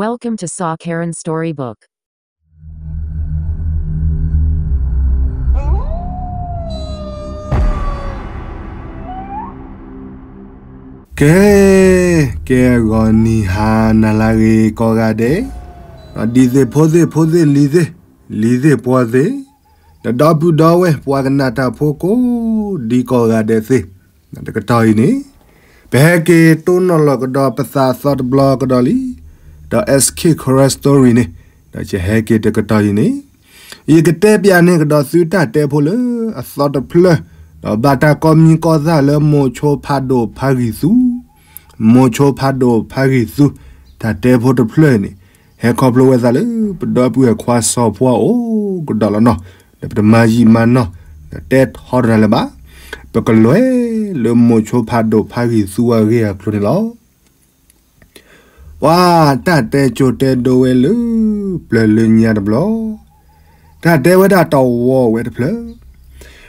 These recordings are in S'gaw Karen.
Welcome to Saw Karen Storybook. ကဲ, ကဲဂီၤနံၤဟါနၤလၢအဂ့ၤကိးဂၤဒဲး, ဒ်သ့ၣ်ဖိသ့ၣ်ဖိသ့ၣ်လံၤသ့ၣ်, လံၤသ့ၣ်ပှီၤသ့ၣ်, ဒီပုၢ်ဒီဝဲၢ်ပှၤကနၣ်တၢ်ဖိကိးဒံကိးဂၤဒဲးသ့ၣ်, တကတီၢ်အံၤန့ၣ် ပဟဲက့ၤတိၢ်နီၣ်လီၤကဒီးပသးအသီတဘျီကဒီးလံ, ဒီး S K Karen Story န့ၣ်, ဒီးယဟဲက့ၤတကတီၢ်အံၤန့ၣ်, ယကတဲပျးန့ၢ်ကဒီးသုတၢ်တဲဖိလၢအသီတဖျၢၣ်, ဒီးဘၣ်တၢ်ကိးမံၤကိးသၣ်လၢမိၤဆိဖးဒိၣ်ဖးဂံၢ်သူ, မိၤဆိဖးဒိၣ်ဖးဂံၢ်သူ, တၢ်တဲဖိတဖျၢၣ်အံၤန့ၣ်, ဟဲခီဖျိဝဲသးလၢပဒီပုၢ်ဝဲၢ်ခွါစီၤဖိအအိၣ်ကဒီးလီၤနီၤ, ဒီးပတမၤယံာ်မၤနီၢ်, ဒီးတဲထီတရၤလၢၤဘၣ်, ပကလဲၤလၢမိၤဆိဖးဒိၣ်ဖးဂံၢ်သူအဂ့ၢ်အကျိၤန့ၣ်လီၤ. ပှၤတၢ်တဲကၠိတဲဒိဝဲလၢ ပျၢၤလၢညါတဘျီ, တၢ်တဲဝဲဒၣ်တဝီဝဲတဖျၢၣ်,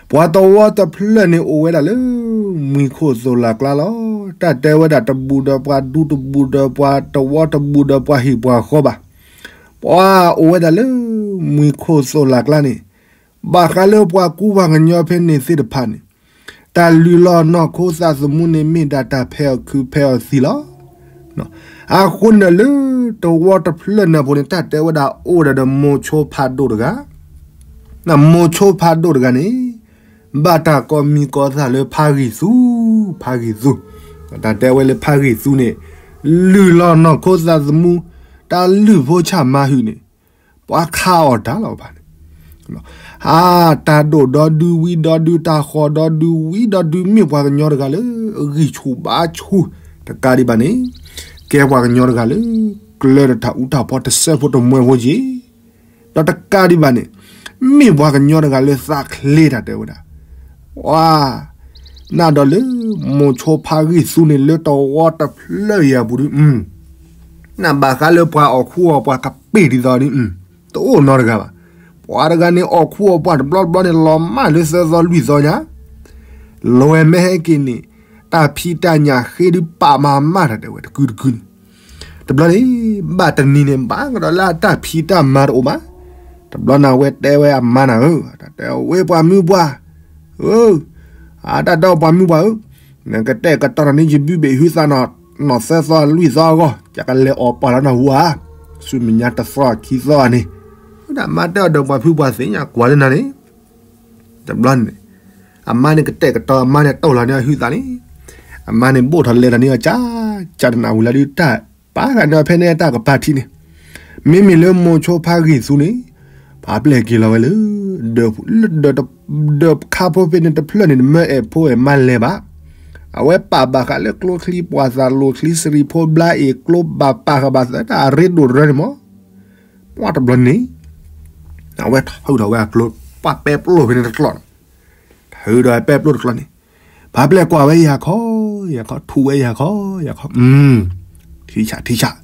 ပှၤတဝီတဖျၢၣ်န့ၣ်အိၣ်ဝဲဒၣ်လၢ မှံခိၣ်သိၣ်လၢ်ကျါလီၤ. တၢ်တဲဝဲဒၣ်တဘူးဒီးပှၤဒူတဘူးဒီးပှၤတဝီတဘူးဒီးပှၤဟံၣ်ပှၤဃီဘၣ်. ပှၤအိၣ်ဝဲဒၣ်လၢ မှံခိၣ်သိၣ်လၢ်ကျါန့ၣ်, ဘၣ်ဃးလၢပှၤကူပှၤကညီဖဲန့ၣ်သ့ၣ်တဖၣ်န့ၣ်, တၢ်လုၢ်လီၤနီၢ်ခိသးသမူန့ၣ်မ့ၢ်ဒၣ်တၢ်ဖဲအီၣ်ခုဖဲအီၣ်သံလီၤ. အဃိန့ၣ်လၢ တဝီတဖျၢၣ်န့ၣ်အပူၤန့ၣ် တၢ်တဲဝဲဒၣ်အိၣ်ဒီးဒီးမိၤဆိဖးဒိၣ်တဂၤ, မိၤဆိဖးဒိၣ်တဂၤန့ၣ်, ဘၣ်တၢ်ကိးမံၤကိးသၣ်လၢဖးဂံၢ်သူ, ဖးဂံၢ်သူ, တၢ်တဲဝဲလၢဖးဂံၢ်သူန့ၣ်, လုၢ်လီၤနီၢ်ခိသးသမူ, တၢ်လုၢ်ဖိဆၣ်မၤဟုၣ်န့ၣ်, ပှၤခးအီၣ်တၢ်လီၤဘၣ်န့ၣ်, အါ, တၢ်ဒိၣ်ဒီဒုဝံၤဒီဒု တၢ်ဃီၤဒီဒုဝံၤဒီဒု မ့ၢ်ပှၤကညီတဂၤလၢ အဂံၢ်ဆူၣ်ဘါဆူၣ်, တကးဒံးဘၣ်န့ၣ်, ကဲပှၤကညီတဂၤလၢ ကျၢၤတၢ်အူတၢ်ပီတစဲးဖိတမှဲဖိက့ၤ, ဒီးတကးဒံးဘၣ်န့ၣ်, မ့ၢ်ပှၤကညီတဂၤလၢသးချ့တၢ်တဲဝဲဒၣ်, ပှၤ နၢ်ဒီးလၢ မိၤဆိဖးဂံၢ်သူန့ၣ်လၢတဝီတဖျၢၣ်အံၤအပူၤဒု နဘၣ်ဃးလၢပှၤအီၣ်ခူအီၣ်ပှၤကပ့ၢ်ဒ်သိးဒ်, တအိၣ်နီတဂၤဘၣ်. ပှၤတဂၤန့ၣ်အီၣ်ခူအီၣ်ပှၤတဘျီတဘျီန့ၣ် လီၤမၢ်လၢသၢသီလွံၢ်သီညါ, လဲၤမ့ၢ်ဟဲက့ၤန့ၣ်, တၢ်ဖံးတၢ်ညၣ်ဃ့ဒုးပာ်မၤမၢ်တၢ်တဲဝဲတကုတကုန့ၣ်, တဘျီန့ၣ်, ဘၣ်တနံၤန့ၣ် ဘၣ်ကဒီးလၢအတၢ်ဖံးတၢ်မၤတအိၣ်ဘၣ်. တဘျီန့ၣ်အဝဲတဲဝဲအမါနၤဧၢ, တၢ်တဲဝဲပှၤမုၢ်ပှၢ်, ဧၢ, အတၢ်ဒီးပှၤမုၢ်ပှၢ်ဧၢ, နကတဲာ်ကတီၤတၢ်န့ၣ် ယဘုဘ့ၣ်ဟုသးနီၢ်သၢသီလွံၢ်သီအဂီၢ်, ယကလဲၤအီၣ်ပှၤလၢနဟူဧါ, ဆူမဲာ်ညါတသီခံသီဧါန့ၣ်, ဝဲဒၣ်မါတဲအီၤဒီးပှၤဖုပှၤသ့ၣ်ညါ ကွၢ်လၢနၤန့ၣ်, တဘျီန့ၣ်, အမါန့ၣ်ကတဲာ်ကတီၤ အမါန့ၣ်တိၢ်လီၤန့ၢ်အဟုသးန့ၣ်, အမါန့ၣ်ဘိၣ်ထီၣ်လဲၤလီၤန့ၢ်အီၤ ကၢ်ကၢ်တနၢ်ဟူလၢဒုးတၢ်, ပာ်ဃာ်န့ၢ်အီၤဖဲန့ၣ်တၢ်ကပၤထံးန့ၣ်, မ့မ့ၢ်လၢမိၤဆိဖးဂံၢ်သူန့ၣ်, ပာ်ပျဲၢ်က့ၤလီၤဝဲလၢ ဒၢး, ဒၢးခါဖိဖဲန့ၣ်တဖျၢၣ်န့ၣ် နမၢအဲၣ်ဖိအဲၣ်မါလဲၤဘၣ်. အဝဲပာ်ဘၣ်ဃးလၢကျိချံပှၤသးလိၤချံစရံးဖိဘျါအ့ၣ်ကျိဘၣ်ပာ်ဃာ်ဘၣ်သးတၢ်အရ့ဒိၣ်ရၢန့ၣ်မး, ပှၤတဘျီန့ၣ်, အဝဲထုးထီၣ်ဝဲအကျိ, ပှၤပဲပျိၢ်ဖဲန့ၣ်တကျီၢ်န့ၣ်, ထုးဒီးပဲပျိၢ်တကျီၢ်န့ၣ်, ပာ်ပျဲၢ်ကွၢ်ဝဲယၤခီ, ယၤခီ, ထုးဝဲယၤခီ, ယၤခီ, ထံဆး, ထံဆး,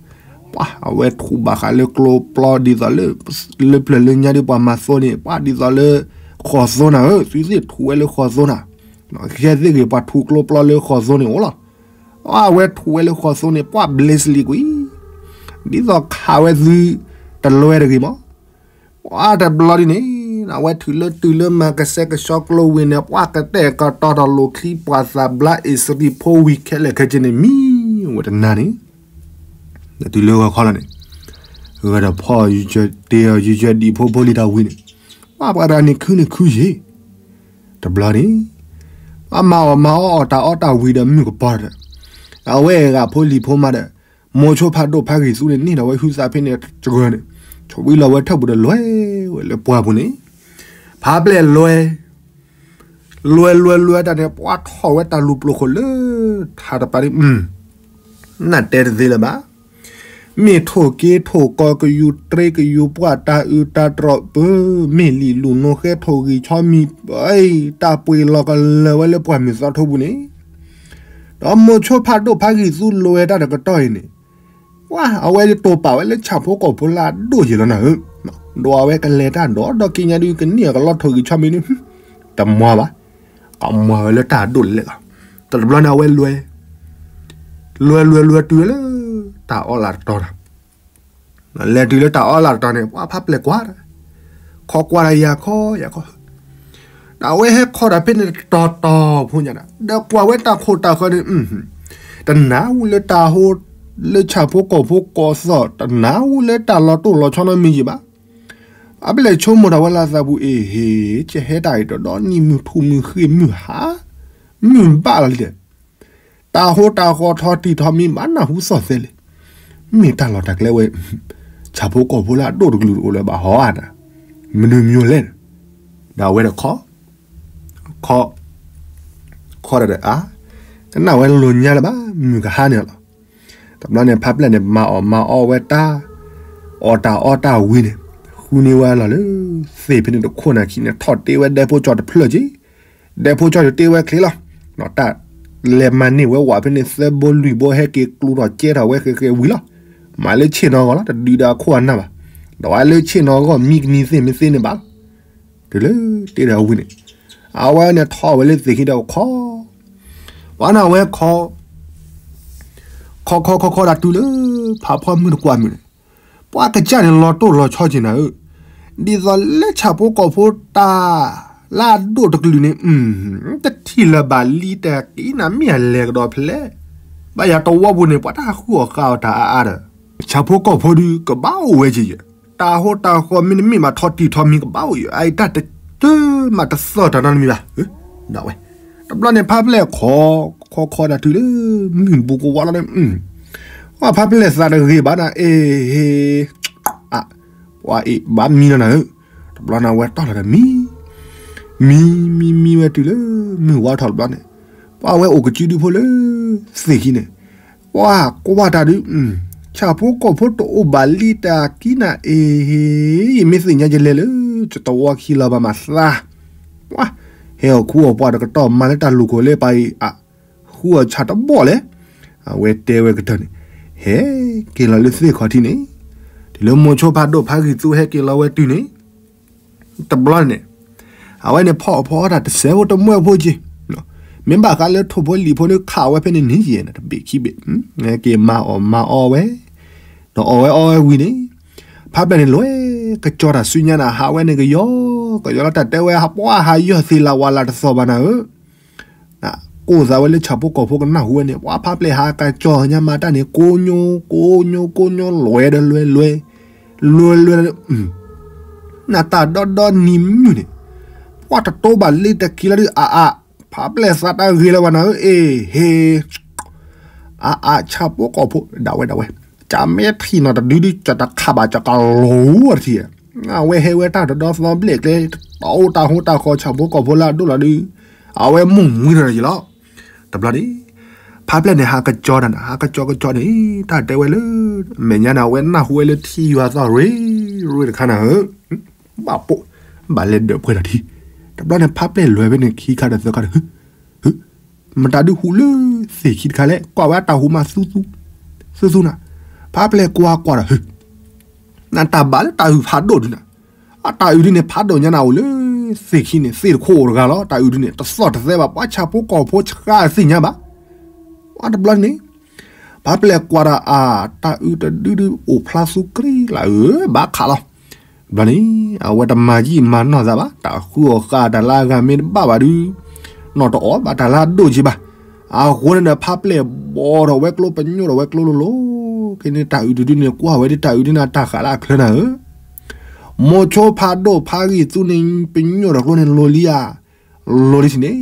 ပှၤအဝဲထုးဘၣ်ဃးလၢကျိပျီဒ်သိးလၢ, လၢပျၢၤလၢညါဒ်ပှၤမၤသိန့ၣ် ပှၤဒ်သိးလၢ, ဃီၤသိနၤဧၢ, သုသ့ၣ်ထုးဝဲလၢဃီၤသိနၤ, ခဲသ့ၣ်ဂ့ၤပှၤထုးကျိပျီလၢဃီၤသိန့ၣ်အိၣ်လီၤ. အဝဲထုးဝဲလၢဃီၤသိန့ၣ် ပှၤဘျ့စလံကွံာ်, ဒ်သိးခးဝဲသု, တလွဲတဂ့ၤမး ပှၤတဘျီဒ်န့ၣ်, အဝဲထုးလၢတုၤလၢမၤကဆှဲကဆှီကျိဝံၤန့ၣ် ပှၤကတဲာ်ကတီၤတၢ်လိၤချံပှၤသးဘျါအ့ၣ်စရံးဖိဝံၤခဲလၢာ်ခဲဆ့န့ၣ် မံဝဲတနၤန့ၣ်, ဒီးတုၤလၢဂီၤခီလီၤန့ၣ်, ဂဲၤဒီးဖီၣ်တ့ၢ်အီၤယံာ်ယံာ်ဒံးဖိဖိလံၤတၢ်ဝံၤန့ၣ်, ပှၤပှၤတဂၤန့ၣ်ခုန့ၣ်ခုယ့ၣ်, တဘျီန့ၣ်, ပှၤမၤအီၣ်မၤအီအီၣ်တၢ်အီၣ်တၢ်ဝံၤဒီးမုၢ်ကပီၤဒီး, အဝဲအဂၤဖိလံၤဖိမးဒီး မိၤဆိဖးဒိၣ်ဖးဂံၢ်သူန့ၣ် န့ၢ်ဒီးဝဲဟုသးဖဲန့ၣ်တဂၢၢ်န့ၣ်, ဆိဝံလီၤဝဲထၢၣ်ပူၤဒီးလဲၤဝဲလၢပှၢ်ပူၤန့ၣ်, ဖးပျဲၢ်လဲၤ, လဲၤလဲၤလဲၤတၢ်န့ၣ် ပှၤထီၣ်ဝဲတၢ်လူၤပျိာ်ခိၣ်လၢ, ထးတပၤဒ်, နတဲတသ့လၢၤဘၣ်, မ့ၢ်ထိၣ်က့ထိၣ်ကီကယူၤတြ့ကယူၤပှၢ်တၢ်အုးတၢ်တြီၣ်ပၢ, မ့ၢ်လံာ်လူၤနိဃဲထိၣ်ဂံၢ်ဆီမံၤ, တၢ်ပှ့ၤလီၤကလၢၤဝဲလၢပှၢ်မုၢ်သီထိပူၤန့ၣ် ဒီးမိၤဆိဖးဒိၣ်ဖးဂံၢ်သူလဲၤတၢ်တကတီၢ်အံၤန့ၣ်, ပှၤအဝဲဒ်တိာ်ပာ်ဝဲလၢဆၣ်ဖိကီၢ်ဖိလၢအဒိၣ်ယဲၢ်လီၤနၤဧၢ, ဒီးအဝဲကလဲၤတၢ်ဒီး ဒီးက့ညါဒုးကန့ၢ်အကလီထိၣ်ဂံၢ်ဆီမံၤန့ၣ်, တမၤဘၣ်, ကမၤဝဲလၢတၢ်ဒိၣ်လဲၣ်လီၤ, တဘျီန့ၣ်အဝဲလဲၤ, လဲၤလဲၤလဲၤတုၤဝဲလၢ, တၢ်အီၣ်လၢတတီၤတၢ် လဲၤတုၤလၢတၢ်အီလၢ်တတီၤန့ၣ် ပှၤဖးပျဲၢ်ကွၢ်တၢ်, ခီကွၢ်တၢ်ယၤခီယၤခီ, တၢ်ဝဲဟဲခီတၢ်ဖဲန့ၣ်တတီၤတီၤဖိညါဒီး ဒီးကွၢ်ဝဲတၢ်ခိၣ်တၢ်ဃၢၤန့ၣ် တနၢ်ဟူလၢတၢ်ဟိ လၢဆၣ်ဖိကီၢ်ဖိကိးသီၣ် တနၢ်ဟူလၢတၢ်လီၤတိၢ်လီၤဆီနီတမံၤဘၣ်. အပလဲၤဆိကမိၣ်တၢ်ဝဲလၢအသးပူၤ အ့ၣ်ဟ့ၣ် ကဟဲတၢ်အံၤတဒီနံၣ်မုၢ်ထူၣ်မုၢ်ဃ့ၢ်မုၢ်ဟါ မုၢ်ဘၣ်လီၤလံဒီး တၢ်ဟိတၢ်ဃီထီၣ်တံၢ်ထီၣ်မံၤဘၣ်နၢ်ဟူသီၣ်သဲလဲၣ်. မ့ၢ်တၢ်လီၢ်တၢ်ကျဲဝဲ ဆၣ်ဖိကီၢ်ဖိလၢအဒိၣ်တကလုာ်တအိၣ်လၢၤဘၣ်ဟီဧါ, မနုၤမံၤလဲၣ်, ဒီးအဝဲဒီးခီ ခီ ခီဒီးဒီးအါ, ကနၣ်ဝဲလိၤညါလၢၤဘၣ် မုၢ်ကဟါန့ၣ်လီၤ. တဘျီန့ၣ် ဖးပျဲၢ်န့ၣ် မၤအီၣ်မၤအီဝဲတၢ် အီၣ်တၢ်အီတၢ်ဝံၤန့ၣ် ဃုန့ၢ်ဝဲလီၤလၢ သ့ၣ်ဖဲန့ၣ်တခိၣ်နၢ်ခံန့ၣ် ထီၣ်တ့ဝဲဒဲဖိကၠီတဖျၢၣ်က့ၤ, ဒဲဖိကၠီတ့ဝဲချ့လီၤ. တၢ်လဲၤမၤန့ၢ်ဝဲဝးဖဲန့ၣ် သၢဘိလွံၢ်ဘိ ဟဲက့ၤကျူထီၣ်ကဲထီၣ်ဝဲဃဲဃဲဝံၤလီၤ. မၤလၢဆ့ၣ်နီၤဂီၢ်လီၤ တဒုးဒီးအခိၣ်အနၢ်ဘၣ်, ဒီးဝဲလၢဆ့ၣ်နီၤဂီၢ် မံကနံၤသ့ၣ်မ့ၢ်သ့န့ၣ်ဘၣ်လီၤ. တုၤလၢတ့ဒီးဝံၤန့ၣ် အဝဲန့ၣ်ထီၣ်ဝဲလၢသ့ၣ်ခံဒီးခီ ပှၤန့ၣ်အဝဲခီ ခီခီခီခီဒၣ်တုၤလၢ ဖးဖီမုၢ်တကွၢ်မုၢ်န့ၣ် ပှၤကစၢ်န့ၣ်လီၤတိၢ်လီၤဆီက့ၤနၤဧၢ, ဒ်သိးလၢဆၣ်ဖိကီၢ်ဖိတၢ် လၢအဒိၣ်တကလုာ်န့ၣ် တထံၣ်လၢၤဘၣ်လံတက့ၢ်နၤ မ့ၢ်အလဲၤကဒီးဖဲလဲၣ်. ဘၣ်ယၤတဝီပူၤန့ၣ် ပှၤတၢ်ဃုအီၣ်ဃုအီတၢ်အါအါဒီး ဆၣ်ဖိကီၢ်ဖိဒုးကဘၣ်အိၣ်ဝဲက့ၤယဲၢ်, တၢ်ဟိတၢ်ဃီမ့တမ့ၢ်ဘၣ်ထီၣ်တံၢ်ထီၣ်မံၤကဘၣ်အိၣ်ယဲၢ်, အအံၤတၢ်တတၢၢ်မးတသီၣ်တၢ်နီတမံၤဘၣ်. ဒၣ်ဝဲ တဘျီန့ၣ် ဖးပျဲၢ်ခီ ခီခီဒၣ်တုၤလၢ မုၢ်ဘူးကဝါလီၤန့ၣ် ပှၤဖးပျဲၢ်သးတဂ့ၤဘၣ်နၤ အ့ၣ်ဟ့ၣ် အ ပှၤအ့ၣ်ဘၣ်မံလီၤနၤဧၢ, တဘျီန့ၣ်ဝဲတီၢ်လီၤဒီးမံ မံ မံ မံဝဲတုၤလၢ မုၢ်ဝါထီၣ်တဘျီန့ၣ် ပှၤဝဲအိၣ်ကစုဒုဖိလၢ သ့ၣ်ခံန့ၣ် ပှၤကွၢ်တၢ်ဒုး ဆၣ်ဖိကီၢ်ဖိတအိၣ်ဘၣ်လံတၢ်ကံနၤအ့ၣ် ယမ့ၢ်သ့ၣ်ညါယလဲၤလၢ ယတဝီခံလီၤဘၣ်မးသး, ပှၤ ဟဲအီၣ်ခူအီၣ်ပှၤတကတီၢ်မၤလၢတၢ်လူၢ်ခိၣ်လၢပှၤအံၤအ ဃုအီၣ်ဆၣ်တဘီၣ်လဲၣ်, အဝဲတဲဝဲကတၢၢ်န့ၣ် ဟဲက့ၤလီၤလၢသ့ၣ်ခီၣ်ထံးန့ၣ်, တုၤလၢမိၤဆိဖးဒိၣ်ဖးဂံၢ်သူဟဲက့ၤလီၤဝဲတုၤန့ၣ် တဘျီန့ၣ် အဝဲန့ၣ်ဖီၣ်ဖီၣ်တၢ်တစဲးဖိတမှဲဖိက့ၤ, မ့ၢ်ဘၣ်ဃးလၢထိၣ်ဖိလံာ်ဖိန့ၣ်ခးဝဲဖဲန့ၣ်န့ၣ်ယဲၢ် တဘ့ၣ်ခံဘ့ၣ်, ဟဲက့ၤမၤအီၣ်မၤအီဝဲ, ဒီးအီၣ်ဝဲအီဝဲဝံၤန့ၣ်, ဖးပျဲၢ်န့ၣ်လွဲၢ်ကစီၤတၢ်ဆူညါနၤ ဟးဝဲန့ၣ်ကယီကယီလီၤ တၢ်တဲဝဲ ပှၤဟးယီၢ်သ့ၣ်လၢဝၤလၢတသီၣ်ဘၣ်နၤဧၢ ကိၢ်သးဝဲလၢဆၣ်ဖိကီၢ်ဖိကနၢ်ဟူဝဲန့ၣ် ပှၤဖးပျဲၢ်ဟးကစီၤညါမၤတၢ်န့ၣ် ကိညိ ကိညိ ကိညိ လွဲၢ်ဒီးလွဲၢ်လွဲၢ်, လွဲၢ်လွဲၢ်, နတၢ်ဒီဒီနံၤမုၢ်န့ၣ်, ပှၤတတိဘၣ်လ့တက့ၤလီၤဒုး အါအါ, ဖးပျဲၢ်သးတၢ်ဂ့ၤလၢၤဘၣ်နၤဧၢ အ့ၣ်ဟ့ၣ် အါအါ ဆၣ်ဖိကီၢ်ဖိ ဒၣ်ဝဲဒၣ်ဝဲ, ကမ့ၢ်ထံၣ်နီၢ်တဒုဒု ကတခးဘၣ်ကကလိၤအတထံၣ်, အဝဲဟဲဝဲတၢ်တဒီသီဘျဲၣ်ကျဲ တအိၣ်တၢ်ဟိတၢ်ဃီဆၣ်ဖိကီၢ်ဖိလၢအဒိၣ်လီၤဒု, အဝဲမိၢ်မွံထီၣ်ယံၤလီၤ. တဘျီန့ၣ် ဖးပျဲၢ်န့ၣ် ဟးကစီၤတၢ်န့ၣ် ဟးကစီၤကစီၤန့ၣ် တၢ်တဲဝဲလၢ မဲာ်ညါန့ၣ် အဝဲနၢ်ဟူဝဲလၢထံယွၤသီၣ်ရ့ရ့တခါနၤဧၢ, ဘၣ်ပိာ် ဘၣ်လဲၤဒၢးပှဲၤထီၣ်ထံ, တဘျီန့ၣ် ဖးပျဲၢ်လဲၤဝဲန့ၣ် ခံခါဒီးသၢခါဒီး မတၤဒုးဟူးလၢသ့ၣ်ခံတခါလဲၣ် ကွၢ်ဝဲအတၢ်ဟူးမးသူသူ, သူသူနၤ, ဖးပျဲၢ်ကွၢ်ကွၢ်ဒီး နတၢ်ဘၣ်လၢတၢ်အုၣ်ဖးဒိၣ်ဒုနၤ, အတၢ်အုၣ်ဒုန့ၣ် ဖးဒိၣ်ညါနၤအိၣ်လၢ သ့ၣ်ခံန့ၣ် သ့ၣ်တခိၣ်အိၣ်တဂၤလီၤ တၢ်အုၣ်ဒုန့ၣ် တသီၣ်တသဲဘၣ် ပှၤဆၣ်ဖိကီၢ်ဖိဆှါသ့ၣ်ညါဘၣ်, ပှၤတဘျီန့ၣ် ဖးပျဲၢ်ကွၢ်ဒီးအတၢ်အုၣ်တဒုဒုအိၣ်ဖျါသူကရံလၢအၢ ဘၣ်ခးလီၤ, တဘျီန့ၣ် အဝဲတမၤယံာ်မၤနီၢ်သးဘၣ် တၢ်ဃုအီၣ်ဃာ်တၢ်လၢအဂၤမ့ၢ်တဘၣ်ဘၣ်ဒု နီၢ်တအီၣ်ဘၣ်တၢ်လၢအဒိၣ်က့ဘၣ်, အဃိန့ၣ်ဒီးဖးပျဲၢ်ဘီထီၣ်ဝဲကျိပညိၣ်ထီၣ်ဝဲကျိလိၤလိၤ, က့န့ၣ်တၢ်အုၣ်တဒုန့ၣ် ကွၢ်ဝဲဒ်တၢ်အုၣ်ဒုန့ၣ်တၢ်ဃာ်လၢအချၢနၤဧၢ, မိၤဆိဖးဒိၣ်ဖးဂံၢ်သူန့ၣ် ပညိၣ်ထီၣ်ကျိန့ၣ်လိၤလံဧါ လိၤလံထံၣ်န့ၣ်,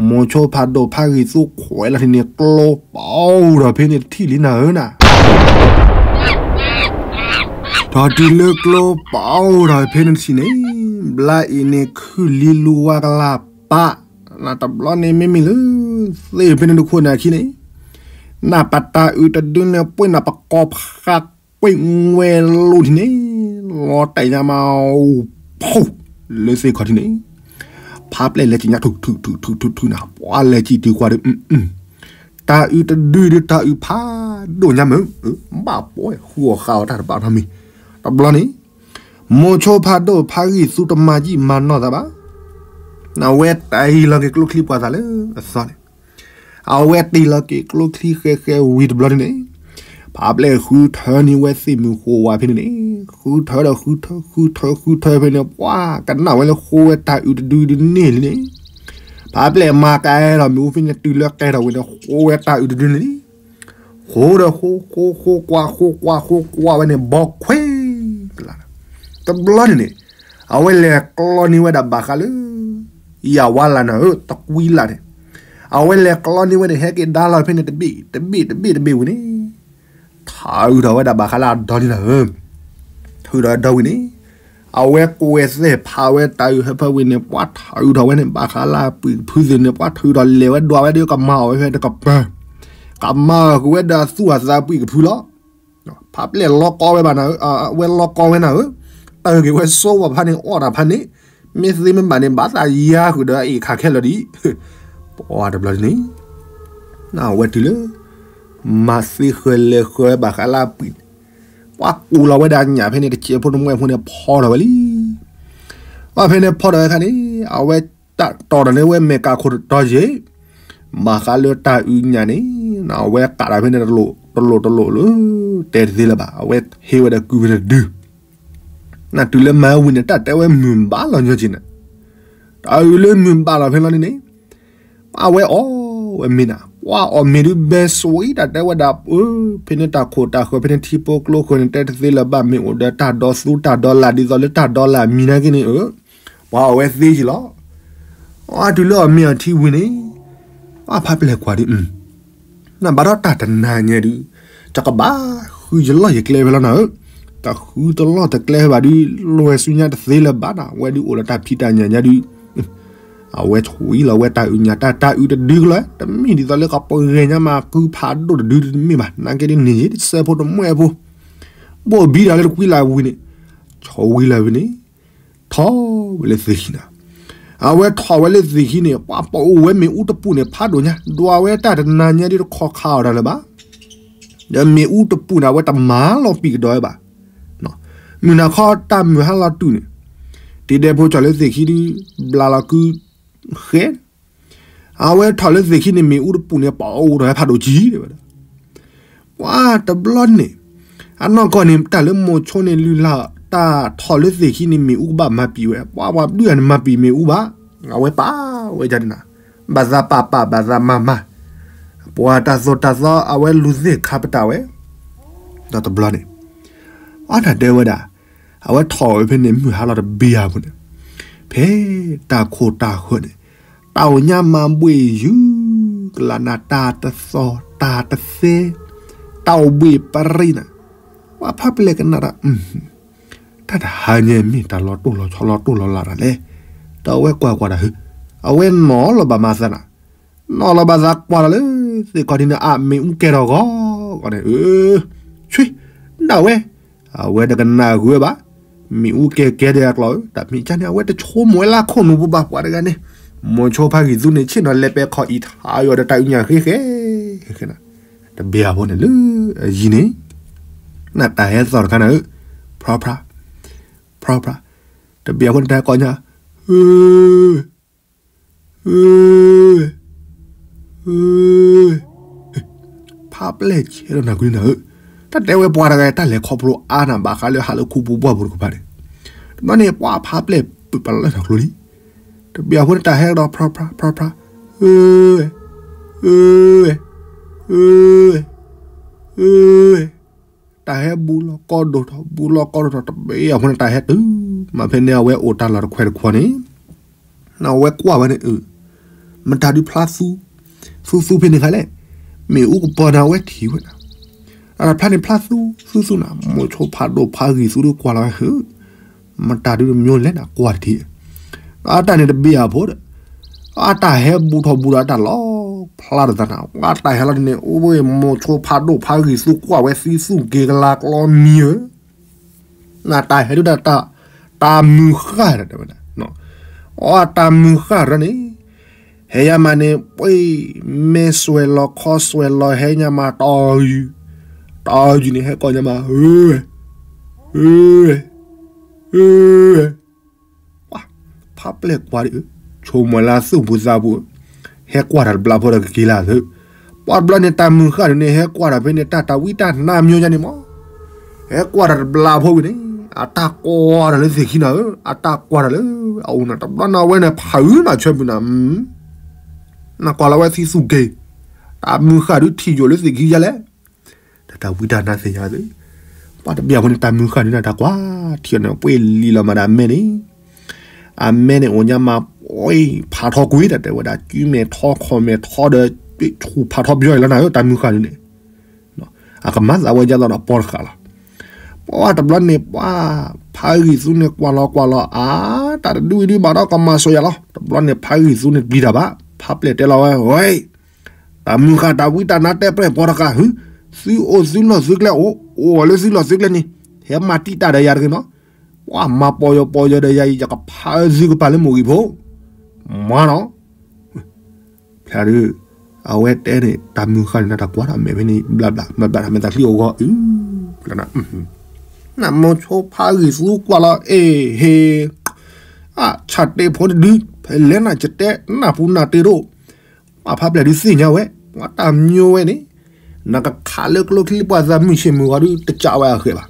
မိၤဆိဖးဒိၣ်ဖးဂံၢ်သူခွဲးလီၤထံၣ်န့ၣ် ကျိပအိၣ်ထီၣ်ဖဲန့ၣ်တထံၣ်လံနၤဧၢနၤ, ထီၣ်တုၤလၢကျိပအိၣ်ထီၣ်ဖဲန့ၣ်တထံၣ်န့ၣ်, ဘျါအံၤန့ၣ်ခုၣ်လံလူဝါကလၢ်ပာ်, နတဘျီန့ၣ်မ့မ့ၢ်လၢ သ့ၣ်ဖဲန့ၣ်တခိၣ်နၢ်ခံန့ၣ်, နပတၢ်အုၣ်တဒုန့ၣ် ပှ့ၤနပကိးဖးကွံာ်ဝဲလိၤထံၣ်န့ၣ်, လီၤတဲာ်ညါမး ဖူး လၢသ့ၣ်ခီၣ်ထံးန့ၣ်, ဖးပျဲၢ်လဲၤကံၣ်ညါထုးထုးထုးထုးထုးနၤ ပှၤလဲၤကံၣ်တုၤကွၢ်ဒီး တၢ်အုၣ်တဒုဒုတၢ်အုၣ်ဖးဒိၣ်ညါမး, ဘၣ်ပှဲၤဃုအီၣ်ဃာ်အီၣ်တၢ်တဘၣ်နီတမံၤ, တဘျီန့ၣ်, မိၤဆိဖးဒိၣ်ဖးဂံၢ်သူတမၤယံာ်မၤနီၢ်သးဘၣ်, အဝဲတ့ၢ်လီၤက့ၤကျိချံပှၤသးလၢအသီန့ၣ် အဝဲတ့ၢ်လီၤက့ၤကျိချံဃဲဃဲဝံၤတဘျီန့ၣ်, ဖ ဖးပျဲၢ်ဃုထၢန့ၢ်ဝဲသ့ၣ်မုၢ်ဃိးဝါဖဲန့ၣ်န့ၣ်, ဃုထၢဒီးဃုထၢ ဃုထၢဃုထၢဖဲန့ၣ် ပှၤကနၣ်ဝဲလၢဃိဝဲတၢ်အုးတဒုဒုန့ၣ်လံန့ၣ်, ဖးပျဲၢ်မၤကအဲၣ်ဒီးမ့ၣ်အူဖဲန့ၣ် တုၤလၢကဲထီၣ်ဝဲန့ၣ် ဃိဝဲတၢ်အုးတဒုန့ၣ်လံ. ဃိဒီးဃိ ဃိ ဃိကွၢ် ဃိကွၢ် ဃိကွၢ်ဝဲန့ၣ် ဘီခွဲးလၢ်, တဘျီန့ၣ်န့ၣ် အဝဲလဲၤကျီန့ၢ်ဝဲဒၣ်ဘၣ်ဃးလၢ ယၤဝါလၢ်နၤဧၢ တကွံလၢ်န့ၣ်, အဝဲလဲၤကျီန့ၢ်ဝဲန့ၣ် ဟဲက့ၤဒါလီၤဖဲန့ၣ် တဘ့ၣ်တဘ့ၣ်တဘ့ၣ်တဘ့ၣ်ဝံၤန့ၣ်, ထးအုးထီၣ်ဝဲဒၣ်ဘၣ်ဃးလၢအဒီန့ၣ်နၤဧၢ, ထးအုးထီၣ်ဝဲဒီဝံၤန့ၣ်, အဝဲကွဲးသဲၣ်ဖးဝဲတၢ်အုးဟၢဖၢဝံၤန့ၣ် ပှၤထးအုးထီၣ်ဝဲန့ၣ် ဘၣ်ဃးလၢအပှံၢ်ကဖုသ့ၣ်န့ၣ် ပှၤထးအုးထီၣ်လဲၤဝဲဒွးဝဲဒီးကမၤအီၣ်ဝဲဖဲတကပၤ, ကမၤအီၣ်ဃုာ်ဝဲဒီးသူၣ်အသးပှံၢ်ကဖုလီၤ. ဖးပျဲၢ်လီၤကီဝဲဘၣ်နၤဧၢ, အဝဲလီၤကီဝဲနၤဧၢ, တၢ်ဂ့ၢ်ဝဲဆိဝဲဖးန့ၣ် အီၣ်တၢ်ဖးန့ၣ်, မ့ၢ်သ့မ့ၢ်ဘၣ်န့ၣ် ဘၣ်သးယါဃုာ်ဒီးအအ့ၣ်ခးခဲလၢာ်ဒ်အံၤ, ပှၤတဘျီန့ၣ်, နဝဲတုၤလၢ မၤသ့ဃၢၤလဲၤဃၢၤဝဲဘၣ်ဃးလၢအပှံၢ်န့ၣ်, ပှၤကူးလီၤဝဲဒၣ်ညၣ်ဖဲန့ၣ် တစဲးဖိတမှဲၢ်ဖိန့ၣ်ဖီထီၣ်ဝဲလံ. ပှၤဖဲန့ၣ်ဖီထီၣ်ဝဲခါန့ၣ် အဝဲတၢ်တီၢ်ဒီးန့ၢ်ဝဲမဲာ်ကးခိၣ်တတီၤယဲၢ်, ဘၣ်ဃးလၢတၢ်အုးညၣ်န့ၣ်, အဝဲကးတၢ်ဖဲန့ၣ်တလိၣ်တလိၣ်တလိၣ်လၢ တဲတသ့လၢၤဘၣ်, အဝဲဟ့ၣ်ဝဲဒီးကုၢ်ဖဲန့ၣ်တဒု နတုၤလၢမၤဝံၤန့ၣ် တၢ်တဲဝဲမုၢ်ဘၣ်လီၤညီက့ၤနၤ, တၢ်အုးလၢမုၢ်ဘၣ်လီၤဖဲလီၤန့ၣ်န့ၣ်, အဝဲအီၣ်ဝဲမ့ၤနၤ, ပှၤအီၣ်မ့ၤဒုးဘဲစွံ တၢ်တဲဝဲဒၣ်, ဖဲန့ၣ်တၢ်ခိၣ်တၢ်ဃၢၤ ဖဲန့ၣ်ထံဖိကျိဃၢၤန့ၣ် တဲတသ့လၢၤဘၣ်, မ့ၢ်အိၣ်ဒီးတၢ်ဒီသူတၢ်ဒီလၢ် ဒ်သိးလၢတၢ်ဒီလၢ်မံၤနာ်က့န့ၣ်ဧၢ, ပှၤအီၣ်ဝဲသ့က့ၤလီၤ. အတုၤလၢအီၣ်မ့ၤအီထံဝံၤန့ၣ်, ပှၤဖးပျဲၢ်ကွၢ်ဒုး နဘၣ်ဒီးတၢ်တနၤညါဒုး, တကဘၣ်ဃုယလီၢ်ယကျဲဖဲလီၤနၤဧၢ, တဃုတလီၢ်တကျဲဖဲဘၣ်ဒုး, လွဲၢ်ဆူညါတသ့လၢၤဘၣ်နၤ, အဝဲဒုးအိၣ်လၢတၢ်ဖံးတၢ်ညၣ်ညါဒုး, အဝဲထွံလီၤဝဲတၢ်အုးညၣ် တၢ်တၢ်အုးတဒုကလီၤ, တမ့ၢ်ဒ်သိးလၢကပှဲၤညါမး ကုဖးဒိၣ်တဒုတမ့ၢ်ဘၣ်, နာ်က့ဒုးန့ၣ် တစဲးဖိတမှဲၢ်ဖိ, ဘိၣ်ဘံဒီးလၢတကွံလၢ်ဝံၤန့ၣ်, ဆီဝံၤလၢ်ဝံၤန့ၣ် ထီၣ်ဝဲလၢသ့ၣ်ခံနၤ, အဝဲထီၣ်ဝဲလၢသ့ၣ်ခံန့ၣ် ပှၤပအိၣ်ဝဲမ့ၣ်အူတပူၤန့ၣ် ဖးဒိၣ်ညါ, ဒွးဝဲတၢ်တနၤညါဒုးတခီခးအီၤတၢ်လၢၤဘၣ်, ဒီးမ့ၣ်အူတပူၤန့ၣ် အဝဲတမၤလီၤပံာ်ကဒီးဝဲဘၣ်, မုၢ်နၤခီတၢ်မုၢ်ဟါလီၤတုၤန့ၣ်, တံၤဒဲးဖိကၠီလၢသ့ၣ်ခံဒုး, ဘျးလီၤကု ဃဲ, အဝဲထီၣ်လၢသ့ၣ်ခံန့ၣ် မ့ၣ်အူတပူၤန့ၣ် ပအိၣ်ဒီးဟဲဖးဒိၣ်ကံတဲဝဲဒၣ်, ပှၤတဘျီန့ၣ်, အနီၢ်ကီၢ်န့ၣ် တၢ်လၢမိၤဆိန့ၣ်လုၢ်လၢ်, တၢ်ထီၣ်လၢသ့ၣ်ခံန့ၣ် မ့ၣ်အူကဘၣ်မၤပံာ်ဝဲ, ပှၤပှၤဘုၣ်အန့ၣ်မၤပံာ်မ့ၣ်အူဘၣ်, အဝဲပာ်ဝဲဒ်န့ၣ်နၤ, ဘၣ်သးပာ်ပာ် ဘၣ်သးမၤမၤ, ပှၤတၢ်သိၣ်တၢ်သီ အဝဲလူၤသ့ၣ်ခါပတာ်ဝဲ, ဒီးတဘျီန့ၣ်, အတၢ်တဲဝဲဒၣ်, အဝဲထီၣ်ဝဲဖဲန့ၣ် မုၢ်ဟါလီၤတဘ့ၣ်အပူၤန့ၣ်, ဖဲတၢ်ခိၣ်တၢ်ဃၢၤန့ၣ်, တၢ်အိၣ်ညါမၤဘှ့ၣ်ယုၢ်ကလးနၤ တၢ်တသီၣ်တၢ်တသဲ, တၢ်အိၣ်ဘှ့ၣ်ပရံနၤ, ပှၤဖးပျဲၢ်ကနၣ်တၢ်, တၢ်တဟါညါမ့ၢ်တၢ်လီၤတိၢ်လီၤဆီလီၤတိၢ်လီၤလးတၢ်လဲၣ်, ဒီးအဝဲကွၢ်ကွၢ်တၢ်ဟၢ, အဝဲနီၣ်လီၤဘၣ်မၤသးနၤ, နီၣ်လီၤဘၣ်သးကွၢ်လီၤလၢ သ့ၣ်ခီဒ်န့ၣ် အမ့ၣ်အူကဲထီၣ်ဂီၤဂီၤန့ၣ်, ဆ့, ဒၣ်ဝဲ, အဝဲတကနၣ်ဂ့ၤဘၣ်, မ့ၣ်အူကဲကဲဒဲးအကျိၤဧၢ, တၢ်မ့ၢ်ကန့ၣ် အဝဲတဆိကမိၣ်ဝဲလၢခိၣ်နူာ်ပူၤဘၣ်ပှၤတဂၤန့ၣ်, မိၤဆိဖးဂံၢ်သူန့ၣ် ဆ့ၣ်နီၤလဲၤပဲခီအံၤထါအီၤဒီးတၢ်အုးညၣ်ဃဲဃဲ, ဃဲနၤ, တဘ့ၣ်အဖိန့ၣ်လၢအယံၤန့ၣ်, နတၢ်ဟဲသီၣ်တခါနၤဧၢ, ဖြါဖြါ, ဖြါဖြါ, တဘ့ၣ်အဖိန့ၣ်တၢ်ဟဲကိးညါ, ဧၢ ဧၢ, ဖးပျဲၢ်ဆဲးလီၤနၤကွံနၤဧၢ, တၢ်တဲဝဲပှၤတဂၤ တၢ်လဲၤခီဖျိအါနၤ ဘၣ်ဃးလၢဟးလၢခူပူၤဘၣ်ပူၤတကပၤန့ၣ်, တဘျီန့ၣ် ပှၤဖးပျဲၢ်ပပာ်လီၤလၢနၤကျိလံ, တဘ့ၣ်အဖိန့ၣ်တၢ်ဟဲဒီး ဖြါဖြါ ဖြါဖြါ, ဧၢ, ဧၢ, ဧၢ, တၢ်ဟဲဘူးလီၤကီဒိၣ်ထီၣ် ဘူးလီၤကီဒိၣ်ထီၣ် တဘ့ၣ်အဖိန့ၣ် တၢ်ဟဲတုၤမးဖဲန့ၣ် အဝဲအိၣ်တၢ်လီၢ်တခွဲးတခွီန့ၣ်, အဝဲကွၢ်ဝဲန့ၣ်, မတၤဒုးဖျါသူ, သူသူဖဲန့ၣ်ခါလဲၣ်, မ့ၣ်အူကပီၤန့ၣ် အဝဲထံၣ်ဝဲနၤ, အတၢ်ဖျါန့ၣ်ဖျါသူ, သူသူနၤ, မိၤဆိဖးဒိၣ်ဖးဂံၢ်သူဒုးကွၢ်လီၤဝဲဟၢ, မတၤဒုးတမံၤလဲၣ်နၤ ကွၢ်တထံၣ်, အတၢ်န့ၣ်တဘ့ၣ်အဖိဒီး အတၢ်ဟဲဘူးထီၣ်ဘူးဒီးအတၢ်လီၤဖျါတသးနၤ, အတၢ်ဟဲလီၤန့ၣ် အိၣ်ဝဲမိၤဆိဖးဒိၣ်ဖးဂံၢ်သူကွၢ်ဝဲသံသူက့ၤကလၤကျီမံၤဧၢ, နတၢ်ဟဲဒုးတၢ်, တၢ်မုၢ်ဃၢ်တဲဝဲ, အတၢ်မုၢ်ဃၢ်ရၢန့ၣ်, ဟဲညါမးန့ၣ် ပှ့ၤ, မဲာ်စွဲးလီၤခီစွဲးလီၤ ဟဲညါမးတီယုၢ်, တီယုၢ်န့ၣ် ဟဲကိးညါမး, ဧၢ, ဧၢ, ဧၢ, ဖးပျဲၢ်ကွၢ်ဒ်, ဆိကမိၣ်လၢသူၣ်ပူၤသးပူၤ, ဟဲကွၢ်တၢ်တဘျီဖိဒီးကက့ၤလၢသု, ပှၤတဘျီန့ၣ် တၢ်မုၢ်ဃၢ်ဒုးန့ၣ် ဟဲကွၢ်တၢ်ဖဲန့ၣ် တၢ်တၢ်ဝံတၢ်နါမ့ၢ်ညါန့ၣ်မး, ဟဲကွၢ်တၢ်တဘျီဖိဝံၤန့ၣ် အတၢ်ကွၢ်တၢ်လၢသ့ၣ်ခံနၤဧၢ, အတၢ်ကွၢ်တၢ်လၢအအိၣ်န့ၣ် တဘျီန့ၣ်အဝဲန့ၣ် ဖးအုးမးဆၢမုၢ်နၤ, နကွၢ်လီၤဝဲသံသူၣ်က့ၤ, တၢ်မုၢ်ဃၢ်ဒုးထံၣ်ယိာ်လၢသ့ၣ်ခံယါလဲၣ်, တၢ်တၢ်ဝံတၢ်နါသ့ၣ်ညါသု, ပှၤတဘျီဖိန့ၣ် တၢ်မုၢ်ဃၢ်ဒုးန့ၣ် တၢ်ကွၢ်ထံၣ်အီၤန့ၣ် ပှ့ၤလံလီၤမးဒီးအမဲန့ၣ် အမဲန့ၣ်အိၣ်ညါမး, ပှ့ၤဖးထီကွံာ် တၢ်တဲဝဲဒၣ် ကၠူမဲာ်ထီခီၣ်မဲာ်ထီဒီး ဆူၣ်ဖးထီပယီၤအံၤလီၤနၤဧၢ, တၢ်မုၢ်ဃၢ်ဒုးန့ၣ် အကမၤသးဝဲဒ်သိးဒီးပီတဃာ်လီၤ. ပှၤတဘျီန့ၣ် ပှၤဖးဂံၢ်သူန့ၣ် ကွၢ်လီၤကွၢ်လီၤ အါ, တၢ်တဒုအံၤဒုးဘၣ်ဒီးကမၤစီၤယၤလီၤ. တဘျီန့ၣ် ဖးဂံၢ်သူန့ၣ်ပျံၤတၢ်ဘၣ်, ဖးပျဲၢ်တဲလီၤဝဲ, ဝဲ တၢ်မုၢ်ဃၢ်တၢ်ဝံတၢ်နါတဲပျဲၢ်ပီတဃာ်, သုအိၣ်သုလီၢ်သုကျဲအိၣ်, အိၣ်လၢသုလီၢ်သုကျဲန့ၣ်, ဟဲမၤတံာ်တာ်ဒီးယၤတဂ့ၤနီၤ, ပှၤမၤပီယီၤပီယီၤဒီးယၤအံၤ ယကဖးသုကပၤလၢမိၢ်ဂံၢ်ဖိ, မၤနီၤ ဖျါဒုး အဝဲတဲန့ၣ် တၢ်မုၢ်ဃၢ်န့ၣ် နတၢ်ကွၢ်ဒီးမဲာ်ဖဲန့ၣ် ဘျးဘျး ဘျးဘျး မဲာ်တၢ်ချံအဂီၢ်အု, နမိၢ်ဆိဖးဂံၢ်သူကွၢ်လီၤ အ့ဟ့, အဆၣ်တဲာ်ဖိတဒု ဖဲလဲၣ်နၤကတဲ နၢ်ပူၤနၢ်တ့ၢ်တအိၣ်, ပှၤဖးပျဲၢ်ဒုးသ့ၣ်ညါဝဲ ပှၤတၢ်မညိဝဲန့ၣ်, နကခးလၢကျိချံပှၤသးမုၢ်ဆ့ၣ်မုၢ်ဂီၤဒုး တကးဝဲအဃဲၤဘၣ်.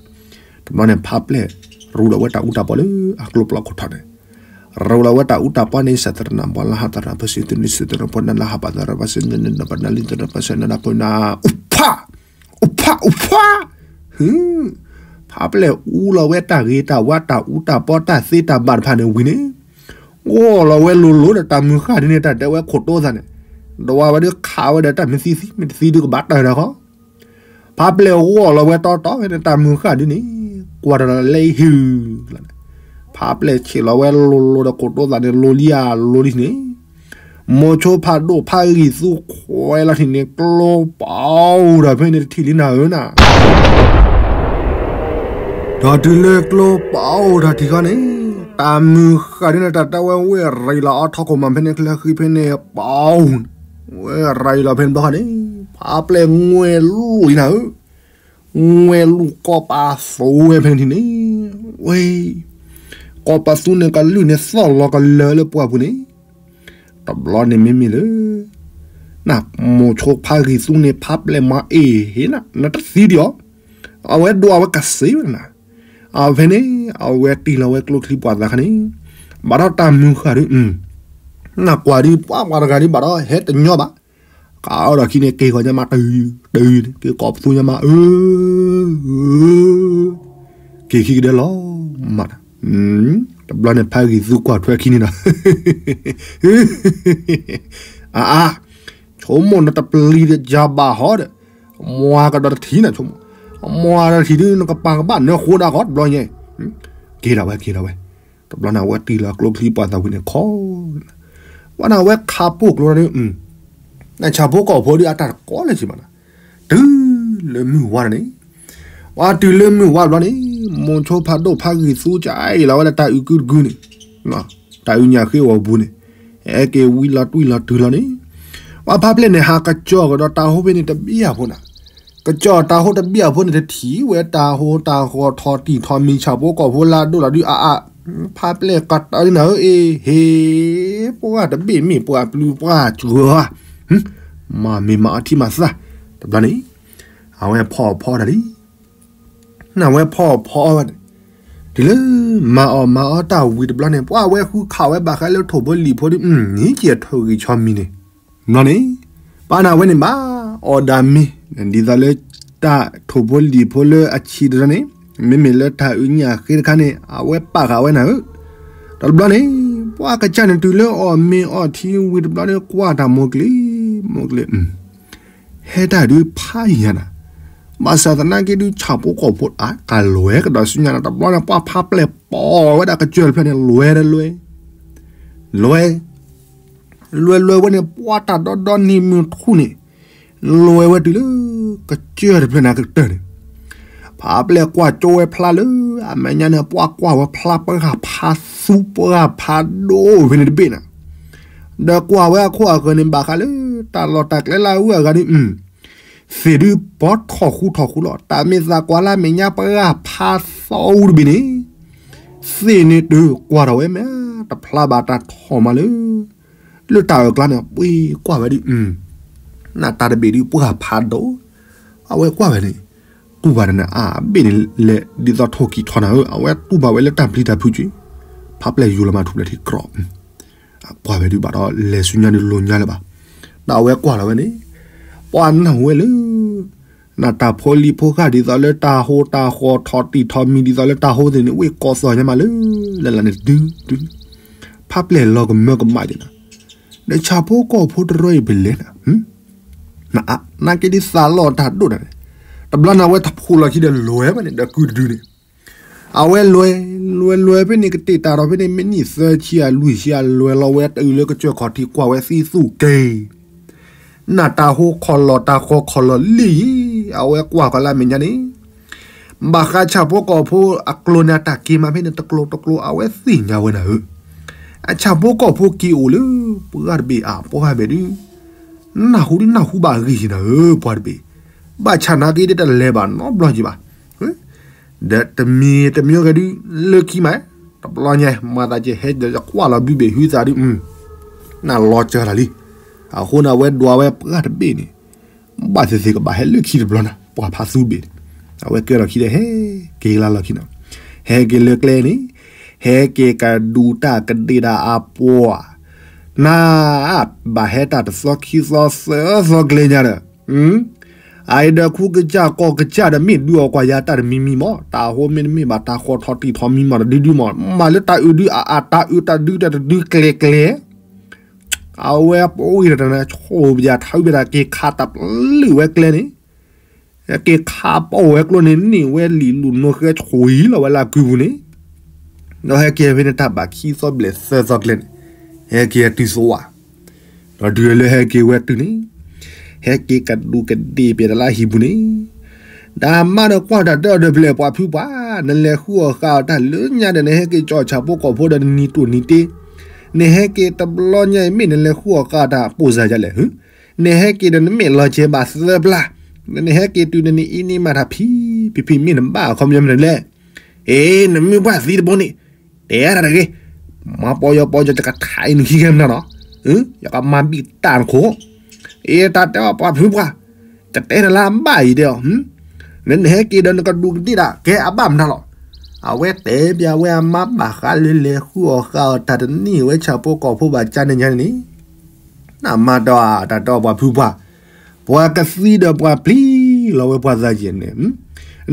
တဘျီန့ၣ် ဖးပျဲၢ်ရူလီၤဝဲတၢ်အူတၢ်ပီလၢအကျိပျီခိၣ်ထီၣ်န့ၣ် ရူလီၤဝဲတၢ်အူတၢ်ပီန့ၣ် စၢ်သရၣ်နၢ်ပှၤလၢဟးသရၣ်ပစံးသုန့ၣ် စံးသရၣ်ဖိနၢ်လၢဟးပှၤသရၣ်ပစံးန့ၣ် နပနၢ်လံသရၣ်ပစံးနၢ်နၢ်ဖိနၢ် အိၣ်ဖး, အိၣ်ဖး အိၣ်ဖး, ဟ, ဖးပျဲၢ်အူလီၤဝဲတၢ်ဂ့ၤတၢ်ဝါတၢ်အူတၢ်ပီတၢ်သ့တၢ်ဘၣ်တဖၣ်န့ၣ်ဝံၤန့ၣ်, ဂီၢ်လီၤဝဲလိၤလိၤဒီးတၢ်မုၢ်ဃၢ်ဒ်န့ၣ် တၢ်တဲဝဲခိၣ်တိသးန့ၣ်, ဒဝါဝဲဒုးခးဝဲဒီးတၢ်မ့ၢ်သံသံ မ့ၢ်တသံဒုးကဘၣ်တၢၢ်ဒီးဃီ ဖးပျဲၢ်ဂီၢ်လီၤဝဲတီတီဖဲန့ၣ် တၢ်မုၢ်ဃၢ်ဒ်န့ၣ်, ကွၢ်တၢ်လၢဟံၣ်, ဖးပျဲၢ်ဆံးလီၤဝဲလိၤလိၤဒီးခိၣ်တိသးန့ၣ် လိၤလံဧါလိၤလံန့ၣ်, မိၢ်ဆိဖးဒိၣ်ဖးဂံၢ်သူခွဲးလီၤထံၣ်န့ၣ် ကျိပအိၣ်ဒီးဖဲန့ၣ်တထံၣ်လံနၤဧၢနၤ ဒီးတုၤလၢကျိပအိၣ်ဒီးထံၣ်ဃီန့ၣ်, တၢ်မုၢ်ဃၢ်ဒ်န့ၣ် တၢ်တဲဝဲဝဲရံလီၤအီထီခိၣ်မးဖဲန့ၣ် ကျဲဃံဖဲန့ၣ် ပအိၣ်, ဝဲရံလီၤဖဲန့ၣ်ဘျီဃီန့ၣ်, ဖးပျဲၢ်ငွဲၢ်လူၢ်လံနၤဧၢ, ငွဲၢ်လူၢ်ကီၢ်ပၤသူဝဲဖဲန့ၣ်န့ၣ်, ဝဲ ကီၢ်ပၤသူန့ၣ် ကလုၢ်န့ၣ်သီၣ်လီၤကလၢာ်လၢပှၢ်ပူၤန့ၣ်, တဘျီန့ၣ်မ့မ့ၢ်လၢ နမိၢ်ဆိဖးဂံၢ်သူန့ၣ် ဖးပျဲၢ်မၤအ့ၣ်ဟ့နၤ နတသံဒံးအီၤ, အဝဲဒိးအဝဲကစ့ဝဲနၤ, အဖဲန့ၣ် အဝဲတ့ၢ်လီၤဝဲကျိချံပှၤသးခါန့ၣ်, ဘၣ်ဒီးတၢ်မုၢ်ဃၢ်ဒုး, နကွၢ်ဒုး ပှၤပှၤတဂၤဒုးဘၣ်ဒီး ဟဲတညီဘၣ်, ကးအီၤဒီးခံန့ၣ် က့ၤဃီညါမး တၢ်, တၢ်, က့ၤကိးပသူညါမး အၢ က့ၤခံကဒဲလီၤမး, တဘျီန့ၣ် ဖးဂံၢ်သူကွၢ်ထွဲခံန့ၣ်ဒီး, အါအါ, ဆိကမိၣ်နတပျံၤတယၤဘၣ်ဟီဒီး, မွၤကဒီးတထံၣ်နၤဆိကမိၣ်, မွၤဒီးတထံၣ်ဒုး နကပၤကဘၣ်နၢဃိဒၣ်ဃီတဘျီညါ, က့ၤဒၣ်ဝဲ က့ၤဒၣ်ဝဲ, တဘျီန့ၣ်အဝဲတ့ၢ်လီၤကျိချံပှၤသးဝံၤန့ၣ်ခီ, ဝဲန့ၣ်အဝဲခးပိၢ်ကျိဒုး, နဆၣ်ဖိကီၢ်ဖိဒုး အတၢ်တကိးလၢၤစံးဘၣ်နၤ, တုၤလၢမုၢ်ဝါန့ၣ်, ပှၤတုၤလၢမုၢ်ဝါဘျီန့ၣ်, မိၢ်ဆိဖးဒိၣ်ဖးဂံၢ်သူကအံၤလီၤဝဲဒၣ်တၢ်အုၣ်ကုတကုန့ၣ်, တၢ်အုၣ်ညၣ်ဃ့အီၤပူၤန့ၣ်, ဟဲက့ၤဝံလီၤတွံၢ်လီၤတုၤလီၤန့ၣ်, ပှၤဖးပျဲၢ်န့ၣ် ဟးကစီၢ်ကဒီးတၢ်ဟိဖဲန့ၣ်တဘျီဖိန့ၣ်, ကစီၢ်တၢ်ဟိတဘျီဖိန့ၣ် တထံၣ်ဝဲတၢ်ဟိတၢ်ဃီထီၣ်တံၢ်ထီၣ်မံၤ ဆၣ်ဖိကီၢ်ဖိလၢအဒိၣ်လီၤဒုးအါအါ, ဖးပျဲၢ်ကတၢၢ်နၤဧၢ အ့ဟ့, ပှၤတဘ့ၣ်မ့ၢ်ပှၤပျုၤပှၤစှၤ, မၤမ့ၢ်မၤအီထံမၤသၣ်, တဘျီန့ၣ်, အဝဲဖီၣ်ဖီတၢ်လံ နဝဲဖီၣ်ဖီဝဲန့ၣ်, တုၤလၢမၤအီၣ်မၤအီတၢ်ဝံၤတဘျီန့ၣ် ပှၤဝဲဃုခးဝဲဘၣ်ဃးလၢထိၣ်ဖိလံၣ်ဖိဒုး နံၤကဲထိၣ်ဂံၢ်ဆီမံၤန့ၣ်, ဘျီန့ၣ်, ပာ်နၤဝဲန့ၣ်ဘၣ်, အီၣ်ဒၣ်မ့ၤ, ဒ်သိးလၢတၢ်ထိၣ်ဖိလံၣ်ဖိလၢအဆံးတရၢန့ၣ်, မ့မ့ၢ်လၢတၢ်အုၣ်ညၣ်ဃ့တခါန့ၣ် အဝဲပာ်ဃာ်ဝဲနၤဧၢ, တဘျီန့ၣ်, ပှၤကစၢ်န့ၣ်တုၤလၢအီၣ်မ့ၤအီထံဝံၤတဘျီန့ၣ် ကွၢ်တၢ်မိၢ်ကျ့, မိၢ်ကျ့ ဟဲတၢ်ဒုးဖးယံၤညါနၤ, ဘၣ်ဆၣ်သနာ်က့ဒုးဆၣ်ဖိကီၢ်ဖိအါ ကလွဲကဒီးဆူညါနၤ တဘျီန့ၣ် ပှၤဖးပျဲၢ်ပိာ်ဝဲဒၣ်ကစၢၢ်တဖျၢၣ်န့ၣ် လွဲတလွဲ, လွဲ, လွဲလွဲဝဲန့ၣ် ပှၤတၢ်ဒီဒီနံၤမုၢ်ထူၣ်န့ၣ်, လွဲဝဲတုၤလၢ ကစၢၢ်တဖျၢၣ်န့ၣ်ကတၢၢ်န့ၣ် ဖးပျဲၢ်ကွၢ်ကၠိဝဲဖျါလၢ အမဲာ်ညါန့ၣ် ပှၤကွၢ်ဝဲဖျါပှၢ်ဖးသူပှၢ်ဖးဒိၣ်ဖဲန့ၣ်တဘ့ၣ်နၤ, ဒီးကွၢ်ဝဲအခိၣ်အဃၢၤန့ၣ် ဘၣ်ဃးလၢ တၢ်လီၢ်တၢ်ကျဲလၢအဂုၤအဂၤဒ်အံၤ, သ့ၣ်ဒုးဘီထီၣ်ဃူထီၣ်ဃူလီၤ တၢ်မ့ၢ်သးကွၢ်လၢအမဲာ်ညါပှၢ်ဖးသူတဘ့ၣ်န့ၣ်, သ့ၣ်န့ၣ်တုၤကွၢ်ထီၣ်ဝဲမ့ၢ် တဖျါဘၣ်တၢ်ထီၣ်မးလၢ လၢတၢ်အၢၣ်ကျါန့ၣ် ပှ့ၤကွၢ်ဝဲဒ်အံၤ, နတၢ်တဘ့ၣ်ဒုးပှၢ်ဖးဒိၣ်, အဝဲကွၢ်ဝဲန့ၣ်, တူၢ်ဘၣ်တနၤအါဘ့ၣ်န့ၣ်လဲၤဒ်သိးထိၣ်ကံၢ်ထီနၤဧၢ, အဝဲတူၢ်ဘၣ်ဝဲလၢတၢ်ပျံၤတၢ်ဖုးက့ၤ, ဖးပျဲၢ်ယူၤလီၤမးထူၣ်ဖျဲၣ်ထံကြၢး, ပှၢ်ဝဲဒုးဘၣ်ဒီးလဲၤဆူညါဒုးလိၤညါလၢၤဘၣ်, ဒီးအဝဲကွၢ်လီၤဝဲန့ၣ်, ပှၢ်နၢ်ဟူဝဲလၢ နတၢ်ဖိလံၤဖိဃၢ်ဒ်သိးလၢတၢ်ဟိတၢ်ဃီထီၣ်တံၢ်ထီၣ်မံၤဒ်သိးလၢတၢ်ဟိသ့ၣ်န့ၣ် ဝ့ၢ်ကိးသီၣ်ညါမးလၢ လၢ်လၢ်န့ၣ်တဒု, ဖးပျဲၢ်လီၤကမၢကမၣ်က့ၤနၤ, ဒီးဆၣ်ဖိကီၢ်ဖိတရၢအံၤပလဲၤနၤ, နက့ဒ်သးလီၤတၢ်ဒိၣ်နၤန့ၣ်, တဘျီန့ၣ်အဝဲတဖှိၣ်လီၤခံဒီးလဲၤဝဲန့ၣ် ဒီးကုတဒုန့ၣ်, အဝဲလဲၤ, လဲၤလဲၤဖဲန့ၣ် ကတ့ၢ်တၢ်ဒီးဖဲန့ၣ် မ့ၢ်နံၣ်သၢဆံအလွံၢ်ဆံအလဲၤလီၤဝဲတုၤလၢကစၢၢ်ခီၣ်ထံးကွၢ်ဝဲသံသူၣ်က့ၤ နတၢ်ဟိခီၣ်လီၢ်တၢ်ဃီခီၣ်လီၢ်လံယံၤ, အဝဲကွၢ်ကီၤလၢမဲာ်ညါန့ၣ်, ဘၣ်ဃးဆၣ်ဖိကီၢ်ဖိအကျိၤန့ၣ် အတၢ်က့ၤမးဖဲန့ၣ်တကျိၤတကျိၤ အဝဲသ့ၣ်ညါဝဲနၤဧၢ, အဆၣ်ဖိကီၢ်ဖိက့ၤအိၣ်လၢ ပှၢ်တဘ့ၣ်အပှၢ်ဘ့ၣ်ဒုး, နၢ်ဟူဒ်နၢ်ဟူဘၣ်အဂ့ၢ်ယံၤနၤဧၢ ပှၢ်တဘ့ၣ်, ဘၣ်ဆၣ်နာ်က့ဒ်တလဲၤဘၣ်နီတဘျီယံၤဘၣ် ဒီးတမံၤတမံၤဂ့ၤဒုး လၢခံမး, တဘျီညါ မၤသးကဲဟဲဒီးကွၢ်လီၤဘုဘ့ၣ်ဟုသးဒုး, နလီၤစၢၤတၢ်လံ, အဃိန့ၣ် အဝဲဒွးဝဲပှၢ်တဘ့ၣ်န့ၣ်, ဘၣ်သ့ၣ်သ့ၣ်ကဘၣ်ဟဲလၢခံတဘျီနၤ ပှၢ်ဖးသူဘ့ၣ်န့ၣ်, အဝဲကဲထီၣ်ခံဒီးဟဲက့ၤလၢလီၢ်ခံနီၤ, ဟဲက့ၤလၢကျဲန့ၣ်, ဟဲက့ၤကဒူးတၢ်ကဒ့ၣ်ဒၣ်အပှၤ နၤ, ဘၣ်ဟဲတၢ်တသီခံသီသၢသီကျဲညါဒီး, အအံၤဒီးခူကစၢ်ကီၢ်ကစၢ်ဒီးမ့ၢ်ဒုးအီၣ်ကွၢ်ယၤတၢ်တမံၤမံၤမး, တၢ်ဟိမ့တမ့ၢ်ဘၣ် တၢ်ဃီထီၣ်တံၢ်ထီၣ်မံၤမးတဒုဒုမး, မၤလၢတၢ်အုးဒုးအအတၢ်အုးတၢ်ဒုးတၢ်တဒုကျဲၤကျဲၤ, အဝဲပအိၣ်ဂ့ၤတၢ်တနၤ ဆိၣ်ဘၣ်ယၤထးဝံၣ်ဝဲဒၣ်က့ၤခးတပျုာ်ဝဲကျဲန့ၣ် က့ၤခးပီၣ်ဝဲကျိန့ၣ် န့ၢ်ဝဲလံာ်လူၢ်နိဃဲဆိၣ်အံၤလီၤဝဲလၢအကုပူၤန့ၣ်, ဒီးဟဲက့ၤဖဲန့ၣ်တၢ်ဘၣ်ခံသီဘျဲၣ်သၢသီကျဲန့ၣ်, ဟဲက့ၤတုၤသိဝါ, ဒီးတုၤလၢဟဲက့ၤဝဲတုၤန့ၣ်, ဟဲက့ၤကဒူးကဒ့ၣ်ပျဲၢ်တၢ်လၢဟံၣ်ပူၤန့ၣ်, ဒီးမါဒီးကွၢ်တၢ်ဒီဒီဖျဲၣ်ပှၤဖုပှၢ်, နလဲၤဃုအီၣ်ဃာ်အီၣ်တၢ်လၢညါဒီး နဟဲက့ၤကၠီၣ်ဆၣ်ဖိကီၢ်ဖိဒီးနနံၤတိၢ်နံၤတ့, နဟဲက့ၤတဘျီညါအံၤ မ့ၢ်နလဲၤဃုအီၣ်ဃာ်အီၣ်တၢ်ပိၢ်စၢ်ယလဲၣ်, နဟဲက့ၤဒီးနမ့ၢ်လီၤစဲၤဘၣ်သၢပျၢ်, နဟဲက့ၤတုၤနနံၤအံၤန့ၣ်မၤတၢ်ဖံး, ဖံးဖံးမ့ၢ်နဘၣ်အခီပညီမနုၤလဲၣ်, အ့ နမုၢ်ပှၢ်သံတဘိန့ၣ်, တဲတၢ်တဂ့ၤ, မၤပီယီပီယီ ယကထါအံၤနခံခဲမနၤနီၤ, ယကမၤဘံၣ်တၢ်နခိၣ်, အ့ တၢ်တဲအီၤပှၤဖုပှၢ်, တတဲနလၢအဘၣ်အံၤတဲအီၤ, နဟဲက့ၤဒီးနကဒူးကဒ့ၣ်ဒၣ် ကဲအဘၣ်မနုၤလီၤ, အဝဲတဲပျးဝဲအမါဘၣ်ဃးလၢလဲၤဃုအီၣ်ဃာ်အီၣ်တၢ်တနံၣ်ဝဲဆၣ်ဖိကီၢ်ဖိဘၣ်ကါန့ၣ်ညါန့ၣ်, နမၤတၢ်တၢ်တဲအီၤပှၤဖုပှၢ်, ပှၤကသံဒီးပှၤပျံၤလီၤဝဲပှၤသးယဲၢ်န့ၣ်,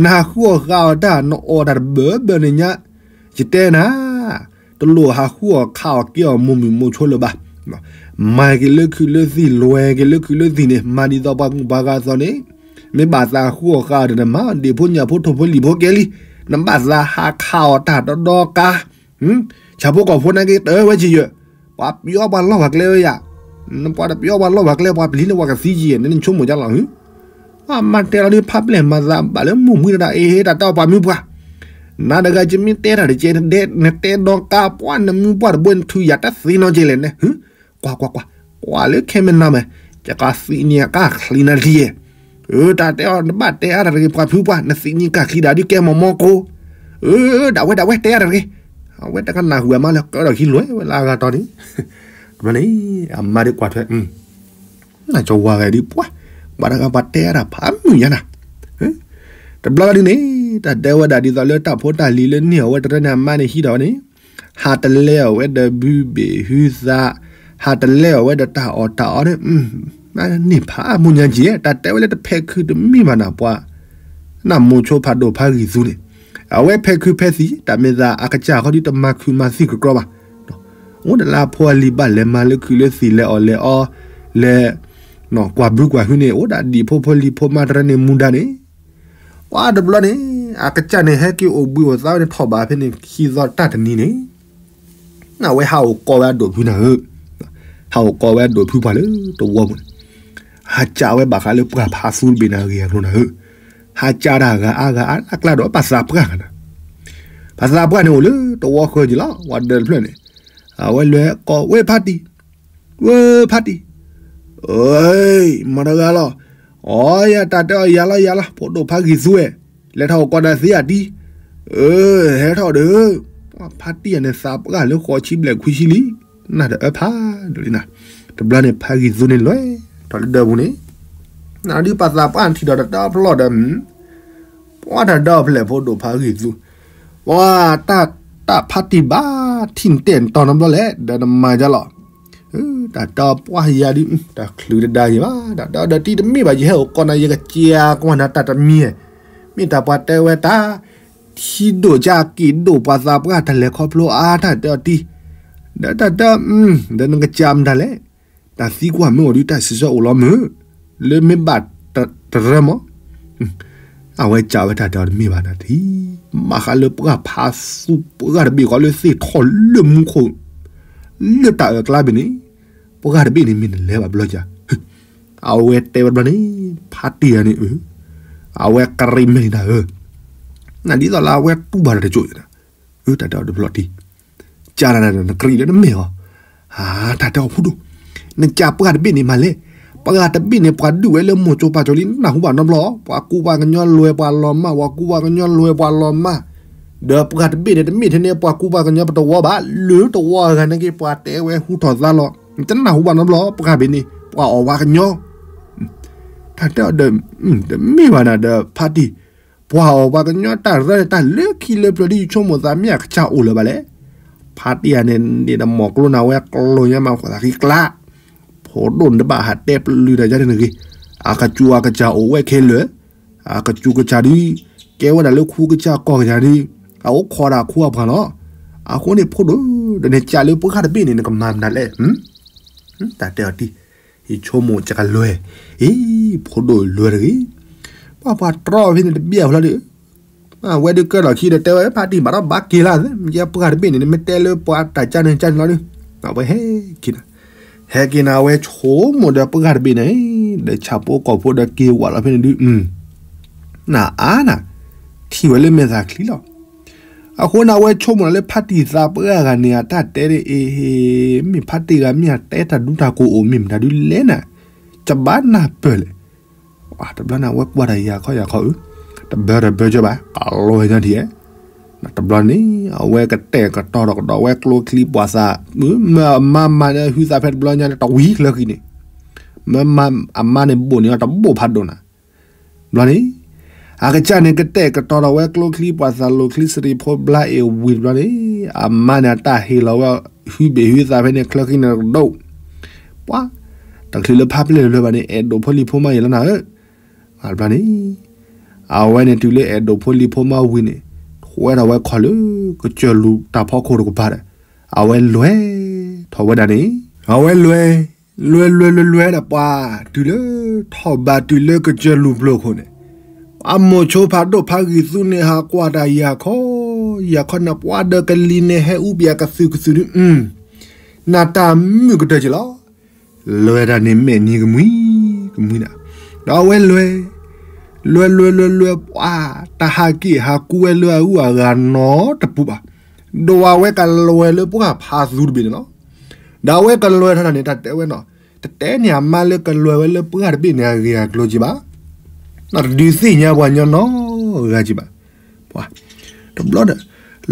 နဟးဃုအီၣ်ဃာ်အီၣ်တၢ် နအီၣ်တၢ်တဘၢဘၢန့ၣ်ညါ, ယတဲနၤ, တလိၣ်ဟးဃုအီၣ်ခးအီၣ်ကဲအီၣ်မိၢ်မုၢ်မိၢ်ဆိလၢၤဘၣ်, မၤက့ၤလၢခုးလၢသံၣ် လဲၤက့ၤလၢခုးလၢသံၣ်န့ၣ် မၤဒ်သိးပှၤဂုၤပှၤဂၤအသိးန့ၣ်, မ့ၢ်ဘၣ်သးဃုအီၣ်ဃာ်အီၣ်ဒီးနမၤဒ့ၣ်ဖိညၣ်ဖိထိၣ်ဖိလံၣ်ဖိကဲလံ, နဘၣ်သးဟးခးအီၣ်တၢ်ဒီဒီကါ, ဆၣ်ဖိကီၢ်ဖိနာ်က့တၢ်ဝဲကယၢၤ, ပှၤပယီၤပှၤလီၢ်ပှၤကျဲဝဲယၤ, ပှၤတပယီၤပှၤလီၢ်ပှၤကျဲ ပှၤပျံၤလၢပှၤကသံယဲၢ် နဆိကမိၣ်ဒ်လဲၣ်, မၤတဲလီၤဒ်ဖးပျဲၢ်မၤသးဘၣ်လၢမုၢ်မုၢ်တဒၣ်အ့ တၢ်တဲအီၤပှၤမုၢ်ပှၢ်, နၤတဂၤကမ့ၢ်တဲတၢ်တကဲ နတဲဒီကါပှၤ နမုၢ်ပှၢ်တဘိနထုးယၤတသ့နီတကဲလဲၣ်န့ၣ်, ကွၢ်ကွၢ်ကွၢ်, ကွၢ်လၢခဲမနၤမဲာ်, ယကသံၣ်န့ၢ်အကါချံနၤတက့ၢ်, တၢ်တဲအီၤနဘၣ်တဲအါတၢ်တဂ့ၤ ပှၤဖုပှၢ် နသံၣ်န့ၢ်ကါချံဒၣ်ဒုးကဲမီၢ်မီၢ်ကိ, ဒၣ်ဝဲဒၣ်ဝဲတဲအါတၢ်တဂ့ၤ, အဝဲတကနၣ်ဃုာ်အမါလၢ ကၢထီၣ်ခံလွဲဝဲလၢအဂၤတီၤန့ၣ်, တဘျီန့ၣ်, အမါဒုးကွၢ်ထွဲ နကဝၤဂၤဒုးပှၤ, ပှၤတဂၤပှၤတဲအါတၢ်ဖးမုၢ်ညါနၤ, တဘျီဒုးန့ၣ်, တၢ်တဲဝဲဒၣ်ဒ်သိးလၢတၢ်ဖိတၢ်လံၤလၢန့ၢ်အီၤဝဲတရၢန့ၣ် အမါန့ၣ်ဟံးထီၣ်ဝဲန့ၣ်, ဟးတလဲအီၣ်ဝဲဒီးဘုဘ့ၣ်ဟုသး, ဟးတလဲအီၣ်ဝဲဒီးတၢ်အီၣ်တၢ်အီန့ၣ်, န့ၢ်ဖးမုၢ်ညါက့ၤ တၢ်တဲဝဲလၢတဖဲခုတမ့ၢ်ဘၣ်နၤပှၤ နမိၢ်ဆိဖးဒိၣ်ဖးဂံၢ်သူန့ၣ်, အဝဲဖဲခုဖဲသံၣ် တၢ်မ့ၢ်သးအကစၢ်ဃီဒုးတမၤခုးမၤသံၣ်ကကြီဘၣ်, အိၣ်ဒၣ်လၢအဖိအလံၤဘၣ်လဲၤမၤလၢခုးလၢသံၣ်လဲၤအီၣ်လဲၤအီ, လဲၤ, ကွၢ်ဘုကွၢ်ဟုန့ၣ် အိၣ်ဒၣ်ဒံၣ်ဖိဖိလံၤဖိမါတရၢန့ၣ်မူဒါန့ၣ်, ပှၤတဘျီန့ၣ်, အကစၢ်န့ၣ်ဟဲက့ၤအိၣ်ဘှံးအိၣ်သါဝဲန့ၣ်ထီၣ်ဘးဖဲန့ၣ်ခံသီတၢ်တနံၤန့ၣ် အဝဲဟးအိၣ်ကီးဝဲအဒိၣ်ဖုနၤဧၢ, ဟးအိၣ်ကီးဝဲအဒိၣ်ဖုပှၢ်လၢတဝီပူၤန့ၣ်, ဟးကးဝဲဘၣ်ဃးလၢပှၢ်ဖးသူတဘ့ၣ်န့ၣ်အဂ့ၢ်အကျိၤနၤဧၢ, ဟးကးတၢ်ဂၤအါဂၤအါအကျါဒီးပှၤသးပှၢ်ဂၤနၤ, ပှၤသးပှၢ်န့ၣ်အိၣ်လၢတဝီဃၢၤက့ၤလီၤ ပှၤဒၢးတဖျၢၣ်န့ၣ်, အဝဲလဲၤကိးဝဲဖါတံၢ်, ဝဲဖါတံၢ်, အၢ, မတၤတဂၤလီၤ, အိ ယၤတၢ်တဲအီၤယၤလီၤယၤလီၤ ဖိဒိၣ်ဖးဂံၢ်သူဝဲ, လဲၤထီၣ်အိၣ်ကီးတၢ်သ့ယၤတံၢ်, အၢ, ဟဲထီၣ်ဒီး, ဖါတံၢ်ယၤန့ၣ်သးပှၢ်လၢဃိးဆံဘျဲၣ်ခွံဆံလံ, နၢ်တအၢဖးဒိၣ်လံနၤ, တဘျီန့ၣ်ဖးဂံၢ်သူန့ၣ်လဲၤထီၣ်လၢဒၢးပူၤန့ၣ် နဒုးပှၤသးပှၢ်နထံၣ်ဒီးတၢ်ဖျီၣ်ဒီး ပှၤတၢ်ဒီဖျဲၣ်ဖိဒိၣ်ဖးဂံၢ်သူ, ပှၤတၢ် တၢ်ဖးတံၢ်ဘၣ်ထံၣ်နတဲာ်နတီၤနီတဘျီလဲၣ် ဒီးနမၤဒ်လီၤ. တၢ်တဲပှၤယၤဒုး တချုးတဒါယံၤဘၣ် တၢ်တဲဒီးတံၤတမ့ၢ်ဘၣ် ယဟဲအိၣ်ကီးနၤ ယကစံးကွၢ်နၤတၢ်တမံၤ, မ့ၢ်တၢ်ပှၤတဲဝဲတၢ် ထံဒိၣ်ကၢက့ၣ်ဒိၣ် ပှၤသးပှၢ်တၢ်လဲၤခီဖျိအါ တၢ်တဲအီၤတံၤ, ဒီးတၢ်တဲ ဒီးနကစံးမတၤလဲၣ်, တၢ်သံကွၢ်မ့ၢ်အိၣ်ဒုး တၢ်စံးဆၢအိၣ်လီၤမုာ်, လၢမ့ၢ်ဘၣ်တရၢမး အဝဲစံးဝဲတၢ်တဲအီၤတမ့ၢ်ဘၣ်နၤတံၤ, ဘၣ်ဃးလၢပှၢ်ဖးသူပှၢ်တဘ့ၣ်ဃီလၢသ့ၣ်ထီၣ်လၢမူခိၣ်, လၢတၢ်အၢၣ်ကျါဘ့ၣ်န့ၣ်, ပှၢ်တဘ့ၣ်န့ၣ်မ့ၢ်နလဲၤဘၣ်ဘျီက, အဝဲတဲဝဲတဘျီန့ၣ်, ဖါတံၢ်ဂၤန့ၣ်, အဝဲကရံးမဲာ်နံၤနၤဧၢ, နဒ်သိးလၢအဝဲတူၢ်ဘၣ်ဒီးတကၠိၣ်ယၤ, တၢ်တဲအီၤတဘျီတံၤ ကၢ်နၤနကရံးလၢနမဲာ်အီၤ, တၢ်တဲအီၤဖိဒိၣ်, နကၢ်ပှၢ်တဘ့ၣ်န့ၣ်မၤလဲၣ်, ပှၢ်တဘ့ၣ်န့ၣ် ပှၤဒုးဝဲလၢမိၢ်ကၠိပၢ်ကၠိလံ နနၢ်ဟူဘၣ်နီတဘျီ, ပှၤကူပှၤကညီလဲၤပှၤလီၤမၢ်, ပှၤကူပှၤကညီလဲၤပှၤလီၤမၢ်, ဒီးပှၢ်တဘ့ၣ်န့ၣ် တမ့ၢ်ထဲန့ၣ် ပှၤကူပှၤကညီပတဝီဘၣ်, လၢတဝီအဂၤနာ်က့ ပှၤတဲဝဲဟူထီၣ်သါလီၤ, တနၢ်ဟူဘၣ်နီတဘျီ, ပှၢ်ဘ့ၣ်န့ၣ် ပှၤအီၣ်ပှၤကညီ တၢ်တဲအီၤဒီး, တမ့ၢ်ဘၣ်နၤဒီးဖါတံၢ်, ပှၤအီၣ်ပှၤကညီတၢ်ရၢတၢ်လၢခံလၢပျၢၤဒ်ယဆိကမိၣ်သးမ့ၢ်အကစၢ်အိၣ်လၢၤဘၣ်လဲၣ်, ဖါတံၢ်ဂၤန့ၣ် န့ၣ်ဒီးမီၢ်ကျိနၤဝဲကျိညါမး ဃိသးဃံကျါ, ဖိဒိၣ်န့ၣ်တဘၣ်ဟးတဲပျုၤတၢ်ယါန့ၣ်ဂ့ၤ, အကစူၤအကစၢ်အိၣ်ဝဲခဲလၢာ်, အကစူၤကစၢ်ဒုး, ကဲဝဲဒၣ်လၢခူကစၢ်ကီၢ်ကစၢ်ဒုး, အအိၣ်ခိးဒၣ်ခူအပှၤလီၤ, အဃိန့ၣ်ဖိဒိၣ်, ဒီးနကၢ်လၢပှၢ်တဘ့ၣ်န့ၣ် နကမၤမနုၤလဲၣ် တၢ်တဲအီၤတံၤ, ယဆိကမိၣ်ကကလွဲၢ်, အံၤ, ဖိဒိၣ်လွဲၢ်တဂ့ၤ, ပှၤပှၤတြီဖဲန့ၣ်တဘ့ၣ်အဖျီဒီး, ဝဲဒုးကၢထီၣ်ခံဒီးတဲဝဲဖါတံၢ်ဘၣ်ဒီးဘၣ်က့ၤလၢ်, ယပှၢ်တဘ့ၣ်န့ၣ် နမ့ၢ်တဲလၢပှၤတၢ်ကၢန့ၣ်ကၢန့ၣ်လီၤဒုး, အဝဲဟဲက့ၤနၤ, ဟဲက့ၤနၤ အဝဲဆိကမိၣ်ဒီးပှၢ်တဘ့ၣ်န့ၣ်, ဒီးဆၣ်ဖိကီၢ်ဖိဒီးက့ၤဝးလီၤဖဲန့ၣ်ဒုး, နအါနၤ, ထံၣ်ဝဲလၢမဲာ်သၣ်ချံလီၤ အဃိန့ၣ် အဝဲဆိကမိၣ်လၢဖါတံၢ်သးပှၢ်ဂၤန့ၣ် အတၢ်တဲဒ်အံၤ, မ့ၢ်ဖါတံၢ်ဂၤမ့ၢ်အတဲတၢ်ဒူတၢ်ကိၢ်အိၣ်မ့ၢ်မတၤဒုးလဲၣ်နၤ, ကဘၣ်နၢ်ပၢၢ်လဲၣ်, တဘျီန့ၣ် အဝဲကွၢ်တၢ်ယၤခီယၤခီဧၢ, တဘၢတဘၢကၢဘၣ် ကလီဝဲညါဒ်အံၤ, တဘျီန့ၣ် အဝဲကတဲာ်ကတီၤထီၣ်ကဒီးဝဲကျိချံပှၤသး, မ့ၢ်အမါမၤန့ၢ်ဟုသးဖဲတဘျီညါန့ၣ် တဝံၤလၢခံန့ၣ်, မ့ၢ်အမါန့ၣ်ဘိၣ်န့ၢ်အီၤတဘိၣ်ဖးဒိၣ်နၤ ဘျီန့ၣ်, အကစၢ်န့ၣ်ကတဲာ်ကတီၤထီၣ်ဝဲကျိချံပှၤသးလိၤချံစရံးဖိဘျါအ့ၣ်ဝံၤတဘျီန့ၣ်, အမါန့ၣ်အတၢ်ဟ့ၣ်လီၤဝဲ ဟုဘ့ၣ်ဟုသးဖဲန့ၣ်ချၢခံန့ၣ်ကဒိၣ်, ပှၤ, တချုးလၢဖါပျဲၢ်တဘျီဘၣ်န့ၣ် အဲၣ်ဒိးဖိလံၤဖိမါယံၤလီၤနၤဧၢ, ဘျီန့ၣ်, အဝဲန့ၣ်တုၤလၢအဲၣ်ဒိးဖိလံၤဖိမါဝံၤန့ၣ်, ထွဲထီၣ်ဝဲခီၣ်လၢ ကစၢၢ်လူၤတၢ်ဖီခိၣ်တကပၤဒီး, အဝဲလဲၤထီၣ်ဝဲဒၣ်န့ၣ်, အဝဲလဲၤ လဲၤလဲၤလဲၤလဲၤဒီးပှၤ, တုၤလၢထီၣ်ဘးတုၤလၢကစၢၢ်လူၤပျိၢ်ခိၣ်န့ၣ်, အမိၢ်ဆိဖးဒိၣ်ဖးဂံၢ်သူန့ၣ်ဟးကွၢ်တၢ်ယၤခီ, ယၤခီန့ၣ် ပှၤဒီးကလံၤန့ၣ်ဟဲအူပယၤကသုးကသုးဒုး, နၢ်တၢ်မုာ်ကတၢၢ်က့ၤလီၤ. လဲၤတၢ်န့ၣ်မဲာ်နံၤကမှံ, ကမှံနၤ, ဒီးအဝဲလဲၤ လဲၤလဲၤလဲၤလဲၤပှၤ, တၢ်ဟးက့ၢ်ဟးကူဝဲလၢအအူအဂၤနီတပူၤဘၣ်, ဒီးအဝဲကလဲၤလၢပှၢ်ဖးသူတဘ့ၣ်န့ၣ်လီၤ. ဒီးအဝဲကလဲၤထီၣ်တၢ်န့ၣ် တၢ်တဲဝဲနီၤ, တတဲန့ၢ်အမါလၢကလဲၤဝဲလၢပှၢ်တဘ့ၣ်န့ၣ် အဂ့ၢ်အကျိၤက့ၤဘၣ်, တဒုးသ့ၣ်ညါပှၤညီနီတဂၤက့ၤဘၣ်. ပှၤ, တဘျီဒီး,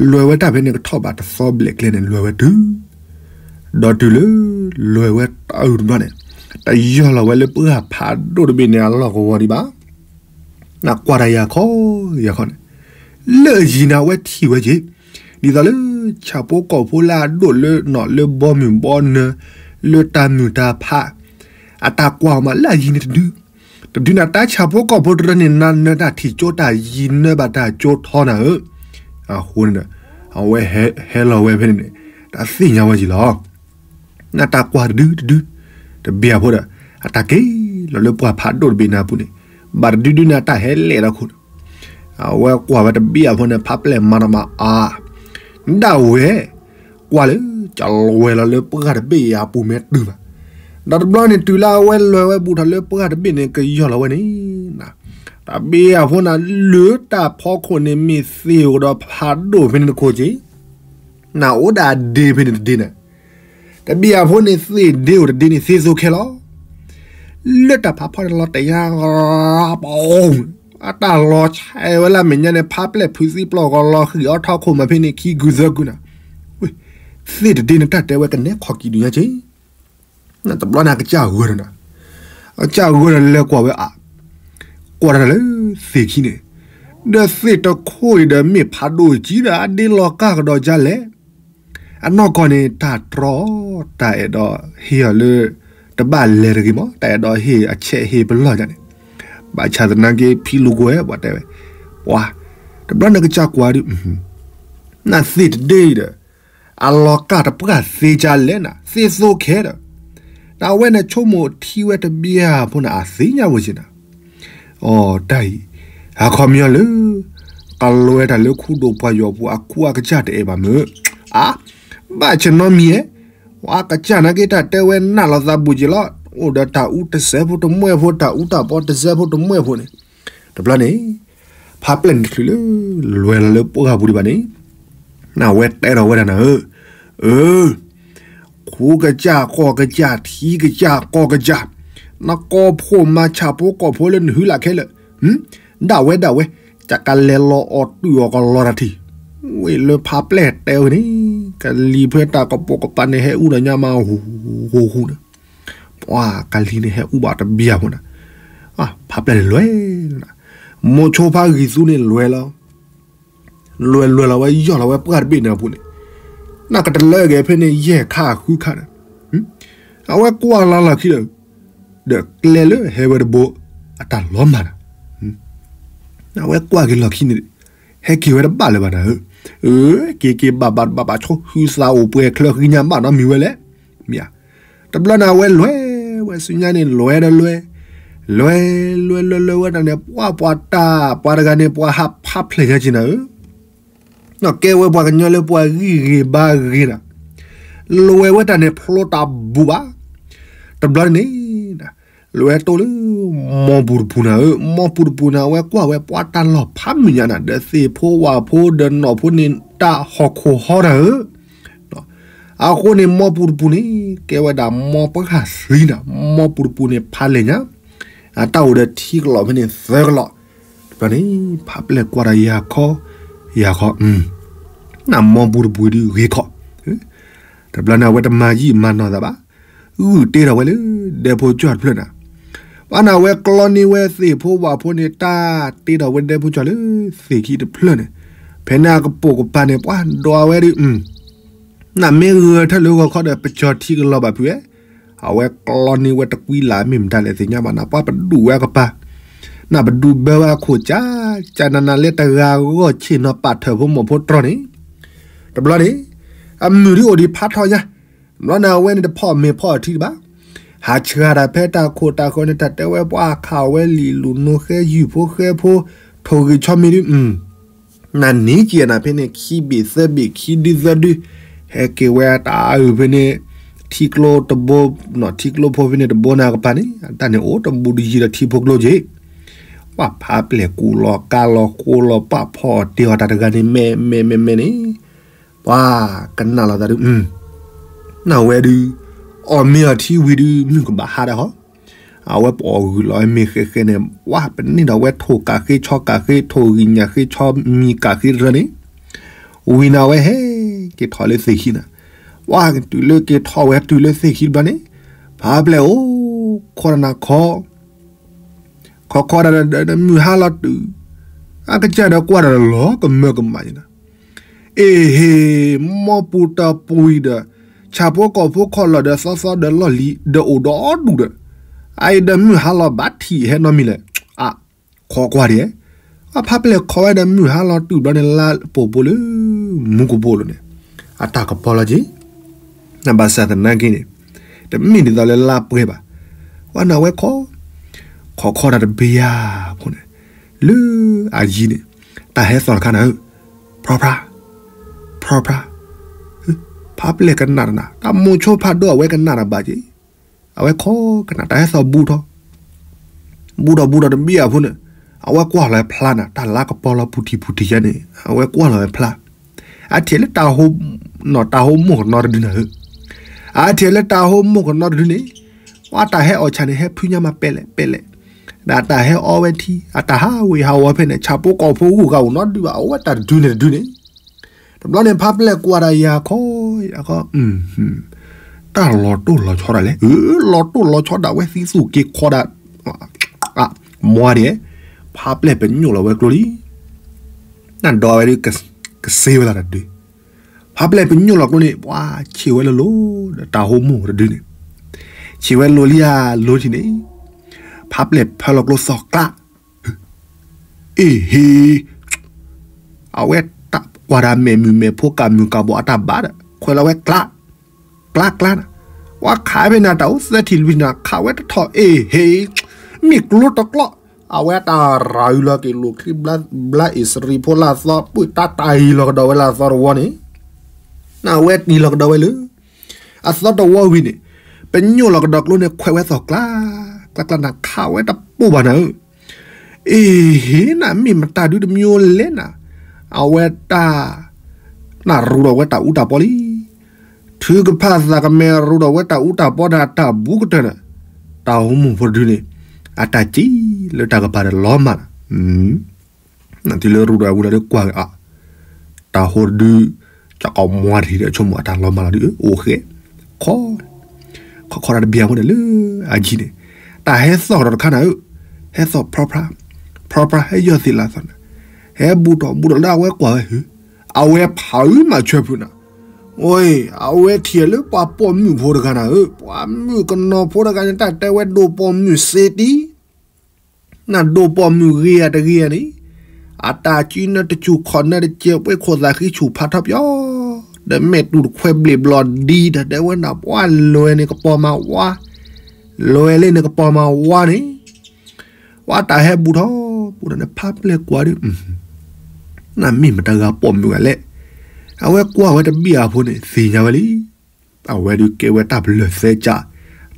လဲၤဝဲတၢ်ဖဲန့ၣ်ကထီၣ်ဘးတသီဘျဲၣ်ကျဲန့ၣ် လဲၤဝဲတုၤ, ဒီးတုၤလၢ, လဲၤဝဲတၢ်အုၣ်တဘျီန့ၣ်, တယီၢ်လီၤဝဲလၢပှၢ်ဖးဒိၣ်တဘ့ၣ်န့ၣ် အလီၢ်ကဝီၤဒံးဘၣ်. နကွၢ်တၢ်ယၤခီ, ယၤခီန့ၣ်, လၢအယံၤန့ၣ် အဝဲထံၣ်ဝဲက့ၤ, ဒ်သိးလၢ, ဆၣ်ဖိကီၢ်ဖိလၢအဒိၣ်လၢနီၢ်လၢဘီမုၢ်ဘီနၢၤ, လၢတၢ်မုာ်တၢ်ဖး, အတၢ်ကွၢ်အီၤမးလၢအယံၤန့ၣ်တဒု တဒုန့ၣ် တၢ်ဆၣ်ဖိကီၢ်ဖိတရၢန့ၣ် နၢနၢတၢ်ထံၣ်ကၠိတၢ်ယံၤနၢဘၣ်တၢ်ကၠိထီနၤဧၢ, အဃိန့ၣ်ဒီး, အဝဲဟဲလီၤဝဲဖဲန့ၣ်န့ၣ်, တၢ်သ့ၣ်ညါဝဲက့ၤလီၤ. နတၢ်ကွၢ်တဒုတဒု, တဘ့ၣ်အဖိဒီး, အတၢ်က့ၤလီၤလၢပှၢ်ဖးဒိၣ်တဘ့ၣ်န့ၣ်အပူၤန့ၣ်, ဘၣ်တဒုဒုန့ၣ် အတၢ်ဟဲလဲၤဒီးခိၣ်န့ၣ်, အဝဲကွၢ်ဝဲတဘ့ၣ်အဖိန့ၣ် ဖးပျဲၢ်မၤတၢ်မၤအါ, ဒၣ်ဝဲ, ကွၢ်လၢ, ကလဲၤလီၤလၢပှၢ်တဘ့ၣ်အံၤအပူၤမ့ၢ်တုၤဘၣ်, ဒီးတဘျီန့ၣ်တုၤလၢအဝဲလဲၤဝဲဘူးထီၣ်လၢပှၢ်တဘ့ၣ်န့ၣ် ကယီၢ်လီၤဝဲန့ၣ်, တဘ့ၣ်အဖိန့ၣ် လၢတၢ်ဖီခိၣ်န့ၣ်မ့ၢ်သ့ၣ်အိၣ်ဒီးဖးဒိၣ်ဖဲန့ၣ်တခိၣ်က့ၤ နအိၣ်ဒၣ်ဒ့ဖဲန့ၣ်တဒ့န့ၣ်, တဘ့ၣ်အဖိန့ၣ်သ့ၣ်ဒ့အိၣ်တဒ့န့ၣ်သ့သိခဲလီၤ. လၢတၢ်ဖးဖီန့ၣ်လီၤတဲာ်ညါ, ပ, အတၢ်လီၤဆဲးဝဲလၢအမဲာ်ညါန့ၣ် ဖးပျဲၢ်ဖုးသံပျီၢ်ဂီၤလီၤဃံၣ်အီထီခိၣ်မးဖဲန့ၣ်ခံကုသၢကုနၤ, သ့ၣ်တဒ့န့ၣ်တၢ်တဲဝဲကနဲခီၣ်ကံၤဒုးညါက့ၤ တဘျီန့ၣ်အကစၢ်ဂၢၢ်ဒီးနၤ, အကစၢ်ဂၢၢ်ဒီးလဲၤကွၢ်ဝဲအ ကွၢ်တၢ်လၢသ့ၣ်ခံန့ၣ်, ဒီးသ့ၣ်တခိၣ်အံၤဒီးမ့ၢ်ဖးဒိၣ်ကံဒီး အဒ့လီၤကၢ်ကဒီးဒ်လဲၣ်. အနီၢ်ကီၢ်န့ၣ် တၢ်တြီ တၢ်အဲၣ်ဒိးဟ့ၣ်အီၤလၢ တဘၣ်လဲၤတဂ့ၤမး, တၢ်အဲၣ်ဒိးဟ့ၣ်အဆဲးဟ့ၣ်ပလီၢ်ဒ်န့ၣ်, ဘၣ်ဆၣ်သနာ်က့ ဖံလူၤကွဲ ပှၤတဲဝဲ, ပှၤ တဘျီန့ၣ်ကစၢ်ကွၢ်ဒုး နသ့ၣ်တဒ့အံၤဒီး အလီၤကၢ်တပှၢ်သ့ဒ်လဲၣ်နၤ, သ့သိခဲဒီး, နအဝဲန့ၣ်ဆိကမိၣ်ထံဝဲတဘျၢ်ဖိန့ၣ် အသ့ၣ်ညါဝဲက့ၤနၤ. အိ တၢ်အံၤ အခီပညီလၢ ကလွဲတၢ်လၢခူဒိၣ်ပှၢ်ယီၤပူၤ အခူအကစၢ်တအဲၣ်ဘၣ်မုာ်, အါ, ဘၣ်ဆၣ်နီတမံၤဧဲ, ပှၤကစၢ်နာ်က့ တၢ်တဲဝဲနးလီၤသးဘူးက့ၤလီၤ, အိၣ်ဒီးတၢ်အူတစဲးဖိတမှဲၣ်ဖိ တၢ်အူတၢ်ပီတစဲးဖိတမှဲၣ်ဖိန့ၣ်, တဘျီန့ၣ် ဖးပျဲၢ်န့ၣ်တချုးလၢ လဲၤလီၤလၢပှၢ်ပူၤဒံးဘၣ်န့ၣ်, နဝဲတဲထီၣ်ဝဲဒၣ်နၤဧၢ, အၢ, ခူကစၢ်ကီၢ်ကစၢ် ထံကစၢ်ကီၢ်ကစၢ်, နကိးဖှိၣ်မၤဆၣ်ဖိကိးဖှိၣ်လၢနဟုလၢခဲလၢာ်, ဒၣ်ဝဲဒၣ်ဝဲ, ကကလဲၤလီၤအီၤတုၤအီၤကလီတၢ်ထံး, ဝ့ၢ်လၢဖးပျဲၢ်တဲဝဲန့ၣ်, ကလံၤဖဲတၢ်ကပိာ်ကပၤန့ၣ် ဟဲအူဒီးညါမး ဟူဟူန့ၣ်, ပှၤကလံၤန့ၣ်ဟဲအူဘၣ်တဘျၢ်ဖိန့ၣ်, ဖးပျဲၢ်န့ၣ်လဲၤလီၤ, မိၤဆိဖးဂံၢ်သူန့ၣ်လဲၤလီၤ လဲၤလဲၤလီၤဝဲယီၢ်လီၤဝဲပှၢ်တဘ့ၣ်န့ၣ်အပူၤန့ၣ်, နကတလၢက့ၤဖဲန့ၣ် ယဲၢ်ခါဃုခါန့ၣ်, အဝဲကွၢ်လီၤလီၢ်ခံဒီး, ဒီးကျဲလၢဟဲဝဲတဘိ, အတၢ်လီၤမၢ်ဒီး, အဝဲကွၢ်က့ၤလီၢ်ခံန့ၣ်, ဟဲက့ၤဝဲတဘၣ်လၢၤဘၣ်နၤဧၢ, အၢ, က့ၤက့ၤဘၣ်ဘၣ်တဘၣ်ဘၣ်ဆိ ဟုသးအိၣ်ပှဲၤချၢဃံညါဘၣ်နီတမံၤဝဲလဲၣ်, မ့ၢ်ဧါ, တဘျီန့ၣ်အဝဲလဲၤဝဲဆူညါန့ၣ် လဲၤဒီးလဲၤ, လဲၤ, လဲၤလဲၤလဲၤဝဲဒၣ်န့ၣ် ပှၤပှၤတၢ်ပှၤတဂၤန့ၣ် ပှၤဟးဖးဖျဲၣ်ညါက့ၤနၤဧၢ, ကဲဝဲပှၤကညီလၢပှၤဂံၢ်ဂ့ၤဘါဂ့ၤနၤ, လဲၤဝဲတၢ်န့ၣ်ဖျိတၢ်ဘူးဘၣ်, တဘျီန့ၣ် လဲၤတိၢ်လၢ မီပူၤတပူၤနၤဧၢ, မီပူၤတပူၤန့ၣ် အဝဲကွၢ်ဝဲပှၤတၢ်လီၢ်ဖးမုၢ်ညါနၤ ဒီးသ့ၣ်ဖိဝၣ်ဖိဒီးနီၣ်ဖိန့ၣ် တၢ်ဟီၣ်ခိၣ်ဟီနၤဧၢ, အဃိန့ၣ် မီပူၤတပူၤန့ၣ် ကဲဝဲဒၣ်မီပှၢ်သံနၤ, မီပူၤတပူၤန့ၣ် ဖးလဲၢ်ညါ, အတၢ်အိၣ်ဒီးထံကလီးဖဲန့ၣ်သၢကလီး, တဘျီန့ၣ် ဖးပျဲၢ်ကွၢ်ဒီးယၤခီ, ယၤခီ, နမီပူၤတပူၤဒုးဂ့ၤခီ, တဘျီန့ၣ် အဝဲတမၤယံာ်မၤနီၢ်သးဘၣ်, ဂုၢ်တ့ထီၣ်ဝဲလၢ ဒဲဖိကၠီၣ်တဖျၢၣ်နၤ, ဘၣ်နၤဝဲကျီန့ၢ်ဝဲသ့ၣ်ဖိဝၣ်ဖိန့ၣ် တၢ်တ့ထီၣ်ဝဲဒဲဖိကၠီၣ်လၢသ့ၣ်ခံတဖျၢၣ်န့ၣ်, ဖဲန့ၣ်အကပိာ်ကပၤန့ၣ် ပှၤဒွးဝဲဒုး, နမ့ၢ်ဂဲၤထၢၣ်လၢဂီၤခီဒီး ပကၠီၤထံကလီၤဘၣ်ဖုးဝဲ, အဝဲကျီန့ၢ်ဝဲတကွံလၢ်မ့ၢ်မတၤလဲၣ်သ့ၣ်ညါဘၣ်နၤ ပှၤပဒုးဝဲအကပၤ, နပဒုးဘၢဝဲအခိၣ်ကၠး, ကနၤနၤလၢတဂၤဂီၢ်ဆ့ၣ်နီၤပာ်ထၢၣ်ဖိမီၤဖိတြီန့ၣ်, တဘျီန့ၣ်, အမုၢ်ဒုးအိၣ်ဒံးဖးထီညါ, ဘျီန့ၣ် အဝဲန့ၣ်တဖီၣ်မ့ၤဖီၣ်ထံတဘၣ်, ဟးဆှၢတၢ်ဖဲတၢ်ခိၣ်တၢ်ဃၢၤန့ၣ် တၢ်တဲဝဲပှၤခးဝဲလံာ်လူၤနိဃဲယုၢ်ဖိဃဲဖိ, ထိၣ်ဂံၢ်ဆီမံၤဒုး နန့ၢ်က့ၤနၤဖဲန့ၣ် ခံဘ့ၣ်သၢဘ့ၣ်ခံဒုသၢဒု, ဟဲက့ၤဝဲတၢ်အုၣ်ဖဲန့ၣ်, ထံကျိတဘိ, ထံကျိဖိဖဲန့ၣ်တဘိန့ၣ်အကပၤန့ၣ် အတၢ်န့ၣ်အိၣ်တဘူးတယံၤဒီးထံဖိကျိက့ၤ, ပှၤဖးပျဲၢ်ကူၣ်လီၤကါလီၤဃိလီၤ ပှၤဖီၣ်တ့ၢ်အီၤတၢ်တဂၤန့ၣ် မဲာ်မဲာ်မဲာ်မဲာ်န့ၣ်, ပှၤကနၣ်လီၤသးဒုး နဝဲဒုး, အီၣ်မ့ၤအီထံဝံၤဒုး မုၢ်ကဘၣ်ဟါဒၣ်ဃီ, အဝဲပအီၣ်ဂုၢ်လီၤမ့ၤဃဲဃဲန့ၣ် ပှၤပန့ၢ်ဒီးဝဲထိၣ်ကးဃ့ဆီကးဃ့ ထိၣ်ဂံၢ်ညၣ်ဃ့ဆီမံၤကးဃ့တရၢန့ၣ်, ဝံၤန့ၣ်အဝဲဟဲက့ၤထီၣ်လၢသ့ၣ်ခံနၤ, ပှၤကတုၤလၢက့ၤထီၣ်ဝဲတုၤလၢသ့ၣ်ခံတဘျီန့ၣ်, ဖးပျဲၢ်အိၣ်ခိးနၤခိး ခိးခိးဒၣ်ဒီးမုၢ်ဟါလီၤတုၤ, အကစၢ်ဒီးကွၢ်ဒီးလီၤကမၢကမၣ်န့ၣ်, အ့ဟ့ၣ်, မီပူၤတပူၤအံၤဒီး, ဆၣ်ဖိကီၢ်ဖိခီၣ်လီၢ်ဒီးသီသီဒီးလီၢ်လံၤဒီးအိၣ်ဒီးဒူၣ်ဒီး, အအံၤဒီးမုၢ်ဟါလီၤဘၣ်ထံးဟဲနီတမံၤလဲၣ်, အ, ခိးကွၢ်ဒံး, အဖးပျဲၢ်ခိးဝဲဒီးမုၢ်ဟါလီၤတုၤဘျီန့ၣ် လါပိာ်ပိာ်လၢ မူကပိာ်လိၤန့ၣ်, အတၢ်ကပီၤလီၤက့ၤ နဘၣ်ဆၣ်သနာ်က့န့ၣ်, တမ့ၢ်ဒ်သိးလၢလါပှဲၤဘၣ်, ပှၤနဝဲခိး, ခိးခိးတၢ်တဘ့ၣ်ယၤဖိန့ၣ်, လၢအယံၤန့ၣ်, တၢ်ဟဲသီၣ်တခါနၤဧၢ, ဖြါဖြါ, ဖြါဖြါ, ဖးပျဲၢ်ကနၣ်တနၤ တၢ်မိၤဆိဖးဒိၣ်အဝဲကနၣ်တဘၣ်က့ၤ, အဝဲခိးကနၣ်တၢ်ဟဲသီၣ်ဘူးထီၣ် ဘူးထီၣ်ဘူးထီၣ်တဘ့ၣ်အဖိန့ၣ်, အဝဲကွၢ်လီၤဝဲဖျါနၤ တၢ်လါကပီၤလီၤပူၤထံၣ်ပူၤထံၣ်ယါန့ၣ် အဝဲကွၢ်လီၤဝဲဖျါ, အထံၣ်လၢတၢ်ဟိ, တၢ်ဟိမိၢ်ကနီတဒုနၤဧၢ, အထံၣ်လၢတၢ်ဟိမိၢ်ကနီတဒုန့ၣ်, ပှၤတၢ်ဟဲအီၣ်ဆၣ်န့ၣ် ဟဲဖုညါမးပဲလဲၣ်ပဲလဲၣ်, ဒီးတၢ်ဟဲအီဝဲထံ အတၢ်ဟးဝ့ၤဟးဝီၤဖဲန့ၣ် ဆၣ်ဖိကီၢ်ဖိဂုၤဂၤအိၣ်နီတဒုဘၣ် အိၣ်ဝဲတၢ်တဒုန့ၣ်တဒုန့ၣ် တဘျီန့ၣ် ဖးပျဲၢ်ကွၢ်ဒၣ်ယၤခီ, ယၤခီ, တၢ်လီၤတိၢ်လီၤဆီဒၣ်လဲၣ်, လီၤတိၢ်လီၤဆီဒၣ်ဝဲသံသူၣ်က့ၤခီဒၣ်, မွၤဒဲး, ဖးပျဲၢ်ပညိၣ်လီၤဝဲကျိလံ. နဒီးဝဲဒုး ကစ့ဝဲလီၤတဒု. ဖးပျဲၢ်ပညိၣ်လီၤကျိန့ၣ် ပှၤဆံးဝဲလိၤလိၤ ဒီးတၢ်ဟိမိၢ်တဒုန့ၣ် ဆံးဝဲလိၤလံဧါလိၤထံးန့ၣ် ဖးပျဲၢ်ဖၢလီၤကျိသီၣ်ကျါ အ့ၣ်ဟ့ အဝဲတၢ်ကွၢ်ဒၣ်မဲာ်မုာ်မဲာ်ဖိကးမုာ်ကးဘီအတၢ်ဘါဒီး ခွဲးလီၤဝဲကျါ ကျါကျါန့ၣ် ပှၤခးဖဲန့ၣ် တၢ်အိၣ်သၢထံၣ်လွံၢ်ထံၣ်န့ၣ် ခးဝဲတထီၣ် အ့ၣ်ဟ့ မ့ၢ်ကျိတကျီၢ် အဝဲတၢ်ရၤအုးလီၤက့ၤလိာ်ချံ ဘျါအ့ၣ်စရံဖိလၢအသီ ပုၢ်တၢ်တၢ်အံၤလီၤကဒီးဝဲလၢအသီတဝီန့ၣ် နဝဲတံၤလီၤကဒီးဝဲလၢ အသီတဝီဝံၤန့ၣ် ပညိၣ်လီၤကဒီးကျိန့ၣ် ခွဲးဝဲသီၣ်ကျါ ကျါကျါနၤ ခးဝဲတပိာ်ဘၣ်နၤဧၢ အ့ၣ်ဟ့ နမ့ၢ်မတၤဒုတမံၤလဲၣ်နၤ အဝဲတၢ် နရူးဒီးဝဲတၢ်အူတၢ်ပီလံ ထုကဖၣ်သးကမဲာ်ရူးဒီးဝဲတၢ်အူတၢ်ပီဒီးတၢ်ဘူးကတၢၢ်န့ၣ် တၢ်ဟိမိၢ်ဖိတဒုန့ၣ် အတၢ်စံးလၢတၢ်ကပၤဒီးလီၤမၢ်လီၤ နတုၤလၢရူးဒီးဝံၤလီၤဒီးကွၢ်ဂ့ၤအီၤ တၢ်ဟိတဒု ကကမွါတထံၣ်ဒီးဆိကမိၣ်အတၢ်လီၤမၢ်လီၤဒု အိၣ်ဃဲ ခီ ခီခီတၢ်တဘံၣ်အဃိန့ၣ်လၢအယံၤန့ၣ် တၢ်ဟဲသီၣ်ကဒီးတခါနၤဧၢ ဟဲသီၣ်ဖြီဖြါ ဖြီဖြါ ဟဲယီၢ်သ့ၣ်လၢသီၣ်န့ၣ် ဟဲဘူးထီၣ်ဘူးထီၣ်လၢအဝဲကွၢ်ဝဲ အဝဲဖးအုးမၤဆၢဖုးနၤ အဝဲထံၣ်လၢပှၤပိာ်မုၣ်ဖိတဂၤနၤဧၢ ပှၤမုၣ်ကနီၤဖိတဂၤန့ၣ် တၢ်တဲဝဲဒိၣ်ပိာ်မုၣ်စ့တံ နဒိၣ်ပိာ်မုၣ်ဂ့ၤဧါတဂ့ၤဧါန့ၣ် အတၢ်စုနၢတစူၢ်ခီၣ်နၢတစဲး ပှ့ၤခိၣ်သးဃံဆူၣ်ဖးထီပၠီ ဒီးမဲာ်တူၢ်တခွဲဘျ့ၣ်ဘျီၣ်ဒံ တၢ်တဲဝဲနၤ ပှၤလွဲန့ၣ်ကပီၤမၤဝါ လွဲလၢန့ၣ်ကပီၤမၤဝါန့ၣ် ပှၤတၢ်ဟဲဘူးထီၣ်ဘူးထီၣ်န့ၣ် ဖးပျဲၢ်ကွၢ်ဒု နမ့ၢ်မတၤဂၤပိာ်မုၣ်ဂၤလဲၣ် အဝဲကွၢ်ဝဲတဘံၣ်အဖိန့ၣ် သ့ၣ်ညါဝဲလံ အဝဲဒုးကဲဝဲတၢ်ပလၢၢ်သဲကၢ်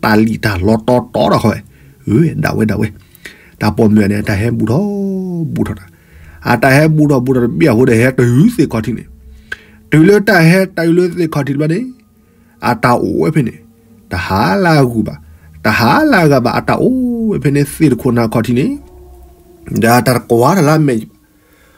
တၢ်လံၣ်တၢ်လီတီတီတခီဝဲ ဒၣ်ဝဲဒၣ်ဝဲ တၢ်ပိာ်မုၣ်န့ၣ် အတၢ်ဟဲဘူးထီၣ်ဘူးထီၣ်တၢ် အတၢ်ဟဲဘူးထီၣ်ဘူးထီၣ်တဘံၣ်အဖိဒီး ဟဲတုၤသ့ၣ်ခီၣ်ထံးန့ၣ် တုၤလၢတၢ်ဟဲတုၤလၢသ့ၣ်ခီၣ်ထံးတဘျီန့ၣ် အတၢ်အိၣ်ဝဲဖဲန့ၣ် တဟါလၢအဂုၤဘၣ် တဟါလၢအဂၤဘၣ် အတၢ်အိၣ်ဝဲဖဲန့ၣ် သ့ၣ်တခိၣ်နၤခီၣ်ထံးန့ၣ် ဒီးတၢ်တကွၢ်တၢ်လၢအမဲာ်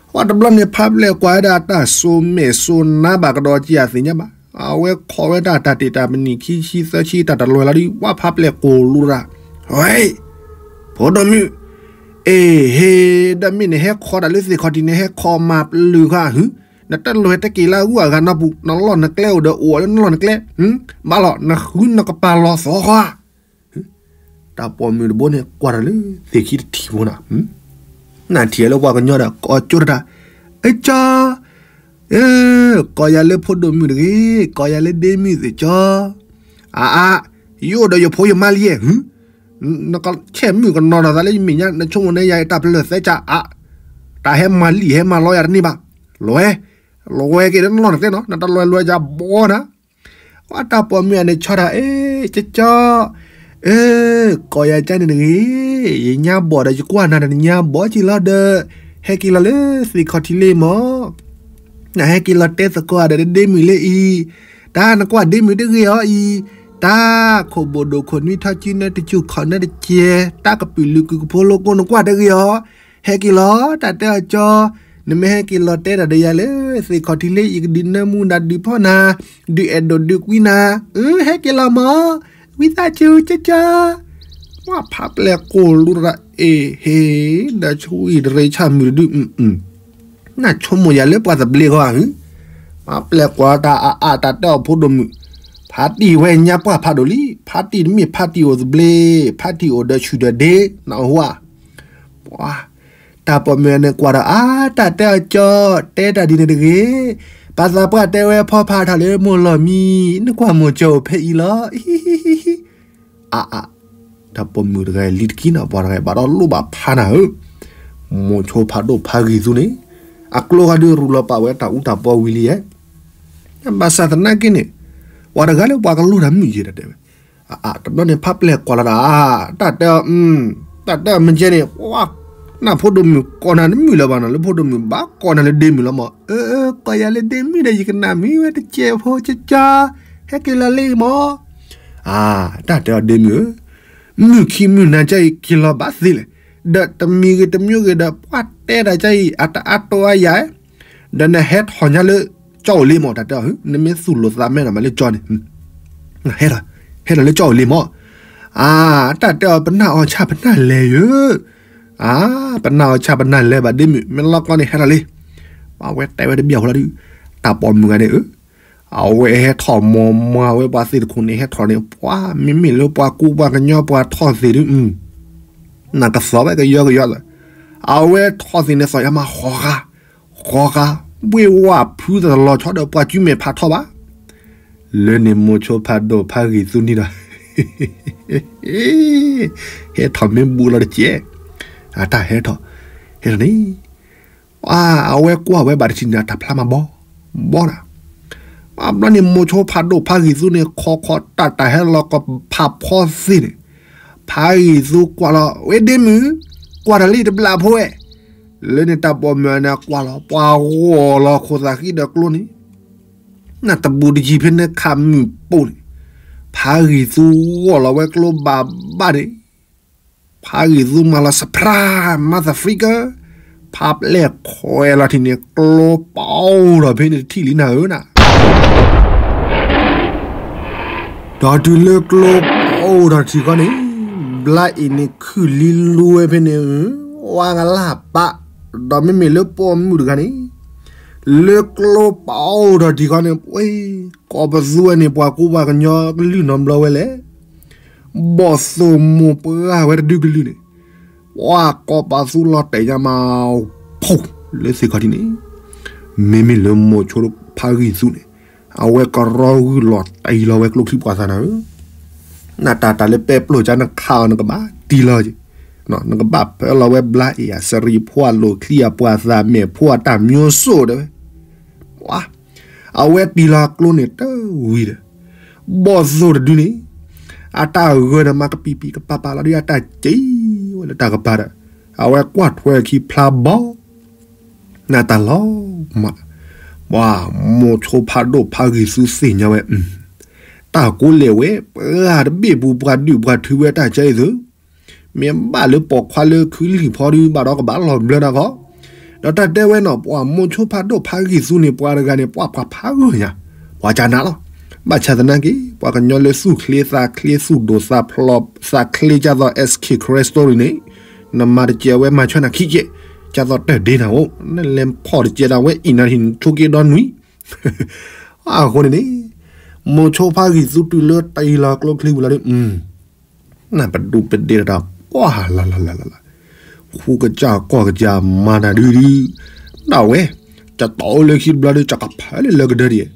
ဘၣ် ပှၤတဘျီန့ၣ် ဖးပျဲၢ်ကွၢ်ဝဲဒၣ်တၢ်စိၤမဲာ်စိၤနါဘၣ်ကဒီးက့ၤအသ့ၣ်ညါဘၣ် အဝဲခိးဝဲဒၣ်တၢ်တ့ၢ်တၢ်ပနံၣ်ခံဆံသၢဆံ တၢ်တလွဲၤလီၤဒုး ပှၤဖးပျဲၢ်ကိၢ်လူၤတၢ် ဝဲ ဖိဒိၣ်မုၣ် အ့ၣ်ဟ့ ဒီးမ့ၢ်နဟဲခိးတၢ်လၢသ့ၣ်ခီၣ်ထံး နဟဲခိးမၤပျုၢ်ဃီဧါ နတလွဲၤတက့ၢ်လၢအဂုၤအဂၤနီတပူၤ နလီၢ်နကျဲအိၣ်ဒီးအိၣ်လၢနလီၢ်နကျဲ ဘၣ်လီၤ နဃုနကပာ်လီၤသီဃီဧါ တၢ်ပိာ်မုၣ်တဘိန့ၣ် ကွၢ်တၢ်လၢသ့ၣ်ခံတထံၣ်ဖိနၤ, နထံၣ်လၢပှၤကညီဒီး ကိးကၠိတၢ်, အကၠီ, အၢ, ကိးယၤလၢဖိဒိၣ်မုၣ်တဂ့ၤ, ကိးယၤလၢဒ့မုၣ်သ့ၣ်ကၠီ, အါအါ, ယအိၣ်ဒီးယဖိယမါလံဧါ, နကဆဲးမုၣ်ကနီၤဒီးသးလၢယမဲာ်ညါ နဆိကမိၣ်န့ၣ်ယၤတၢ်ပလၢၢ်သဲကၢ်အါ, တၢ်ဟဲမၤလံာ်ဟဲမၤလီယၤတန့ၢ်ဘၣ်, လွဲ, လွဲက့ၤလၢနလီၢ်နကျဲနီၤ, နတလွဲလွဲယၤဘီနၤ ပှၤတၢ်ပိာ်မုၣ်အန့ၣ်ဆီတၢ်, အ့ ကၠီကၠီ, အၢ ကိးယၤကၢ်န့ၣ်တဂ့ၤ, ယညါဘီၣ်ဒီးယကွၢ်နၤဒီးနညါဘီၣ်က့ၤလီၤဒီး, ဟဲက့ၤလီၤလၢသ့ၣ်ခီၣ်ထံးလံမၢ်, နဟဲက့ၤလီၤတဲသကိးဒီးဒ့မုၣ်လၢအံၤ, တၢ်နကွၢ်ဒ့မုၣ်တဂ့ၤအီၤအံၤ, တၢ်ခိၣ်ဘိၣ်ဒိၣ်ခိၣ်နွံထီၣ်စုနၢတစူၢ်ခီၣ်နၢတစဲး, တၢ်ကပုာ်လုးကုကဖိလိကိနကွၢ်တဂ့ၤအီၤ, ဟဲက့ၤလီၤ တၢ်တဲအီၤကၠီ, နမ့ၢ်ဟဲက့ၤလီၤတဲတၢ်ဒီးယၤလၢ သ့ၣ်ခီၣ်ထံးလံ ယကဒုးနၢမူနၤဒုးဖီၣ်နၤ, ဒုးအဲၣ်ဒိးဒုးကွံနၤ, အၢ ဟဲက့ၤလီၤမၢ်, ဝံသးစူၤကၠီကၠီ, ပှၤဖးပျဲၢ်ကိၢ်လူတရၣ် အ့ၣ်ဟ့ၣ်, ဒီးဆူအံၤတရ့ဆၣ်မုၢ်တဒု နဆိကမိၣ်ယၤလၢပှၤသဘျ့ဂီၢ်ဧါ, ဖးပျဲၢ်ကွၢ်တၢ်အါအါတၢ်တဲအီၤဖိဒိၣ်မုၣ်, ဖါတံၢ်ဝဲညါပှၢ်ဖးဒိၣ်လံ, ဖါတံၢ်တမ့ၢ်ဖါတံၢ်အိၣ်သဘျ့, ဖါတံၢ်အိၣ်ဒီးဆူၣ်ဒီးဒ့, နၢ်ဟူဧါ, ပှၤ တၢ်ပိာ်မုၣ်န့ၣ်ကွၢ်ဒီးအါ, တၢ်တဲအီၤကၠီ, တဲတၢ်ဒ်န့ၣ်တဂ့ၤ, ပှၤသးပှၢ်တဲဝဲဖီဖးထီၣ်လၢမိၢ်လီၢ်မံ, နကွၢ်မိၢ်ကၠီအိၣ်ဖဲအံၤလီၤ, အါအါ, တၢ်ပိာ်မုၣ်တဂၤလံတကံနီၤ ပှၤတဂၤဘၣ်ဒီးလိၣ်ဘၣ်ဖးနၤဧၢ, မိၢ်ဆိဖးဒိၣ်ဖးဂံၢ်သူန့ၣ်, အကျိဂၤဒုးရူၤလီၤပာ်ဝဲတၢ်အူတၢ်ပီဝံၤလံဧါ, ဘၣ်ဆၣ်သနာ်က့န့ၣ်, ပှၤတဂၤလၢပှၤကလိၣ်တၢ်မုၣ်ယဲတၢ်တဲဝဲ, အါအါ တဘျီန့ၣ် ဖးပျဲၢ်ကွၢ်လီၤတၢ်, တၢ်တဲအီၤ, တၢ်တဲအီၤမ့ၢ်ကဲန့ၣ်, နဖိဒိၣ်မုၣ်ကိးနၤတမုာ်လၢၤဘၣ်နီၤ လၢဖိဒိၣ်မုၣ်ဘၣ်ကိးနၤလၢဒ့မုၣ်လီၤမၢ်, အၢ ကိးယၤလၢဒ့မုၣ်ဒီး ယကနၣ်မံဝဲတကဲးဖိကၠီကၠီ, ဟဲက့ၤလီၤလံမၢ်, အါ, တၢ်တဲအီၤဒ့မုၣ်ဧၢ, မုၢ်ခံမုၢ်နၤကၠီအံၤက့ၤလီၤဘၣ်သ့လဲၣ်, ဒီးတမံၤဂ့ၤတမံၤဂ့ၤဒီး ပှၤတဲတၢ်ကၠီအံၤ အတအါတိအါယၤ, ဒီးနဟဲထီၣ်ညါလၢကၠီအိၣ်လံမၢ် တၢ်တဲအီၤ, နမ့ၢ်သူၣ်လိာ်သးမဲဒီးမးလၢကၠီန့ၣ်, ဟဲထီၣ်လၢကၠီအိၣ်လံမၢ်, အါ, တၢ်တဲအီၤပနၢ်အီၤဆၣ်ပနၢ်လဲၤယၢ် အါ, ပနၢ်အီၤဆၣ်ပနၢ်လဲၤဘၣ်ဒ့မုၣ် မ့ၢ်လီၤကီန့ၣ် ဟဲထီၣ်လံ. အဝဲတဲဝဲတဘျီအဃိလီၤဒုး, တၢ်ပိာ်မုၣ်ဂၤန့ၣ်ဧၢ, အဝဲဟဲထီၣ်မၤမၤဝဲပှၤသ့ၣ်တခိၣ်န့ၣ် ဟဲထီၣ်န့ၣ် ပှၤမ့မ့ၢ်လၢပှၤကူပှၤကညီပှၤထီၣ်သ့ၣ်ဒုး, နကသီၣ်ဝဲကယီကယီ, အဝဲထီၣ်သ့ၣ်န့ၣ် သီၣ်ယါမးဃီဃါ, ဃီဃါ, ဘှ့ၣ်ဝၣ်ဖုသလီၤဆီဒီးပှၤကုမဲာ်ဖးထီၣ်ဘၣ်. လၢန့ၣ်မိၤဆိဖးဒိၣ်ဖးဂံၢ်သူန့ၣ်ဒီး ဟဲထီၣ်မ့ၢ်ဘူးလီၤတကဲး, အတၢ်ဟဲထီၣ်, ဟဲထီၣ်န့ၣ်, အဝဲကွၢ်ဝဲဘၣ်တထံၣ်န့ၣ် အတၢ်ဖျါမးဘီ, ဘီနၤ, အဘျီန့ၣ်မိၤဆိဖးဒိၣ်ဖးဂံၢ်သူန့ၣ် ခီခီတၢ်တၢ်ဟဲလီၤကဖးဖီသ့ၣ်န့ၣ်, ဖးဂံၢ်သူကွၢ်လီၤ ဝဲဒ့မုၣ်, ကွၢ်တၢ်လံတဘျီဖိဝဲ, လၢန့ၣ်တၢ်ပိာ်မုၣ်န့ၣ်ကွၢ်လီၤ ပှၤဂီၢ်လီၤခိၣ်သးဃံဒီးကျိန့ၣ် နတဘူးတယံၤဖဲန့ၣ်ခးမုၢ်ပိၢ်န့ၣ်, ဖးဂံၢ်သူဂီၢ်လီၤဝဲကျိဘၣ်ဘၣ်န့ၣ်, ဖးဂံၢ်သူမၤလီၤ surprise motherfucker, ဖးပျဲၢ်ခွဲးလီၤထံၣ်န့ၣ် ကျိပအိၣ်ထီၣ်ဖဲန့ၣ်တထံၣ်လံနၤဧၢနၤ. ဒီးတုၤလၢကျိပအိၣ်ထီၣ်ထံၣ်ဃီန့ၣ်, ဘျါအံၤန့ၣ်ခုၣ်လံလူဝဲဖဲန့ၣ်, ဝါကလၢ်ပာ်, ဒီးမ့မ့ၢ်လၢပိာ်မုၣ်တဂၤန့ၣ်, လၢကျိပအိၣ်ထီၣ်ထံၣ်ဃီန့ၣ်, ပှ့ၤ, ကိးပသူဝဲန့ၣ် ပှၤကူပှၤကညီကလုၢ်နီတဘျီဝဲလဲၣ်, ဘီၣ်သိၣ်မိၢ်ပှၢ်ဝဲတဒုကလုာ်န့ၣ်, ပှၤကိးပသူလီၤတဲာ်ညါမး, ဖူး, လၢသ့ၣ်ခီၣ်ထံးန့ၣ်, မ့မ့ၢ်လၢမိၤဆိဖးဂံၢ်သူန့ၣ်, အဝဲကရီဂုာ်လီၤတံၢ်လီၤဝဲကျိချံပှၤသးနၤဧၢ, နတၢ်တၢ်လၢပဲပျိၢ်ကါနခးအီၤနကဘၣ်တံၢ်လီၤက့ၤ, နကဘၣ်ဖၢလီၤဝဲဘျါအံၤ အစရံဖှီၣ်လိာ်ချံအပှၤသးမဲာ်ဖှီၣ်အတၢ်မၠိစိၣ်တဲဝဲ, ပှၤ အဝဲတံၢ်လီၤကျိန့ၣ်တဝံၤဒီး, ဘီၣ်သိၣ်တဒုန့ၣ်, အတၢ်ဂၢၢ်န့ၣ်မၤကပံာ်ပံာ်ကပၤပၤလီၤဒုး အတၢ်စံးဝဲလၢတၢ်ကပၤဒီး, အဝဲကွၢ်ထွဲခံဖျါဘီ, နတၢ်လီၤမး, ပှၤမိၤဆိဖးဒိၣ်ဖးဂံၢ်သူသ့ၣ်ညါဝဲ, တၢ်ကိးလဲၣ်ဝဲ ပှၤတဘ့ၣ်ပူၤပှၤဒုၣ်ပှၤထုဝဲတၢ်ကဲအံၤသု မ့ၢ်ဘၣ်လၢပိာ်ခွါလၢခုလံၢ်ဖီဒုးဘၣ်ဒီးကဘၣ်လီၤဘျၢနၤခီ, ဒီးတၢ်တဲဝဲနီၤ ပှၤမိၤဆိဖးဒိၣ်ဖးဂံၢ်သူန့ၣ် ပှၤတဂၤန့ၣ် ပှၤပှၤဖးဂၢၢ်ညါ, ပှၤကနးလီၤ, ဘၣ်ဆၣ်သနာ်က့ ပှၤကညီလၢသူၣ်ချ့သးချ့သူၣ်ဒိၣ်သးဖျိး သးချ့ကၢ်သိး SK Crest Story န့ၣ်, နမၤတကဲဝဲမၤဆၢနၤခံကဲ, ကၢ်သိးတၢ်ဒ့နၤအိၣ် နလဲၤဖီၣ်တကဲဒၣ်ဝဲအံၤနၤထံၣ်နဆိက့ဒီနွံ အဃိန့ၣ်န့ၣ်, မိၤဆိဖးဂံၢ်သူတုၤလၢတံၢ်လီၤကျိချံပူၤလီၤဒုး, နပဒူးပဒ့တၢ်ပှၢ်လၢ်လၢ်လၢ်လၢ်, ဃူကစၢ်ကီၢ်ကစၢ်မၤနၤဒုဒု, ဒၣ်ဝဲ, ကတီၢ်အိၣ်လၢခံတဘျီဒုး ကပာ်ဖဲလၢလၢကဒၢဒံး,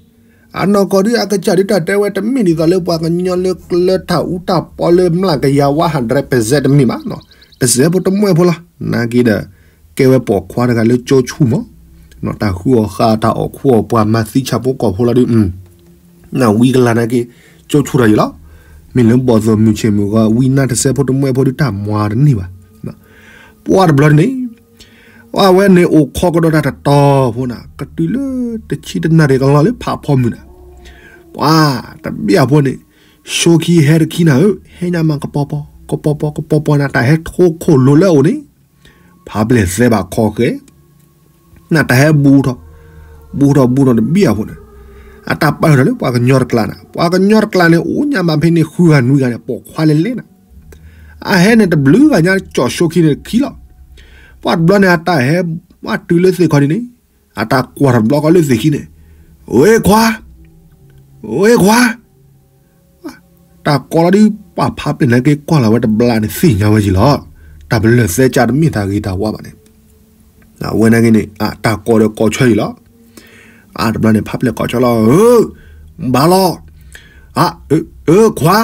အနီၢ်ကီၢ်ဒုးအကစၢ်ဒုးတၢ်တဲဝဲတမ့ၢ်ဒ်သိးလၢပှၤကညီလၢကျၢၤတၢ်အူတၢ်ပီလၢမျးကယၤ one hundred percent တမ့ၢ်ဘၣ်, တစဲးဖိတမှဲၢ်ဖိလီၤ, နာ်က့ဒီး, ကဲဝဲပိာ်ခွါတဂၤလၢကၠိဆူၣ်မး, တၢ်ဃုအီၣ်ဃာ်တၢ်အီၣ်ခူအီၣ်ပှၤမၤသံဆၣ်ဖိကီၢ်ဖိလီၤဒုး နဝံကလၤနာ်က့, ကၠိဆူၣ်ထီၣ်ယံၤလီၤ, မ့ၢ်လၢဘီၣ်သိၣ်မုၢ်ဆ့ၣ်မုၢ်ဂီၤ ဝံနါတစဲးဖိတမှဲၢ်ဖိဒုးတၢ်မၤတန့ၢ်ဘၣ်, ပှၤတဘျီန့ၣ်, အဝဲန့ၣ်အိၣ်ခိးကဒီးတၢ်တတီၤဖိနၤ ကတုၤလၢတဆံတနၣ်ရံၣ်ကလီၤလၢဖးဖီမုၢ်နၤ, ပှၤ, တဘ့ၣ်အဖိန့ၣ်, ဆိခံဟဲတခံနၤဧၢ, ဟဲညါမးကပီၤပီၤ, ကပီၤပီၤ ကပီၤပီၤနၤ တၢ်ဟဲထိခိၣ်လိၤလၢအအိၣ်န့ၣ်, ဖးပျဲၢ်သဲဘၣ်ခီဃဲ နတၢ်ဟဲဘူးထီၣ်, ဘူးထီၣ်ဘူးထီၣ်တဘ့ၣ်အဃိန့ၣ်, အတၢ်ပာ်ထီၣ်လၢပှၤကညီတကျါန့ၣ် ပှၤကညီတကျါန့ၣ် အိၣ်ညါဘၣ်ဖဲန့ၣ်ဃုဂၤနွံဂၤန့ၣ် ပိာ်ခွါလဲၣ်လဲၣ်နၤ, အဟဲန့ၣ်တဘျုးဂၤညါကၠီၣ်ဆိခံန့ၣ်ခံလီၤ, ပှၤတဘျီန့ၣ် အတၢ်ဟဲ, ပှၤတုၤလၢသ့ၣ်ခီဒ်န့ၣ်, အတၢ်ကွၢ်ထီၣ်တဘျီဃီလၢသ့ၣ်ခံန့ၣ်, ဝ့ခွါ, ဝ့ခွါ တၢ်ကိးလီၤဒုး ပှၤဖးပျဲၢ်နာ်က့ကွၢ်လီၤဝဲတဘျီန့ၣ် သ့ၣ်ညါဝဲယံၤလီၤ, တၢ်ပလၢၢ်သဲကၢ်တမ့ၢ်တၢ်ဂ့ၤတၢ်ဝါဘၣ်န့ၣ်, အဝဲနာ်က့န့ၣ် တၢ်ကိးဒီးကိးဆၢအံၤလီၤ, တဘျီန့ၣ် ဖးပျဲၢ်ကိးဆၢလီၤ, ဘၣ်လီၤ, ခွါ,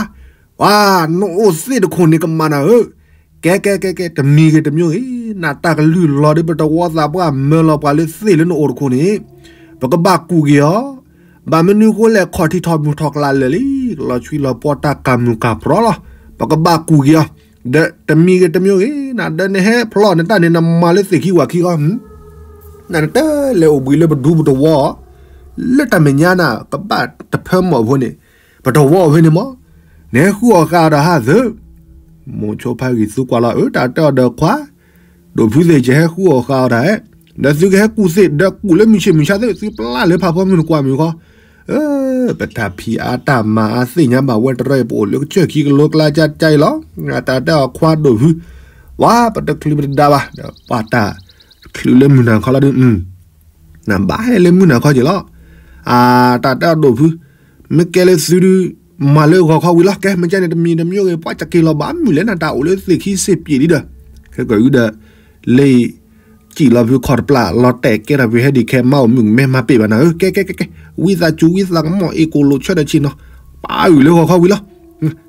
ပှၤ, နအိၣ်သ့ၣ်တခိၣ်န့ၣ်ကမၣ်နၤဧၢ, ကဲကဲကဲကဲ တမံၤဂ့ၤတမံၤဂ့ၤ, နတၢ်ကလုၢ်လီၤဒုး ပတဝီသးပှၢ်မၢလီၤပှၤလၢသ့ၣ်လၢနအိၣ်တခိၣ်န့ၣ်, ပကဘၣ်ကူၣ်က့ၤအီၤ ဘၣ်မနုၤဃိလဲၣ် ခီၣ်ထံးထီၣ်မုၢ်ထီၣ်ကျးလၢာ်လံ, လီၤဆံးလီၤပှီၢ်တၢ်ကၤမုၢ်ကၤဖျီလီၤ, ပကဘၣ်ကူၣ်က့ၤအီၤ, ဒီးတမံၤဂ့ၤတမံၤဂ့ၤ, နဒီးနဟဲဖျီနတၢ်န့ၣ် နမၤလၢသ့ၣ်ခံဝၤခံဃီ, နတလဲၤအိၣ်ဘှံးလၢပဒူပတဝီ, လၢတၢ်မဲာ်ညါနၤ ကဘၣ်တဖၢမီၢ်ဖိန့ၣ်, ပတဝီဖဲန့ၣ်မး, နဟဲဃုအီၣ်ဃာ်အီၤတၢ်ဟးသု, မိၤဆိဖးဂံၢ်သူကွၢ်လီၤအၢ တၢ်တဲအီၤဒီးခွါ ဒိၣ်ဖုသ့ၣ်ကဟဲဃုအီၣ်ဃာ်အီၤတၢ်ဧဲ, ဒီးသုကဟဲကူၣ်သ့ၣ် ဒီးကူၣ်လၢမုၢ်ဆ့ၣ်မုၢ်ဆါသ့ၣ် သုပျၢ်လၢဖးဖီမုၢ်နကွၢ်မုၢ်ဃီ, ပတၢ်ဖံးအါတၢ်မၤအါသ့ၣ်ညါဘၣ်ဝဲတရၢအံၤ ပအိၣ်လၢကစၢၢ်ခံကလိကျါကၠါကၠါအံၤလီၤ, တၢ်တဲအီၤခွါဒိၣ်ဖု, ဝါ ပတချုးပတဒါဘၣ်ဒီး ပှၤတၢ်ချုးလၢမုၢ်နၤခီလီၤဒုး နဘၣ်ဟဲလၢမုၢ်နၤခီက့ၤလီၤ. အတၢ်တဲအီၤဒိၣ်ဖု, မ့ၢ်ကဲလၢသုဒုး မၤလၢဂီၤခီဝံၤလီၤ. ကဲ မ့ၢ်ကဲန့ၣ် တမံၤတမံၤဂ့ၤ ပှၤကက့ၤလီၤဘၣ်မုၢ်လဲၣ်နၤ တၢ်အိၣ်လၢသ့ၣ်ခံစ့ၢ်ပျ့ၤလံဒီး ခဲကီၢ်အံၤဒီး လၢ စံၣ်လီၤဖုခီၣ်တပျၢ် လီၤတဲာ်ကဲထီၣ်ဖုဟဲဒံးခဲမါအိၣ်မုၢ်ကမဲမၤပ့ၢ်ဘၣ်နၤဧၢ, ကဲကဲကဲကဲ, ဝံသးစူၤဝံသးကမီၣ် အ့ၣ်ကိၣ်လိာ်ဆၢဒီးဆ့ၣ်နီၤ, ပၢ်အုၣ်လၢဂီၤခီဝံၤလီၤ.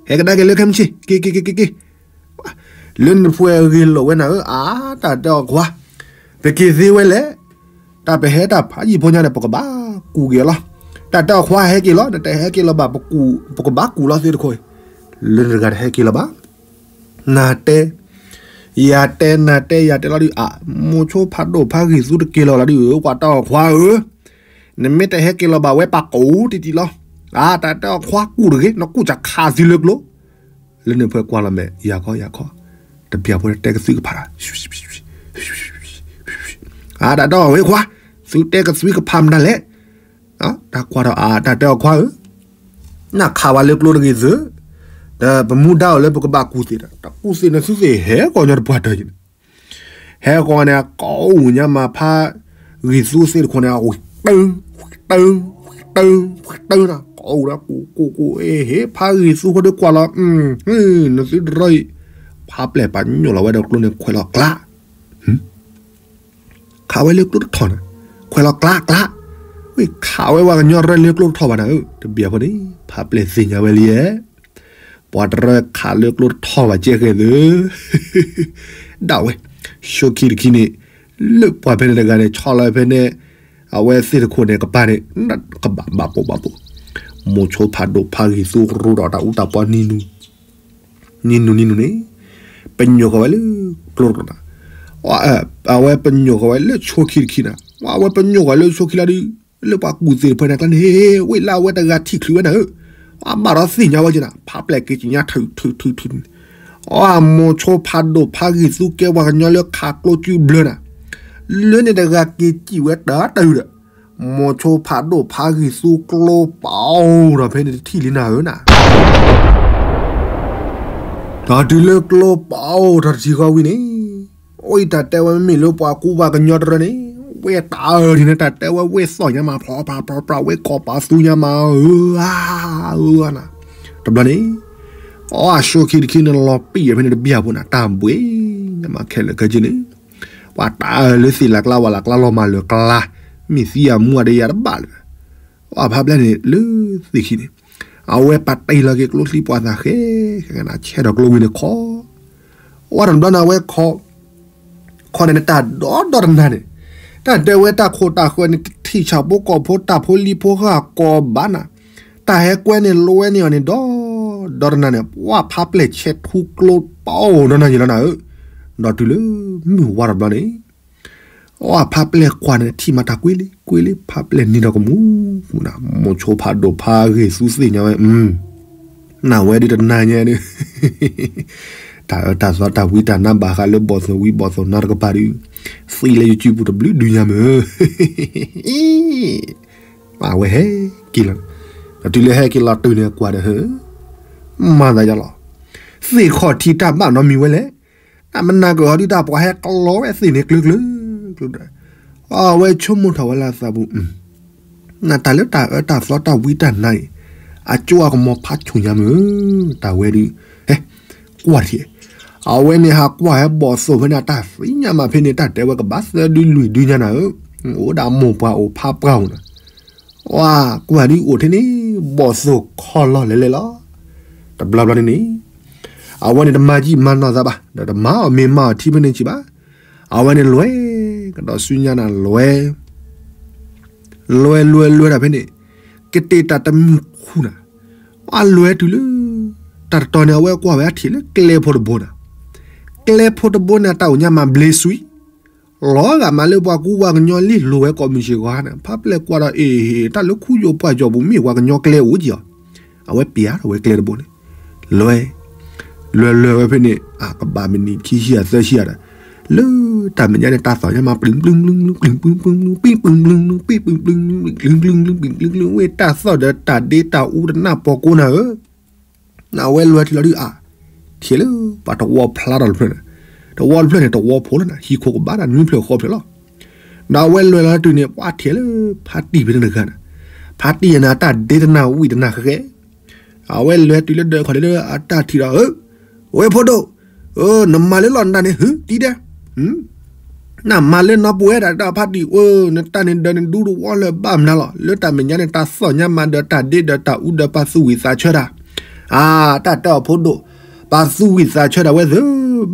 ဟဲကဒါက့ၤလၢခဲမုၢ်ဆ့ၣ် က့ၤက့ၤက့ၤက့ၤက့ၤ လၢနဖိအဂ့ၢ်လိာ်ဝဲနၤဧၢ, အါ တၢ်တဲအီၤခွါ, ပက့ၤသ့ဝဲလဲၣ်, တၢ်ပဟဲတၢ်ဖးယံာ်ဖိညါန့ၣ် ပကဘၣ်ကူးက့ၤအီၤလီၤ. တၢ်တဲအီၤခွါဟဲက့ၤလီၤ, နတဟဲက့ၤလီၤဘၣ် ပကဘၣ်ကူးလီၤသ့တခိၣ်, လၢနတဂၤတဟဲက့ၤလီၤဘၣ်. နတဲ, ယၤတဲနၤတဲယၤတဲလီၤဒုး အါ မိၤဆိဖးဒိၣ်ဖးဂံၢ်သူတက့ၤလီၤလီၤဒုး ပှၤတဲအီၤခွါဧၢ, နမ့ၢ်တဟဲက့ၤလီၤဘၣ်ဝဲပာ်ကိးတံၢ်တံၢ်လီၤ. အါ တၢ်တဲအီၤခွါကူးတဂ့ၤ နကူးစခးသံလၢကျိ လၢန့ၣ်ဖဲကွၢ်လီၤမဲာ် ယၤခီယၤခီ, တပျၢ်ဖိတဲကသွံကဖးဒီး အါ တၢ်တဲအီၤဝဲခွါ, သုတဲကသွံကဖးမတၤလဲၣ်. တၢ်ကွၢ်ဒီးအါ တၢ်တဲအီၤခွါဧၢ, နခးဝဲလၢကျိတဂ့ၤသု, ဒီးပမူဒါအီၤလၢပကဘၣ်ကူးသ့ၣ်ဒီး တၢ်ကူးသ့ၣ်န့ၣ်သုသ့ၣ်ဟဲကီၢ်ညီတပှၢ်တၢၢ်ယံၤန့ၣ် ဟဲကီၢ်န့ၣ် ကိးအူၣ်ညါမးဖးဂံၢ်သူသ့ၣ်တခိၣ်န့ၣ် ဝံၤတၢ ဝံၤတၢ ဝံၤတၢ ဝံၤတၢနၤ ကိးအူၣ်ဒီး ကိးကိးကိး အ့ၣ် ဟ့ၣ် ဖးဂံၢ်သူဖိဒုးကွၢ်လီၤ, နသုတရီအံၤ, ဖးပျဲၢ်ပာ်ညိၣ်လီၤဝဲဒီးကျိန့ၣ်ခွဲးလီၤကျါ ခးဝဲလၢကျိတထီၣ်န့ၣ်, ခွဲးလီၤကျါကျါ, ဝံၢ်ခးဝဲဝဲကညီတရၢလၢကျိတထီၣ်ဘၣ်နၤဧၢ, တဘၣ်ဖိန့ၣ် ဖးပျဲၢ်သ့ၣ်ညါဝဲလံဧါ, ပှၤတရၢခးလၢကျိတထီၣ်ဘၣ်ကဲဃဲၤသု, ဒၣ်ဝဲ, ဆိခံတခံန့ၣ်, လၢပှၤဖဲန့ၣ်တဂၤန့ၣ် ဆီလီၤဖဲန့ၣ်, အဝဲသ့ၣ်တခိၣ်န့ၣ်ကပၤန့ၣ်, ကဘၣ်ဘၣ်ပိာ်ဘၣ်ပိာ်, မိၤဆိဖးဒိၣ်ဖးဂံၢ်သူရိဒီးတၢ်အူတၢ်ပီနံၤနူ နံၤနူနံၤနူန့ၣ်, ပညိၣ်ဃီၤဝဲလၢကျိတကီၢ်နၤ, အဝဲပညိၣ်ဃီၤဝဲလၢဆိခံတခံနၤ, အဝဲပညိၣ်ဃီၤလၢဆိခံလီၤဒုး, လၢပှၤကူၣ်သ့ၣ်တဖၣ်န့ၣ်ကျါန့ၣ်, ဝ့ၢ်လၢအဝဲတဂၤထံၣ်ချုးဝဲနၤဧၢ, အဘၣ်ဒီးသ့ၣ်ညါဝဲက့ၤနၤ, ဖးပျဲၢ်က့ၤက့ၤညါထုးထုးထုးထုး, အမိၤဆိဖးဒိၣ်ဖးဂံၢ်သူကဲပှၤကညီလၢခးကျိကုဘျၢနၤ, လၢန့ၣ်တဂၤက့ၤစံၣ်ဝဲတၢ်တၢ်ဒီး မိၤဆိဖးဒိၣ်ဖးဂံၢ်သူကျိပအိၣ်ထီၣ်ဖဲန့ၣ်တထံၣ်လံနၤဧၢနၤ, ဒီးတုၤလၢကျိပအိၣ်ထီၣ်တထံၣ်ဃီဝံၤန့ၣ်, အိၣ်အံၤတၢ်တဲဝဲမ့မ့ၢ်လၢပှၤကူပှၤကညီတရၢန့ၣ်, ဝဲတၢ်အၢၣ်ထံန့ၣ် တၢ်တဲဝဲဝ့ၢ်သီၣ်ညါမး ဖျီဖျီဖျီဖျီ ဝ့ၢ်ကီၢ်ပာ်သူညါမးဧၢ, အၢနၤ, တဘျီန့ၣ်, အဆိခံတခံန့ၣ်လီၤပံာ်အဖဲန့ၣ်တဘျၢ်ဖိနၤ တၢ်ဘှံးညါမးခဲလၢာ်ခဲဆ့န့ၣ် ပှၤတၢ်အၢၣ်လၢသ့ၣ်လၢ်ကျါဝဲလၢ်ကျါလီၤမၢ်လၢာ်ကျါ, မ့ၢ်သံအမူအတယၤတဘၣ်လၢၤ, အဖးပျဲၢ်န့ၣ်လၢသ့ၣ်ခံန့ၣ်, အဝဲပာ်တ့ၢ်လီၤက့ၤကျိချံပှၤသးဃဲ, ဆဲးကနၤဆဲးထီၣ်ကျိဝံၤန့ၣ်ခီ, ဝဲတဘျီန့ၣ်အဝဲခီ ခီန့ၣ်နတၢ်ဒီဒီတနၤန့ၣ်, တၢ်တဲဝဲတၢ်ခိၣ်တၢ်ဃၢၤန့ၣ် တထံၣ်ဆၣ်ဖိကီၢ်ဖိတၢ်ဖိလံၤဖိဃၢ်ကီၢ်ဘၣ်နၤ, တၢ်ဟဲကွဲန့ၣ်လိဝဲန့ၢ်အီၤန့ၣ်ဒီဒီတနၤန့ၣ် ပှၤဖးပျဲၢ်ဆဲးထူကျိပအိၣ်ဒီနၤယံၤလီၤနၤဧၢ, ဒီးတုၤလၢမုၢ်ဝါတဘျီန့ၣ်, အဖးပျဲၢ်ကွၢ်န့ၣ် ထံၣ်မးတၢ်ကွ့လံကွ့လံ ဖးပျဲၢ်နံၤဒီးကမူၤမူၤနၤ မိၤဆိဖးဒိၣ်ဖးဂ့ၢ်သူသ့ၣ်ညါဝဲ နဝဲဒုးတနၤညါဒုး တၢ်အၢတၢ်သီတၢ်ဝံတၢ်နါဘၣ်ဃးလၢဘီၣ်သိၣ်ဝံဘီၣ်သိၣ်နါတကပၤဒုး သံလၢယစုပူၤတဘျုးဒုညါမ့ၢ် အဝဲဟဲက့ၤလီၤ, ဒီးတုၤလၢဟဲက့ၤလီၤတုၤန့ၣ် ကွၢ်ဒီးဟၢ မၤသးယါလီၤ, သ့ၣ်ခီၣ်ထံးတၢ်ဘၣ်နီတမံၤဝဲလဲၣ်, တၢ်မနၤကဟီဒုးတၢ်ပှၤဟဲကလီဝဲသ့ၣ်န့ၣ်ကျၢၤကျၢၤကျၢၤ, အဝဲဆိကမိၣ်ထီၣ်ဝဲလၢအသးပူၤ နတၢ်လၢတၢ်အၢတၢ်သီတၢ်ဝံတၢ်နါအံၤ အကၠိအကမီၤဖးဆူၣ်ညါမ့ၢ် တၢ်ဝဲဒုး ဟဲ ကွၢ်တက့ၢ်, အဝဲန့ၣ်ဟးကွၢ်ဟဲဘီၣ်သိၣ်ဖဲန့ၣ် အတၢ်သ့ၣ်ညါမးဖဲန့ၣ် တၢ်တဲဝဲကဘၣ်သၢဒုလွံၢ်ဒုညါနၤဧၢ, အိၣ်ဒၣ်မိၢ်ပှၢ်အိၣ်ဖးပှၢ်အိၣ်နၤ, ကွၢ်ဒုးအိၣ်ထဲန့ၣ် ဘီၣ်သိၣ်ခီလီၤလဲၤလဲၤလီၤ, တဘျီဘျီန့ၣ်န့ၣ် အဝဲန့ၣ်တမၤကံၣ်မၤနီၢ်သးဘၣ် ဒီးတမၤအီၣ်မ့ၤမၤအီၣ်ထံဖဲန့ၣ်စံးဘၣ်, အဝဲန့ၣ်လွဲၢ် ကဒီးဆူညါနၤလွဲၢ် လွဲၢ်လွဲၢ်လွဲၢ်ဒၣ်ဖဲန့ၣ် ကတဲာ်တၢ်တမုၢ်ခူၣ်နၤ, အလွဲၢ်တုၤလၢ တၢ်တတီၤန့ၣ် အဝဲကွၢ်ဝဲအထံၣ်လၢကျဲဖိတဘိနၤ, ကျဲဖိတဘိန့ၣ် တၢ်အိၣ်ညါမးဘျ့စွံ လီၤဂာ်မးလၢပှၤကူပှၤကညီလံလိၤဝဲကိးမုၢ်ဆ့ၣ်ဂီၤန့ၣ် ဖးပျဲၢ်ကွၢ်ဒီး အ့ၣ် တၢ်လၢခူယိၣ်ပှၢ်ယီၤပူၤမ့ၢ်ပှၤကညီကျဲအိၣ်က့ၤအီၤ, အဝဲပျဲထီၣ်ဝဲကျဲတဘိန့ၣ်, လွဲၢ် လွဲၢ်လွဲၢ်ဝဲဖဲန့ၣ် အကဘၣ်မံးနံးခံဆံယၤသၢဆံယၤဒီး လၢတၢ်မဲာ်ညါန့ၣ် တၢ်သီၣ်ညါမး ပျံၤပျံၤပျံၤပျံၤပျံၤပျံၤပျံၤပျံၤ ပံၤပျံၤပျံၤပျံၤ ပံၤပျံၤပျံၤပျံၤ ပံၤပျံၤပျံၤပံၤပျံၤပျံၤ ဝဲတၢ်သီၣ်ဒီးတၢ်ဒ့တၢ်အူတနၢ်ပီၤကိးနၤဧၢ နဝဲလွဲၢ်ထံလီၤဒုးအါ, ထံၣ်လၢပှၤတဝီဖျါထီၣ်တဖျၢၣ်န့ၣ်, တဝီတဖျၢၣ်န့ၣ် တဝီဖိလီၤနၤ, ဟံၣ်ခိၣ်ကဘၣ်ဒီးနွံဖျၢၣ်ဃိးဖျၢၣ်လီၤ. ဒီးအဝဲလဲၤလီၤတုၤန့ၣ် ပှၢ်ထံၣ်လၢဖါတံၢ်ဖဲန့ၣ်တဂၤန့ၣ်, ဖါတံၢ်ယၤန့ၣ် အတၢ်ဒ့တနၢ်ဝံၣ်တနၢ်ဃဲဃဲ, အဝဲလဲၤတုၤလၢဒၢးခီၣ်လၢအတၢ်ထံၣ်ဒီး, ဝဲဖိဒိၣ်, နမၤလၢလီၢ်နတၢ်န့ၣ် ဟုတံၢ်ဒဲး နမၤလၢနီၢ်ပှဲၤဒၣ်တၢ်ဖါတံၢ်ဧၢ, နတၢ်န့ၣ်ဒီးနဒူတဝီလၢၤဘၣ်မနုၤလီၤ. လၢတၢ်မဲာ်ညါန့ၣ် တၢ်သီၣ်ညါမၤဒီးတၢ်ဒ့ဒီးတၢ်အူဒီးပှၤသူၣ်ဝံၣ်သးဆၢတၢ်, အါ, တၢ်တဲအီၤဖိဒိၣ်, ပှၤသူၣ်ဝံၣ်သးဆၢတၢ်ဝဲသ့ၣ်,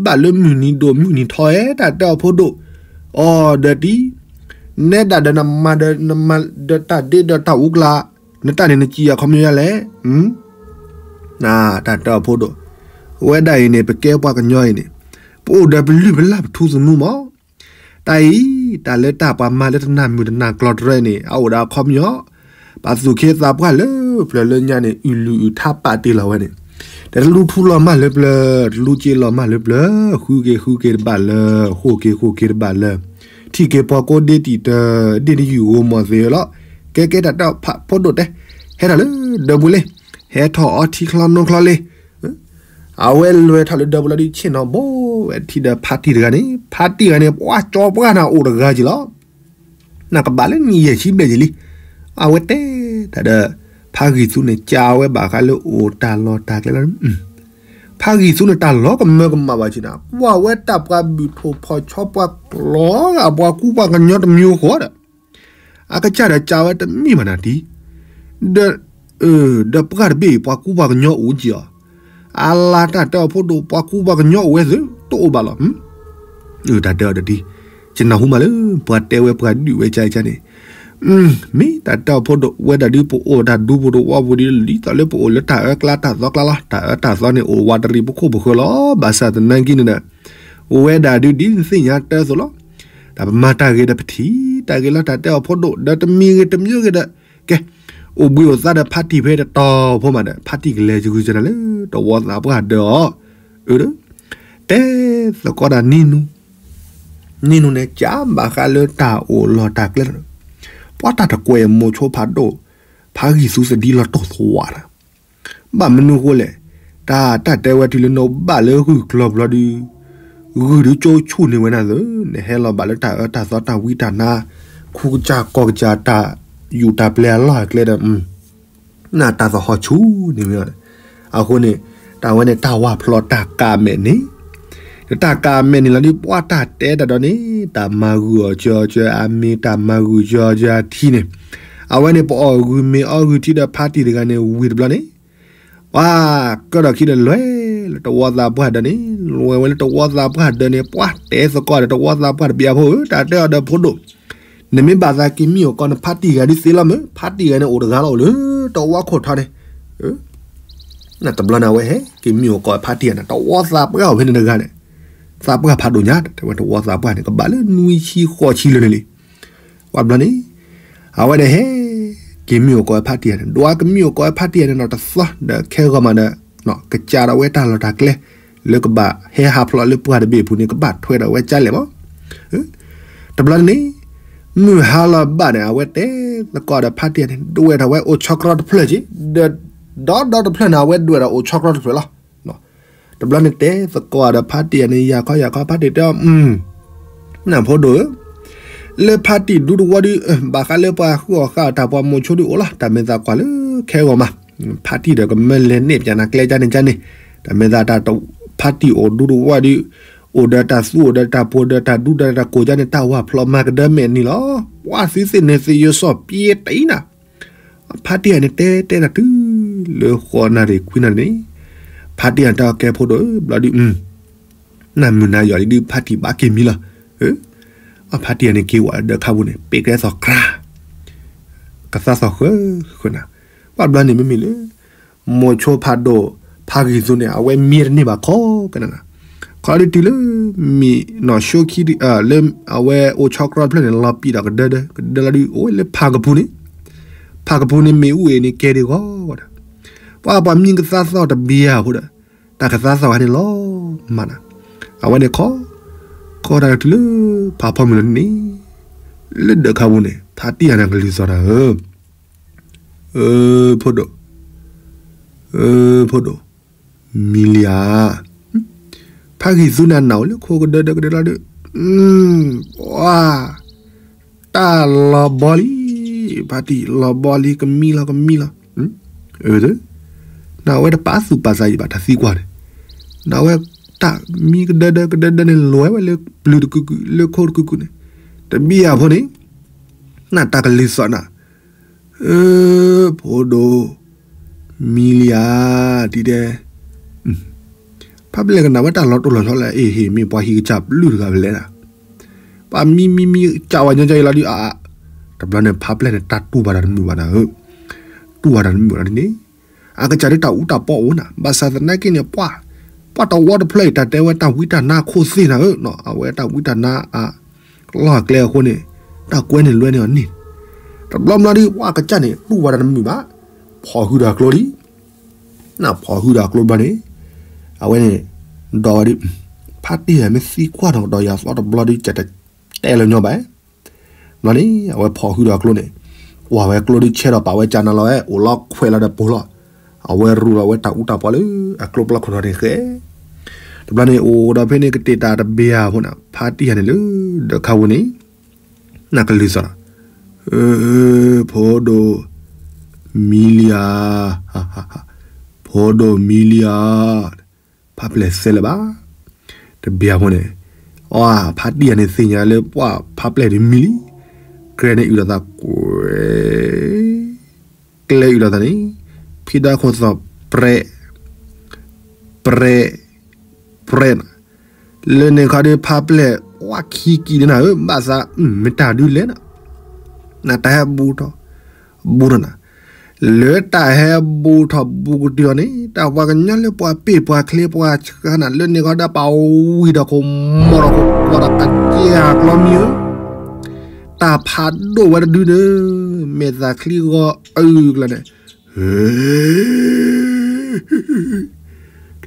ဘၣ်လၢမုၢ်နံၤဒိၣ်မုၢ်နံၤထီဧဲ, တၢ်တဲအီၤဖိဒိၣ်, အီၤဒီးတံၢ်, နဲဒၣ်ဒီးနမၤဒီးနမၤဒီးတၢ်ဒ့ဒီးတၢ်အူကျါ, နတၢ်န့ၣ်နစံးယၤခီပညီယၤလဲၣ် တၢ်တဲအီၤဖိဒိၣ်, အဝဲဒၣ်အံၤန့ၣ် ပကဲပှၤကညီအံၤန့ၣ်, ပအိၣ်ဒီးပလုၢ်ပလၢ်ပထူသနူမး, တၢ်အံၤ, တၢ်လၢတၢ်ပှၤမၤလၢတနၢ်မုာ်တနၢ်ကျီတရဲန့ၣ် အအိၣ်ဒီးအခီပညီ, ပှၤသူၣ်က့သးပှၢ်လၢပျၢၤလၢညါန့ၣ် အုၣ်လုၣ်အုၣ်ထါပာ်တ့ၢ်လီၤဝဲန့ၣ်, တလူထူလီၤမၢ်လၢပျၢၤ, တလူစ့လီၤမၢ်လၢပျၢၤ, ဃုက့ၤဃုက့ၤတဘၣ်လၢ, ဃိၣ်က့ၤဃိၣ်က့ၤတဘၣ်လၢ, ထံၣ်က့ၤပှၤကိးဒ့တံၢ်တၢ်, ဒ့ၣ်တယုၢ်ဂိၤမီၤသ့လီၤ, ကဲကဲတၢ်တဲအီၤဖိဒိၣ်တဲ, ဟဲထီၣ်လၢဒၢးပူၤလံ, ဟဲထီၣ်အီထံချီနိချီလံ အဝဲလဲၤထီၣ်လၢဒၢးပူၤလီၤဒုးဆ့ၣ်နီၤဘိဝဲထံၣ်ဒီးဖါတံၢ်တဂၤန့ၣ်, ဖါတံၢ်တဂၤန့ၣ် ပှၤကၠီပှၢ်နၤအိၣ်တဂၤက့ၤလီၤ. နကဘၣ်လၢနံၣ်ယဲၢ်ဆံဘျဲၣ်က့ၤလံ. အဝဲတဲတၢ်ဒီး ဖါဂံၢ်သူန့ၣ် ကးဝဲဘၣ်ဃးလၢအိၣ်တၢ်လီၢ်တၢ်ကျဲလီၤ. ဖါဂံၢ်သူန့ၣ် တၢ်လီၤကမၢကမၣ်ဘၣ်ဆ့ၣ်နီၤ, ကွၢ်ဝဲတၢ်ပှၤဘုၣ်ထိၣ်ဖီၣ်ဆီပှၤကျီဂာ်ပှၤကူပှၤကညီတမံၤဃီဒီး အကစၢ်ဒီးကးဝဲတမ့ၢ်ဘၣ်နၤတံၢ်, ဒီး, ဒီးပှၢ်တဘ့ၣ်အံၤ ပှၤကူပှၤကညီအိၣ်က့ၤအီၤ, အလါတၢ်တဲအီၤဖိဒိၣ် ပှၤကူပှၤကညီအိၣ်ဝဲသ့ၣ်တအိၣ်ဘၣ်လီၤ. တၢ်တဲအီၤဒီးတံၢ်, ယနၢ်ဟူမးလၢ ပှၤတဲဝဲပှၤဒုးဝဲကၢ်ကၢ်န့ၣ်, မ့ၢ်တၢ်တဲအီၤဖိဒိၣ် ဝဲဒၣ်ဒုးပအိၣ်တၢ်ဒူပတဝီပူၤဒ် ဒ်သိးလၢပအိၣ်လၢတၢ်အၢကျါတၢ်သီကျါလီၤ. တၢ်အၢတၢ်သီန့ၣ် အိၣ်ဝးတရံးပခိၣ်ပဃၢၤလီၤ. ဘၣ်ဆၣ်သနာ်က့န့ၣ်ဒီး ဝဲဒၣ်ဒုးဒ်နသ့ၣ်ညါတၢ်သိးလီၤ. တၢ်ပမၤတၢ်ဂ့ၤဒီးပထံၣ်တၢ်ဂ့ၤလီၤ. တၢ်တဲအီၤဖိဒိၣ် ဒီးတမံၤဂ့ၤတမံၤဂ့ၤဒီး ကဲ, အိၣ်ဘှံးအိၣ်သါဒီးဖါတံၢ်ဖဲတတီၤဖိမးဒီး ဖါတံၢ်ကလဲၤယဂုာ်ကနၤလၢတဝီသးပှၢ်ဒၢးအီၤ, အၢ, တဲသကိးတၢ်နံၤနူၤ, နံၤနူၤန့ၣ် ကးဘၣ်ဃးလၢတၢ်အိၣ်လီၢ်တၢ်ကျဲလီၤ. ပှၤတၢ်တကွဲးမိၤဆိဖးဒိၣ်, ဖါဂံၢ်သူသဒံလီၤတိၢ်သဝးတၢ် ဘၣ်မနုၤဃိလဲၣ်, တၢ်တၢ်တဲဝဲတုၤလၢနအိၣ်ဘၣ်လၢဂုၢ်ကျီၤဘျီဒုး, ဂုၢ်ဒုးကၠိဆူၣ်န့ၢ်ဝဲနၤသ့, နဟဲလီၤဘၣ်လၢတၢ်အၢတၢ်သီတၢ်ဝံတၢ်နါ, ခူကစၢ်ကီၢ်ကစၢ်တၢ်ယူးတၢ်ပျဲအလီၢ်အကျဲဒီး, နတၢ်သဟီၣ်ဆူၣ်န့ၢ်ဝဲ, အဃိန့ၣ်, တၢ်ဝဲန့ၣ်တၢ်ဝၢ်ဖျိးတၢ်ကးမဲာ်န့ၣ် တၢ်ကးမဲာ်န့ၣ်လီၤဒ်ပှၤတၢ်တဲတၢ်ဒီးန့ၣ် တၢ်မၤဂုာ်အီၤကၢကၢအမ့ၢ် တၢ်မၤဂုာ်ကၢကၢအထံန့ၣ်, အဝဲန့ၣ် ပအီၣ်ဂုာ်မ့ၤအီၣ်ဂုာ်ထံဒီးဖါတံၢ်တဂၤန့ၣ် ဝံၤတဘျီန့ၣ်, ပှၤကၢထီၣ်ခံဒီးလဲၤလၢတဝီသးပှၢ်ဒၢးန့ၣ်, လဲၤဝဲလၢတဝီသးပှၢ်ဒၢးန့ၣ် ပှၤတဲသကိးဒီးတဝီသးပှၢ်တဘျီဖိဧၢ, တၢ်တဲအီၤဒီးဖိဒိၣ်, နမ့ၢ်ဘၣ်သးက့ၤမံအိၣ်ကီးနဖါတံၢ်ဂၤဒ်သ့လီၤမ့ၢ်, ဖါတံၢ်ဂၤန့ၣ်အိၣ်တဂၤလီၤအိၣ်လၢတဝီခိၣ်ထီန့ၣ် တဘျီန့ၣ် အဝဲဟဲက့ၤမံအိၣ်ကီးဖါတံၢ်ဂၤန့ၣ် တဝီသးပှၢ်အိၣ်ဖဲန့ၣ်တဂၤန့ၣ်, သးပှၢ်ဖးဒိၣ်ညါ တဲဝဲတဝီသးပှၢ်န့ၣ် ကဘၣ်လၢနွံဆံဃိးဆံလၢာ်န့ၣ်လံ. ပှၤဘျီန့ၣ်, အဝဲဒၣ်ဟဲက့ၤမံအိၣ်ကီးဖါတံၢ်ဂၤန့ၣ် ဒွးကမံအိၣ်ကီးဖါတံၢ်ဂၤန့ၣ်နီၤတသီဒီးခဲဂီၤမးဒီး, ကစးဒီးဝဲတၢ်လီၢ်တၢ်ကျဲ, လၢကဘၣ်ဟဲဟးဖျိးလၢပှၢ်တဘ့ၣ်အပူၤန့ၣ် ကဘၣ်ထွဲဒီးဝဲကၠါလဲၣ်မး တဘျီန့ၣ်, မုၢ်ဟါလီၤဘၣ်န့ၣ် အဝဲတဲသကိးဒီးဖါတံၢ်ဂၤန့ၣ် ဒွဲၣ်ထီၣ်ဝဲအိၣ်ဆီတြီတဖျၢၣ်က့ၤ, ဒီဒီတဖျၢၣ်န့ၣ် အဝဲဒွဲၣ်ဒီးအိၣ်ဆီတြီတဖျၢၣ်လီၤ. တဘျီန့ၣ်တဲသကိးဒီးဖါတံၢ်ဂၤန့ၣ် ယၤခီယၤခီ ဖါတံၢ်တဲအီၤ, နဖိဒိၣ်ဧၢ, လၢဖါတံၢ်ဒူတဝီဒီး, ဘၣ်ဃးလၢပှၤဃုအီၣ်ဃုအီတၢ်ပှၤမိၤဆိဒုးအိၣ်လီၤ. တၢ်မဲာ်သးကွၢ်လၢခဲဂီၤမး, ဖါတံၢ်ဒီးကမၢလဲၤနဲၣ်ပၠးနၤကျဲကၠါန့ၣ်ကၠါန့ၣ်, တၢ်မဲာ်သးတၢ်ဖါတံၢ်အိၣ်ဒူတဝီဒီး, အိၣ်ဒီးတၢ်သူအိၣ်ဒီးတၢ်ပိၤဒီးတၢ်ဒူဒီးတၢ်ကိၢ်ကၠါန့ၣ် တၢ်ဝၢ်ဖျိးမၤကဒၢမဲာ်နံၤလီၤ. ပှၤသုသ့ၣ်န့ၣ်သ့ယိစီၣ်ပျဲတအံၤနၤ ဖါတံၢ်ဂၤန့ၣ်တဲတဲတၢ်တုၤလၢဃိးနၣ်ရံၣ်ခွံနၣ်ရံၣ်န့ၣ်, ဖါတံၢ်ဂၤတဲအီၤကဲဖိဒိၣ်ဧၢ, ဘျီဒုး, နၢ်မုာ်နၤယွၤလံဒုး ဖါတံၢ်ဘၣ်က့ၤမံလီၤ. အဖါတံၢ်ဂၤန့ၣ်က့ၤဝဲဒီးခါပူၤန့ၣ် ပ့ၤကဲသိးကြၢး, ကသါသိးဃၢဃၢနၤ, ပှၤဘျီန့ၣ်မ့မ့ၢ်လၢ မိၤဆိဖးဒိၣ်, ဖါဂံၢ်သူန့ၣ် အဝဲမံတန့ၢ်ဘၣ်ခီကနၤနၤ, ခီဒုးတုၤလၢ မံနီၢ်ဆိခံ, လၢအဝဲအိၣ်ဆီတြီတဖျၢၣ်န့ၣ် လီၤပံာ်ဒီးကဒၢဒၢ, ကဒၢလီၤဒုးအိၣ်ဝဲလၢဖးကပူၤန့ၣ်, ဖးကပူၤန့ၣ်မ့ၣ်အူအ့ၣ်န့ၣ်ကဲဒံးဂီၤဒီး, ပှၤပှၤမံကသါသိးတဘျီအဃိဒီး, တၢ်ကသါသိးဂၤန့ၣ်လီၤမၢ်နၤ, အဝဲန့ၣ်ခီ, ခီတၢ်တုၤလၢဖးဖီမုၢ်လီၤန့ၣ်, လၢဒၢးခါပူၤန့ၣ် ဖါတံၢ်ဂၤန့ၣ်ကလုၢ်သီၣ်တၢ်ဧၢ, အၢ, ဖိဒိၣ်, အၢ, ဖိဒိၣ်, မံလံဧါ, ဖ ဖါဂံၢ်သူန့ၣ် အနၢ်အိၣ်လၢခိကဒၢဒၢကဒၢလီၤဒီး, ပှၤ, တၢ်လီၤဘီလံ, ဖါတံၢ်လီၤဘီလံ ကမံလီၤ ကမံလီၤ, အၢ, နဝဲတပာ်သူၣ်ပာ်သးအံၤဘၣ် တၢ်သံကွၢ်န့ၣ်, နဝဲတၢ်မံကဒၢဒၢကဒၢဒၢန့ၣ် လဲၤဝဲလၢပျုၤတကုာ်ကုာ် လၢခိတကုာ်ကုာ်န့ၣ်, တဘံၣ်အဖိန့ၣ်, နတၢ်ကလုၢ်သီၣ်နၤ အၢ, ဖိဒိၣ်, မံလံဧါ, ဒ်တဲ, ဖါပျဲၢ်ကနၣ်ဝဲတၢ်လီၤတိၢ်လီၤဆီလၢ အ့ၣ်ဟ့ၣ် မ့ၢ်ပှၤဟံၣ်ကစၢ်ပျုၢ်တဂၤဖဲလဲၣ်နၤ, ပှၤမံမံမံ ကးဝဲညီကညီအံၤလီၤဒုးအါအါ, တဘျီန့ၣ် ဖါပျဲၢ်န့ၣ် တၢ်တူၢ်ဘၣ်တၢ်တမုာ်ဘၣ်နၤဧၢ, တူၢ်ဘၣ်တၢ်တမုာ်ဘၣ်နၤဒ်န့ၣ်, အကစၢ်ဒုးတၢ်အူတၢ်ပီအိၣ်နၤ, ဘၣ်ဆၣ်သနာ်က့န့ၣ် ပှၤ, ပှၤတဝီတဖျၢၣ်အံၤ တၢ်တဲဝဲတၢ်ဝံတၢ်နါခိၣ်သ့ၣ်နၤဧၢ, အဝဲတၢ်ဝံတၢ်နါအ လီၢ်အကျဲအဃိန့ၣ်, တၢ်ကွဲန့ၣ်လွဲန့ၢ်အီၤန့ၣ်, တဘျီဘျီဒုး ပှၤကစၢ်န့ၣ် တူၢ်ဝဲဒၣ်တမုာ်ဘၣ်, ဖီၣ်ဟုဒီးအကျိလံ, နဖီၣ်ဟုဒီးအကျိဘျီန့ၣ်, အဝဲန့ၣ်, ဒီးဝဲဒုး, ဖါတံၢ်ဧၢ မ့ၢ်သံကွၢ်ဒီးကဒီးယၤသီတဘျီဒုး ကတဲလၢညီဘၣ် ဘျီန့ၣ် အဝဲဖီၣ်ဟုဒီးအကျိန့ၣ်, ကွၢ်ဝဲကျိဒုးဆဲးဒီးပာ်ဝဲကၢ်နၤလီၤဝဲ အိၣ်လီၤခွဲးလီၤဒီးပိာ်လီၤ, အဝဲရူလီၤဝဲတၢ်အူတၢ်ပီလၢအကျိပျီခိၣ်နီၤန့ၣ်ဃဲ, တဘျီန့ၣ်အိၣ်ဒီးဖဲန့ၣ်ကတဲာ်တၢ်တဘ့ၣ်ဧါဖိန့ၣ် ဖါတံၢ်ဧၢန့ၣ်လၢ ဒၢးခါဝူန့ၣ်, နကလုၢ်သီၣ်, ဖိဒိၣ်, မံလံဧါ, ဖိဒိၣ်မံလံဧါ, ဖါပျဲၢ်သဲလၢၤဘၣ် တဘ့ၣ်အဖိန့ၣ်, အဖါတံၢ်ဧၢန့ၣ်သ့ၣ်ညါလၢပှၤဖါပျဲၢ်ဒုးမံလံ, ကျဲန့ၣ်အုၣ်ဒီးသးကွဲ, ကျဲအုၣ်ဒီးသးန့ၣ်, ဖံဒီခိၣ်သီၣ်ပြဲး, ပြဲး, ပြဲးနၤ, လၢန့ၣ်ခီဒုးဖါပျဲၢ် ပှၤခံကံၢ်န့ၣ်နၤဧၢ ဘၣ်သး မ့ၢ်တၢ်ဒုးလဲၣ်နၤ, နတၢ်ဟဲဘူးထီၣ်, ဘူးထီၣ်နၤ, လၢတၢ်ဟဲဘူးထီၣ်ဘူးကတုၤအီၤန့ၣ် တၢ်ပှၤကညီလၢပှၤပ့ၢ်ပှၤချ့ပှၤဆှၢနၤ လၢန့ၣ်ခီဒၣ်ပှၤဝံၤဒီးခိၣ်မီၢ်ဒီးခိၣ်ပှီၢ်ဒီးတၢ်ကဲအကျီမံဧၢ, တၢ်ဖးဒိၣ်ဝဲတဒုဒီး မဲာ်သၣ်ချံဂီၤအုၣ်ကျၢၤန့ၣ်,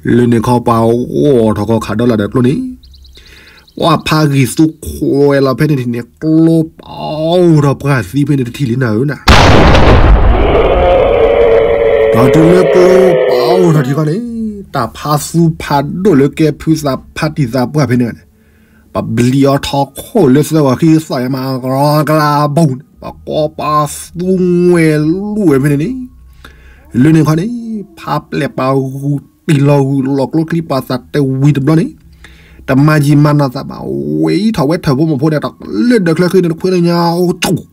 လၢန့ၣ်ခီပှၤဂီၢ်ထီၣ်ကီၢ်ခးဒီလၢဒီးကျိန့ၣ်, ပှၤဖးဂံၢ်သူခွဲးလီၤဖဲန့ၣ်ထံၣ်န့ၣ် ကျိပာ်အိၣ်ထီၣ်ပှၤသံဖဲန့ၣ်တထံၣ်လံနၤဧၢနၤ, ဒီးတုၤလၢကျိပာ်အိၣ်ထီၣ်ထံၣ်ခီန့ၣ်, တၢ်ဖးသူဖးဒိၣ်လၢကဲဖုသးဖါတံၢ်သးပှၢ်ဖဲန့ၣ်န့ၣ်, ပဘျံးအီၤထီၣ်ခိၣ်လၢသၢဂီၤခံသီၣ်ယမး ကရီကလးဘိၣ်န့ၣ် ပှၤကိးပှၤသူငွဲၣ်လူၢ်ဝဲဖဲန့ၣ်န့ၣ်, လၢန့ၣ်ခီန့ၣ်, ဖးပျဲၢ်ပှၤဂုာ်ပံာ်လီၤဂုာ်လီၤကျိချံပှၤသးတဝံၤတဘျီန့ၣ်, တမၤယံာ်မၤနီၢ်သးဘၣ် ဝဲအံၤထီၣ်ဝဲထၢၣ်ဖိမီၤဖိဒီး လၢဒၢးချၢဃ့န့ၣ်တခွဲလၢညါအိၣ်တူၢ်,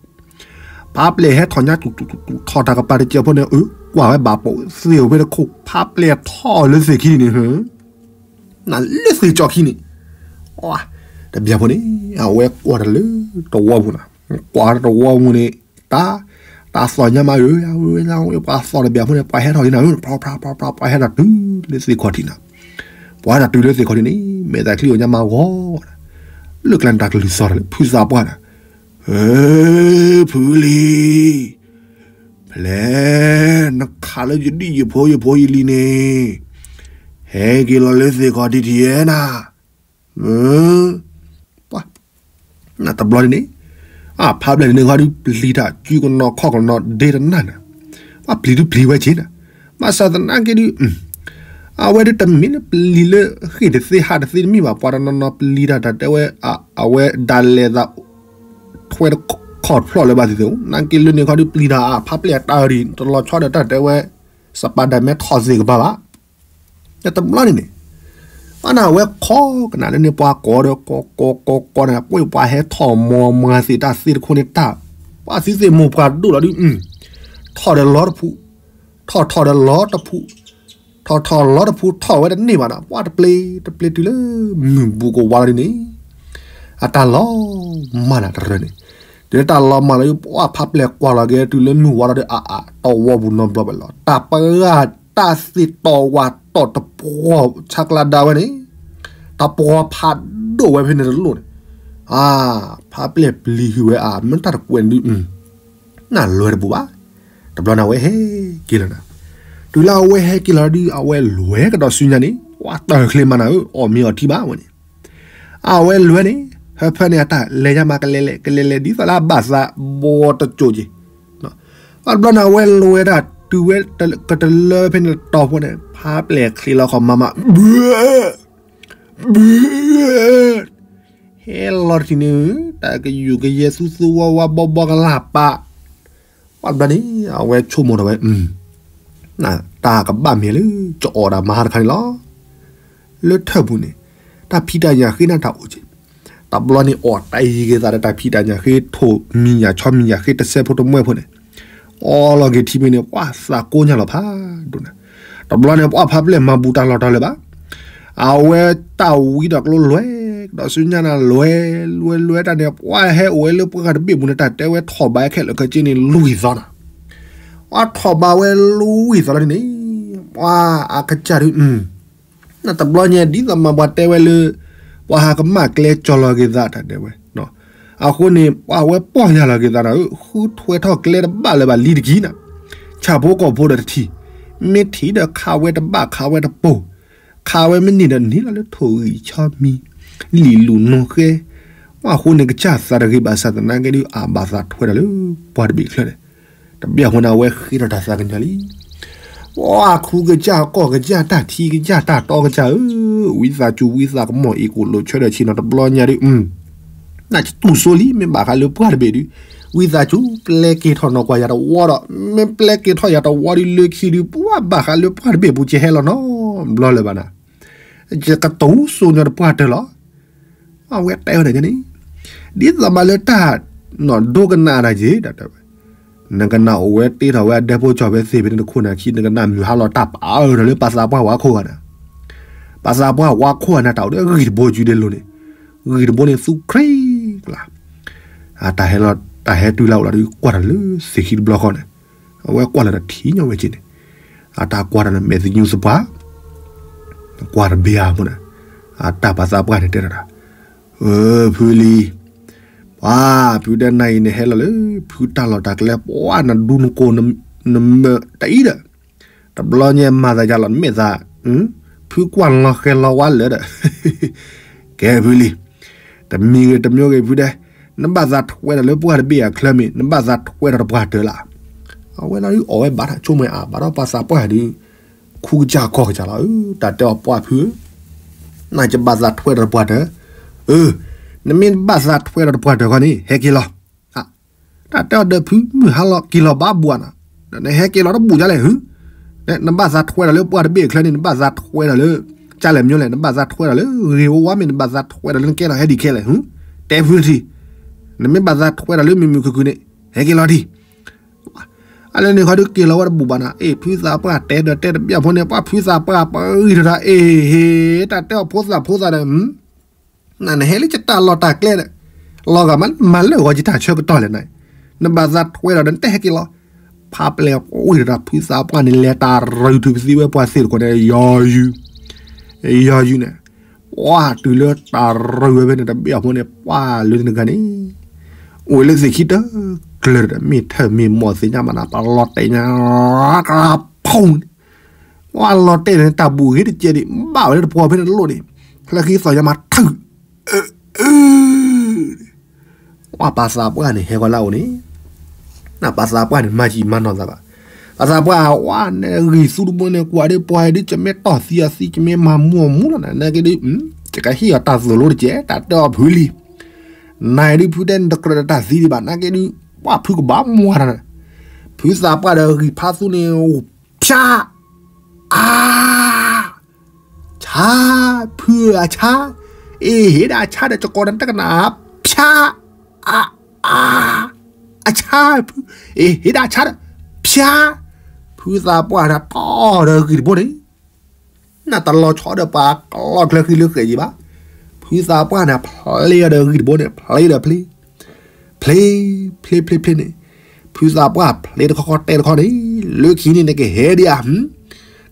ဖးပျဲၢ်ဟဲထီၣ်ညါတူၢ်တူၢ်တူၢ်ထီၣ်တၢ်ကပၤတစဲးဖိန့ၣ် အၢ ကွၢ်ဝဲဘၣ်ပိာ်သ့ၣ်အိၣ်ဖဲတခိၣ် ဖးပျဲၢ်ထီၣ်လၢသ့ၣ်ခံန့ၣ် နလၢသ့ၣ်ကၠီခံန့ၣ်, တဘျီဖိန့ၣ်, အဝဲကွၢ်တၢ်လၢတဝီပူၤနၤ, ကွၢ်တၢ်တဝီပူၤန့ၣ်, တၢ်, တၢ်သီၣ်ညါမးဧၢ, ပှၤသီၣ်တဘျီဖိန့ၣ် ပှၤဟဲထီၣ်လံနၤဧၢ, ဖျီဖျီဖျီဖျီ ပှၤဟဲထီၣ်တုၤလၢသ့ၣ်ခီၣ်ထံးနၤ, ပှၤဟဲထီၣ်တုၤလၢသ့ၣ်ခီၣ်ထံးန့ၣ် မဲာ်သၣ်ချံအိၣ်ညါမးဂီၤ, လၢကျဲန့ၣ်တၢ်ကလုၢ်သီၣ်တၢ်လၢဖုသးပှၢ်နၤ, ဧၢ, ဖုလံၤ ဖဲလဲၣ်, နခးလၢယဒံၣ်ယဖိယဖိယလံၤန့ၣ်, ဟဲက့ၤလီၤလၢသ့ၣ်ခီၣ်ထံးထံးဧဲနၤ, ပှၤ, နတဘျီန့ၣ်, အဖးပျဲၢ်န့ၣ်ခီဒုးပျံၤတၢ်စုကနီၤခီၣ်ကနီၤဒ့တနၢ်နၤ, ပှၤပျံၤဒုးပျံၤဝဲက့ၤနၤ, ဘၣ်ဆၣ်သနာ်က့ဒုး အဝဲဒုးတမ့ၢ်လၢပျံၤလၢဃ့ၢ်တသ့ဟးတသ့တမ့ၢ်ဘၣ်, ပှၤတနီၤနီၤပျံၤတၢ်တၢ်တဲဝဲ, အဝဲဒၣ်လဲာ်သး ထွဲခီၣ်ဖျီၣ်လၢၤဘၣ်သ့ၣ်သ့ၣ်, နာ်က့လၢန့ၣ်ခီဒုးပျံၤတၢ်အဖးပျဲၢ်တၢ်ရံၣ်တလီၤဆီဒီးတၢ်တဲဝဲ, စပၤဒၤမဲထီၣ်သ့ၣ်ကဘၣ်ဘၣ်, တဘျီန့ၣ်န့ၣ်, ဘၣ်နၤဝဲခီကနၣ်လၢန့ၣ်ပှၤကိးဒီးကိးကိးကိးကိးန့ၣ် ပှၤဟဲထီၣ်မီၤမၤသ့ၣ်တၢ်သ့ၣ်တခိၣ်န့ၣ်တၢ်, ပှၤသံသ့ၣ်မူၤပှၤဒိၣ်လီၤဒုး, ထီၣ်ဒီးလီတဖု, ထီၣ်ထီၣ်ဒီးလီတဖု, ထီၣ်ထီၣ်လီတဖုထီၣ်ဝဲတန့ၢ်ဘၣ်နၤ, ပှၤတပျ့ၤတပျ့ၤတုၤလၢမုၢ်ဘူးကဝါလီၤဒ်န့ၣ်, အတၢ်လီၤမၢ်နၤတရၢန့ၣ်, တုၤလၢတၢ်လီၤမၢ်လီၤဒုး ပှၤဖးပျဲၢ်ကွၢ်လီၤက့ၤတုၤလၢမုၢ်ဝါလီၤဒီးအါအါ တဝီပူၤနီတဘျီဘၣ်လီၤ, တၢ်ပှၤတၢ်သ့ၣ်တီၢ်ဝးတီၢ်တပှီၤဆါကျါဒၣ်ဝဲန့ၣ်, တၢ်ပှီၤဖးဒိၣ်ဝဲဖဲန့ၣ်တလိၣ်န့ၣ်, အါ, ဖးပျဲၢ်ပျံၤဟုၣ်ဝဲအါ မ့ၢ်တၢ်တကွဲးဒုး နလွဲတပူၤဘၣ်, တဘျီန့ၣ်အဝဲဟဲက့ၤလီၤနၤ, တုၤလၢအဝဲဟဲက့ၤလီၤဒုး အဝဲလဲၤကဒီးဆူညါန့ၣ် ပှၤတၢၢ်ချ့မးနၤဧၢ, အီၣ်မ့ၤအီထံဘၣ်ဝဲန့ၣ်, အဝဲလဲၤန့ၣ်, ဟၢဖၢန့ၣ်အတၢ်လဲၤညါမးကလဲၤလဲၤ ကလဲၤလဲၤ ဒ်သိးလၢအဘၣ်သးဘီတစိၤက့ၤ, ဘၣ်တဘျီန့ၣ် အဝဲလဲၤဝဲဒၣ်တုၤဝဲကတလၢဖဲန့ၣ်တီၤဖိန့ၣ် ဖးပျဲၢ်ချ့လီၤခီၣ်မးမး, ဘၢ ဘု ဟဲလီၤတထံၣ်န့ၣ်, တၢ်ကယူၢ်ကယဲၢ်သူသူဝါဝါဘီဘီကလၢ်ပာ်, ပှၢ်တဘျီန့ၣ် အဝဲဆိကမိၣ်ထီၣ်ဝဲ, တၢ်ကဘၣ်မ့ၢ်လၢ ကအီၣ်တၢ်မဟါတခါန့ၣ်လီၤ. လၢထၢၣ်ပူၤန့ၣ် တၢ်ဖံးတၢ်ညၣ်ဃ့န့ၣ်တၢ်အိၣ်က့ၤ, တဘျီန့ၣ်အီၣ်တၢ်အံၤက့ၤသးဒီး တၢ်ဖံးတၢ်ညၣ်ဃ့ထိၣ်မံၤညၣ်ဆီမံၤညၣ်ဃ့တစဲးဖိတမှဲဖိန့ၣ်, အီလီၤက့ၤထံမ့ၢ်န့ၣ် ပှၢ်သးကိညါလီၤဖးဒိၣ်န့ၣ်, တဘျီန့ၣ် ပှၢ်ဖါပျဲၢ်မၤဘူးတၢ်လီၢ်တၢ်လၢၤဘၣ်. အဝဲတၢ်ဝံဒီးကျိလွဲၢ်, ဒီးဆူညါန့ၣ်လွဲၢ်, လွဲၢ်လွဲၢ်တၢ်န့ၣ် ပှၢ်ဟဲအိၣ်ဝဲလၢပှၢ်တဘ့ၣ်ပူၤန့ၣ် တၢ်တဲဝဲထီၣ်ဘးခဲလၢာ်ခဲဆ့န့ၣ် လွံၢ်သီနၤ. ပှၢ်ထီၣ်ဘးဝဲလွံၢ်သီလီၤန့ၣ်, ပှၢ်အကစၢ်ဒုး နတဘျီညါဒ်သိးမးပှၤတဲဝဲလၢ ပှၤဟးကမၣ်ကျဲကၠီလီၤက့ၤသးတၢ်တဲဝဲ, အဃိန့ၣ် ပှၤဝဲပီၢ်ယၢ်လီၤက့ၤသးနၤဧၢ, ဃုထွဲထီၣ်ကျဲတဘၣ်လၢၤဘၣ်လံတက့ၢ်နၤ, ဆၣ်ဖိကီၢ်ဖိဒီးတထံၣ်, မ့ၢ်ထံၣ်ဒီးခးဝဲတဘၣ်ခးဝဲတပိၤ, ခးဝဲမ့ၢ်န့ၢ်ဒီးန့ၢ်လီၤလၢထိၣ်ဂံၢ်ဆီမံၤ, လံာ်လူၤနီၢ်ဃဲ, ပှၢ်အဃိန့ၣ်ကစၢ်သးတဂ့ၤဘၣ်ဆၣ်သနာ်က့ဒုး အဘၣ်သးထွဲဒီးလၢပှၢ်တဘ့ၣ်ချၢန့ၣ် တဘ့ၣ်အဃိန့ၣ် အဝဲဃ့ထီၣ်တၢ်သးကညီၤလံ. ပှၤခူကစၢ်ကီၢ်ကစၢ်တၢ်ထံကစၢ်တၢ်တီကစၢ်ဧၢ, ဝံသးစူၤဝံသးကမီၣ်အံၤကိၣ်လိာ်ဆၢဒီးဆ့ၣ်နီၤတဘျီညါဒုး, နတတူၢ်စိလံမ့ၢ်ဘၣ်ဃးလၢပှၢ်တဘ့ၣ်ဒုး, ဝံသးစူၤပျဲက့ၤထီၣ်နီၢ်ကွၢ်ယၤတဝီဒီး, မ့ၢ်ပျဲက့ၤထီၣ်ယၤတဝီဒုးလၢခံဒုး ပှၤဘၣ်ဃးလၢပှၢ်တဘ့ၣ်ပူၤကဟဲလီၤနီတဘျီလၢၤဘၣ်နၤ, ယကတူၢ်စိညီတပှၢ်တၢၢ်လီၤ. အဝဲတဲဝဲဒၣ်န့ၣ်, ဒ်သိးမးလၢတၢ်နီၢ်ဒိကနၣ်တၢ်က့ၤ တၢ်တဲဝဲ, နကနၣ်အိၣ်ဝဲတ့ထီၣ်ဝဲအဒဲဖိကၠီၣ်ဖဲသ့ၣ်ဖဲန့ၣ်တခိၣ်နၤခံ နကနၣ်မုၢ်ဟါလီၤတၢ်ပာ်အၢထီၣ်လၢပှၤသးပှၢ်ဝါခိၣ်ဂၤန့ၣ်, ပှၤသးပှၢ်ဝါခိၣ်ဂၤန့ၣ် တၢ်အိၣ်ဒီးဂံၢ်တဘိယူၢ်ဒဲလိၤန့ၣ်, ဂံၢ်တဘိန့ၣ်သူခရံာ်ကျါ, အတၢ်ဟဲလီၤ တၢ်ဟဲတုၤလၢအိၣ်လီၤဒီးကွၢ်တၢ်လၢသ့ၣ်ခံတဘျီဃီန့ၣ်, အဝဲကွၢ်လီၤဒီးထံၣ်ညီဝဲက့ၤန့ၣ်, အတၢ်ကွၢ်တၢ်န့ၣ် မဲာ်သညူသပှၢ် ကွၢ်တဘ့ၣ်ဧါမ့ၢ်န့ၣ်, အတၢ်ပှၤသးပှၢ်န့ၣ်တဲတၢ်, ဖုလံၤ, ပှၤဖုဒဲနၤအံၤန့ၣ်ဟဲလီၤလၢ ဖုတၢ်လီၢ်တၢ်ကျဲ ပှၤနဒူနကိၢ် နမၢတအံၤဒီး, တဘျီညါမၤသးယၤလီၤ နမ့ၢ်သး, ဖုကွၢ်လီၤဃဲလီၤဝါလၢာ်ဒီး, ကဲဖုလံၤ, တမံၤဂ့ၤတမံၤဂ့ၤဖုဒဲ, နဘၣ်သးထွဲဒီးလၢပှၢ်တဘ့ၣ်အချၢမ့ၢ် နဘၣ်သးထွဲဒီးတပှၢ်တၢၢ်လၢ်, အဝဲလီၤဒုးအီၣ်ဝဲဘၣ်တၢ်ဆိကမိၣ်အါဘၣ်ဒီးပှၤသးပှၢ်ဒုး ခူကစၢ်ကီၢ်ကစၢ်လီၤ, တၢ်တဲအီၤပှၢ်ဖုဧၢ, နကဘၣ်သးထွဲဒီးတပှၢ်တၢၢ်, အၢ, နမ့ၢ်ဘၣ်သးထွဲဒီးတပှၢ်တၢၢ်ခီန့ၣ် ဟဲက့ၤလီၤ, တၢ်တဲအီၤဒီးဖုမုၢ်ဟါလီၤက့ၤလီၤဘၣ်ဘၣ်နၤ, နဟဲက့ၤလီၤတဘူၣ်ဒ်လဲၣ်, နဘၣ်သးထွဲဒီးလၢပှၢ်တဘ့ၣ်အချၢန့ၣ် နဘၣ်သးထွဲဒီးလၢ ကၢ်လဲၣ်မ့ၢ်လဲၣ် နဘၣ်သးထွဲဒီးလၢဂ့ၤဝါဝါမ့ၢ် နဘၣ်သးထွဲဒီးလၢနကဲထီၣ်ဟဲဒံးခဲလဲၣ်, တဲဖုတထံၣ်, နမ့ၢ်ဘၣ်သးထွဲဒီးလၢမုာ်မုာ်ခုၣ်ခုၣ်န့ၣ် ဟဲက့ၤလီၤဒံး အလဲန့ၣ်ခီဒုးက့ၤလီၤဝဲတဘူၣ်ဘၣ်နၤ, အ့ၣ် ဖုသးပှၢ်တဲဒီးတဲတဘၣ်ဖိန့ၣ် ပှၤဖုသးပှၢ်ပဂံၢ်ထီၣ်တၢ် အ့ၣ် ဟ့ၣ် တၢ်တဲအီၤဖိသၣ်ဖိသၣ်ဒီး, နနဟဲလၢယတၢ်လီၢ်တၢ်ကျဲဒီး, လီၤဂာ်မး မၤလၢာ်ဂီၤယတၢ်ဆၢကတီၢ်လဲၣ်နၤ, နဘၣ်သးထွဲဒီးနတဟဲက့ၤလီၤ, ဖးပျဲၢ်အိၣ်ဒီးတၢ်ဖုသးပှၢ်န့ၣ် လဲၤတၢ်ရုၢ်တုၤပသံဝဲပှၤသ့ၣ်တခီန့ၣ် ယီၤယုၢ်, ယီၤယုၢ်န့ၣ် ပှၤတုၤလၢတၢ်ရုၢ်ဝဲဖဲန့ၣ် တဘ့ၣ်အီၤဖိန့ၣ် ပှၢ်လၢနဂၤန့ၣ် အိၣ်လၢသ့ၣ်ခံတကျၢၤဒီး မ့ၢ်ထၢၣ်မ့ၢ်မိၢ်သ့ၣ်ညါမးနၤ ပလီၤတဲာ်ညါ ကဖုန်းန့ၣ်, ပှၤလီၤတဲာ်န့ၣ် တၢ်ဘူၣ်ဂ့ၤတကဲးဒံး ဘၣ်ဝဲလၢတပှီၤဖဲန့ၣ်တလိၣ်န့ၣ်, ဖျၢၣ်ဃံသီၣ်ညါမးထုး ပှၤပာ်သးပှၢ်န့ၣ် ဟဲဃီၤလၢအအိၣ်န့ၣ်, ပာ်သးပှၢ်န့ၣ် မၤယံာ်မၤနီၢ်သးဘၣ်. ပာ်သးပှၢ်ဝဲန့ၣ် ဂံၢ်သူတဘိန့ၣ် ကွၢ်ဒ်ပှၤဒ် ကမ့ၢ်တီၢ်သံအသံ ကမ့ၢ်မၤမူအမူလီၤနၤ နာ်က့ဒ် ကကဟ့ၣ်အီၤတၢ်သိၣ်လိတကဲး တၢ်တဲအီၤဖုလံၤ, နၤဒ်ဖုတဲ နတကြၢးဒီးတၢ်သံဒံးဘၣ် နာ်က့ဒ် ပှၤဖုကဘၣ်မူတၢ်နၤ, ဖုသးပှၢ်ဒီးဂံၢ်ဖးသူန့ၣ် ဖၠါ အါ ဆါ ဖုအဆါ, အ့ၣ် ဟ့ၣ်ဒၣ်ဆါဒီး ကကိးနတကနၣ် ဖၠါ အါ အါ အဆါ ဖု, အ့ၣ် ဟ့ၣ်ဒၣ်ဆါဒီး ဖၠါ, ဖုသးပှၢ်န့ၣ်တီၢ်ဒီးဂံၢ်တဘိန့ၣ် နတလီၤဆီဒီးပှၤကလီၢ်ချၢဃံလၢဃဲၣ်ယံၤဘၣ်. ဖုသးပှၢ်န့ၣ် ဖျ့အီၤဒီးဂံၢ်တဘိန့ၣ် ဖျ့ဒီးဖျ့ ဖျ့ ဖျ့ ဖျ့ ဖျ့န့ၣ်, ဖုသးပှၢ်ဖျ့တခီခီတဲတခီန့ၣ်, လၢခံန့ၣ်နကဟဲဒံးဧါ,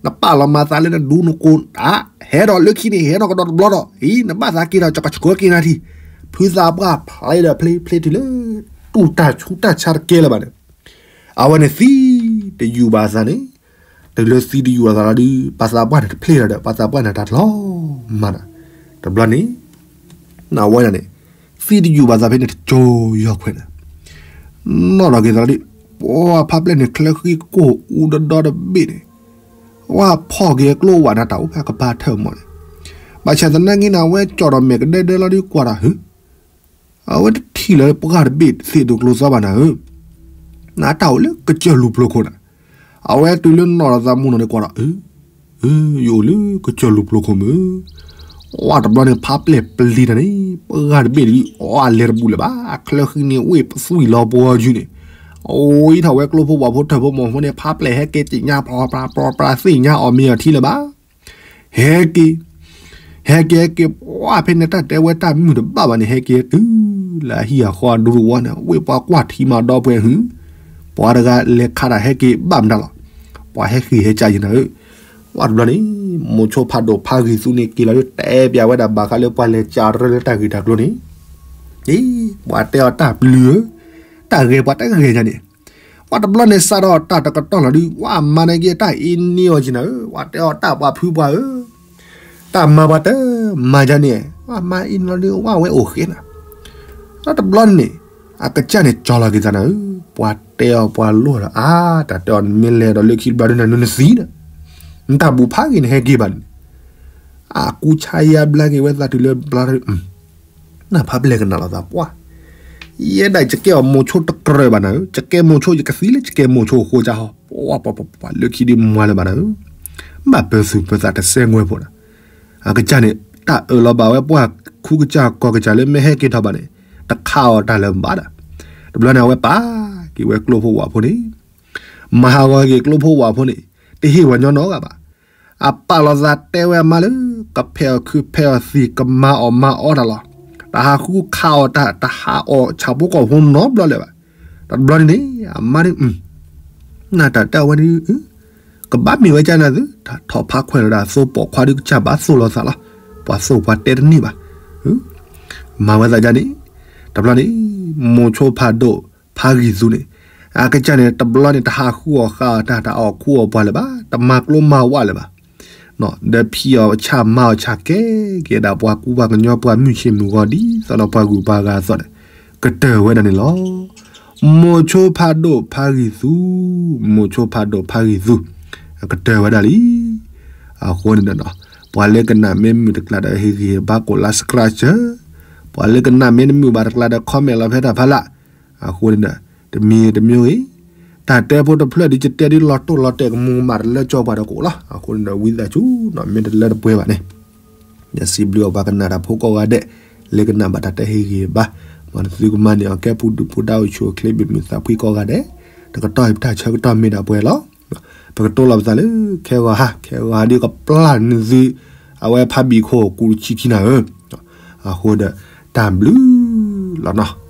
နပာ်လီၤမၤသးလၢနဒူနကိၢ်တၢ်, ဟဲဒီးလၢခံန့ၣ် ဟဲဒီးကဒီးတဘျီဒီး အံၤ နဘၣ်သးက့ၤဒီး ကဆှၢက့ၤနၤထံၣ်, ဖုသးပှၢ်ဖျ့ဒီးဖျ့ ဖျ့တုၤလၢ တူၢ်တၢ်ဆူးတၢ်ဆါတကဲလၢၤဘၣ်န့ၣ်, အဝဲန့ၣ်သံတယူာ်ဘၣ်အသးန့ၣ် တုၤလၢသံတယူာ်အသးလီၤဒုး ပှၤသးပှၢ်န့ၣ်တဖျ့လီၤဒီး ပှၤသးပှၢ်န့ၣ်တၢ်ထီၣ်မၤနၤ, တဘျီန့ၣ် နဝဲဒၣ်န့ၣ် သံတယူာ်ဘၣ်သးဖဲန့ၣ်တကၠိယီၤခွဲးန့ၣ်, နီၣ်ထီၣ်က့ၤသးလီၤဒုး ပှၤဖးပျဲၢ်န့ၣ် ချၢဃံကိၢ်အူဒီဒီတဘ့ၣ်န့ၣ်, ဝဲဖီၣ်က့ၤကျိဝဲန့ၣ် တၢ်အိၣ်ဖဲအကပၤထၢၣ်မီၢ်န့ၣ်, ဘၣ်ဆၣ်သနာ်က့န့ၣ် အဝဲကၠီၣ်ဒီးမဲာ်ကဒဲဒဲလီၤဒီးကွၢ်တၢ်ဧၢ, အဝဲတထံၣ်လၢပှၢ်တဘ့ၣ်သ့ၣ်ဒိၣ်ကျိၤသီဘၣ်နၤဧၢ, နတၢ်အိၣ်လၢကစၢၢ်လူၤပျိၤခိၣ်နၤ, အဝဲတုၤလၢနီၢ်ဒီးသးမူနီၢ်န့ၣ်ကွၢ်ဒီး အၢ အၢ ယအိၣ်လၢကစၢၢ်လူၤပျိၤခိၣ်မုၢ်, ဝဲတဘျီန့ၣ် ဖးပျဲၢ်ပလံၤတၢ်န့ၣ် ပှၢ်တဘ့ၣ်ဒ်အီၤအလဲၤတဘူၣ်လၢၤဘၣ်, အချၢဃံန့ၣ် ဝ့ၢ်ပသွံၣ်လီၤပှီၤယုၢ်န့ၣ်, အဝဲအံၤထီၣ်ဝဲကျိဖိဝၣ်ဖိထၢၣ်ဖိမီၢ်ဖိန့ၣ် ဖးပျဲၢ်ဟဲက့ၤသ့ၣ်ညါပျီပျီပျီပျီသ့ၣ်ညါအီၤမ့ၢ်အီၤထံလၢၤဘၣ် ဟဲက့ၤ, ဟဲက့ၤဟဲက့ၤ ပှၢ်ဖဲန့ၣ်တၢ်တဲဝဲတၢ်မုာ်တဘၣ်ဘၣ်န့ၣ် ဟဲက့ၤတုၤလၢအဟံၣ်အဃီအဒူတဝီန့ၣ် ဝ့ၢ်ပှၤကွၢ်ထံမၤဒီပုၢ်ဝဲၢ်ဟုၣ်, ပှၤတဂၤလဲၤခးတၢ်ဟဲက့ၤဘၣ်မတၤလီၤ, ပှၤဟဲဃ့ၢ်ဟဲကၢ်ယံၤနၤဧၢ, ဝဲတဘျီန့ၣ် မိၤဆိဖးဒိၣ်ဖးဂံၢ်သူန့ၣ်က့ၤလီၤဒီးတဲပျးဝဲဒၣ်ဘၣ်ဃးလၢပှၤလဲၤကၢ်ရၢလၢတၢ်ဂ့ၢ်တၢ်ကျိၤန့ၣ်, ပှၤတဲအီၤတၢ်ပျုၤဧၢ, တၢ်ဂဲၤပှၤတဂဲၤညါန့ၣ် ပှၤတဘျီန့ၣ်စးထီၣ်တၢ်တကတီၢ်လီၤဒုး ဝဲမၤန့ၢ်က့ၤတၢ်အ့န့ၢ်အီၤက့ၤနၤဧၢ, ပှၤတဲအီၤတၢ်ပှၤဖုပှၢ်ဧၢ, တၢ်မၤပှၤတမၤယါန့ၣ်, ဝဲမၤအ့န့ၢ်လီၤဒုး ဝဲဝဲအိၣ်ဃဲနၤ, တဘျီန့ၣ် အကစၢ်န့ၣ်ကၠီလီၤက့ၤသးနၤဧၢ, ပှၤတဲအီၤပှၤလိၣ်ဒီးအါ, တၢ်တဲအီၤနမ့ၢ်လဲၤဒီးလၢခံတဘျီဒုးနၤနသံဒီး, နတၢ်ဘူၣ်ဖးဂ့ၤနဟဲက့ၤဘၣ်န့ၣ်, အကူဆါယါဘျါက့ၤဝဲသးတုၤလၢဘျါ နၢ်ဖးပျဲၢ်ကနၣ်လီၤသးပှၢ်, ယဲဒၣ်ယကဲအီၤမိၤဆိတကြၢးဘၣ်နၤဧၢ, ယကဲမိၤဆိယကသံလၢယကဲမိၤဆိအဃိကဟီ, ပှၤပှၤပှၤလၢခံဒုးမွၤလၢၤဘၣ်နၤဧၢ, ဘၣ်ပၢၤသူၣ်ပၢၤသးတစဲးငွဲၢ်ဖိဒီး, အကစၢ်န့ၣ် တၢ်အၢၣ်လီၤဘၣ်ဝဲပှၢ်ခူကစၢ်ကီၢ်ကစၢ်လၢမ့ၢ်ဟဲက့ၤထီၣ်ဘၣ်န့ၣ်, တခးအီၤတၢ်လၢၤဘၣ်ဒီး, တဘျီန့ၣ် အဝဲပာ်က့ၤဝဲကျိဖိဝၣ်ဖိန့ၣ်, မၤဟးဂီၤက့ၤကျိဖိဝၣ်ဖိန့ၣ်, တဟ့ၣ်ဝဲညီနီတဂၤဘၣ် အပာ်လီၤသးတဲဝဲအမါလၢ ကဖဲးအီၣ်ခုဖဲးအီၣ်သံၣ် ကမၤအီၣ်မၤအီတၢ်လီၤ. တၢ်ဟးဃုခးအီၣ်တၢ် တဟးအီၣ်ဆၣ်ဖိကီၢ်ဖိနီတဘျီလၢၤဘၣ်. တဘျီန့ၣ်န့ၣ် အမါဒုး နၢ်တၢ်တဲအဝဲဒုး ကဘၣ်မ့ၢ်ဝဲကၢ်နၤသု တၢ်ထီၣ်ဖးခွဲးလီၤဒၣ် သိပိာ်ခွါဒုးကစၢ်ဘၣ်သိၣ်လီၤသးလီၤ. ပှၤသိၣ်ပှၤတဲတန့ၢ်ဘၣ်. မၤဝဲသးဒ်န့ၣ် တဘျီန့ၣ် မိၤဆိဖးဒိၣ်ဖးဂံၢ်သူန့ၣ် အကစၢ်န့ၣ် တဘျီန့ၣ် တဟးဃုအီၣ်ဃာ်အီၣ်တၢ် တဟးအီၣ်ခူအီၣ်ပှၤလၢၤဘၣ်, တမၤကျိမၤဝးလၢၤဘၣ်. ဒီးဖံးအီၣ်ဆၣ်မၤအီၣ်ဆၣ်ကဲက့ၤဒၣ်ပှၤကူပှၤကညီပှၤမုၢ်ဆ့ၣ်မုၢ်ဂီၤဒ်သိးဒီးပှၤဂုၤပှၤဂၤအသိးန့ၣ် ကတၢၢ်ဝဲဒၣ်န့ၣ်လီၤ. မိၤဆိဖးဒိၣ်ဖးဂံၢ်သူ, မိၤဆိဖးဒိၣ်ဖးဂံၢ်သူ ကတၢၢ်ဝဲဒၣ်လံ. အဃိန့ၣ်ဒီး ပှၤလၢကနၣ်မ့ၢ်မုာ်တကျါဒီး ဟ့ၣ်ဂံၢ်ဟ့ၣ်ဘါကိးလါ subscribe, ပှၤလၢကနၣ်မ့ၢ်တမုာ်ဘၣ်တကျါဒီး comment လီၤဖဲတၢ်ဖးလၢ်. အဃိန့ၣ်ဒီး တမံၤတမံၤဂ့ၤ, တၢ်တဲဖိတဖျၢၣ်ဒ်ယတဲဒ်လီၤတိၢ်လီၤတဲာ်ကမူၤကမၣ်တလၢကၠီပှၤဒီးကအိၣ်လီၤ. အဃိန့ၣ်ဒီး ဝံသးစူၤ မ့ၢ်တလၢတပှဲၤဘၣ်န့ၣ် ယစံးဘျုးအပှၤကနၣ်တၢ်ဖိကိးဂၤဒဲး လၢကနၣ်ဘၣ်တၢ်တဲဟ့ၣ်ဂံၢ်ဘါ, မ်သုကမၤန့ၢ်အီၤကဲပူၤဒုၣ်ပူၤဒါအိၣ်ဆူၣ်အိၣ်ချ့ဘၣ်မုာ်သးဖှံကိးဂၤဒဲး, တကတီၢ်အံၤပတၢ်ဆၢကတီၢ်မ့ၢ်ဒၣ်ပှဲၤလီၤ. ပကတိၤလီၤပသးလၢ ခဲဂီၤဟါ, ခဲဂီၤဟါဒ်ကပျၢ်န့ၢ်သု အဝဲဖးဘံၣ်ခိၣ်ကူတဆံခံနၤဧၢ, အဃိဒီး တၢ်ဘျုးလီၤနီၤ.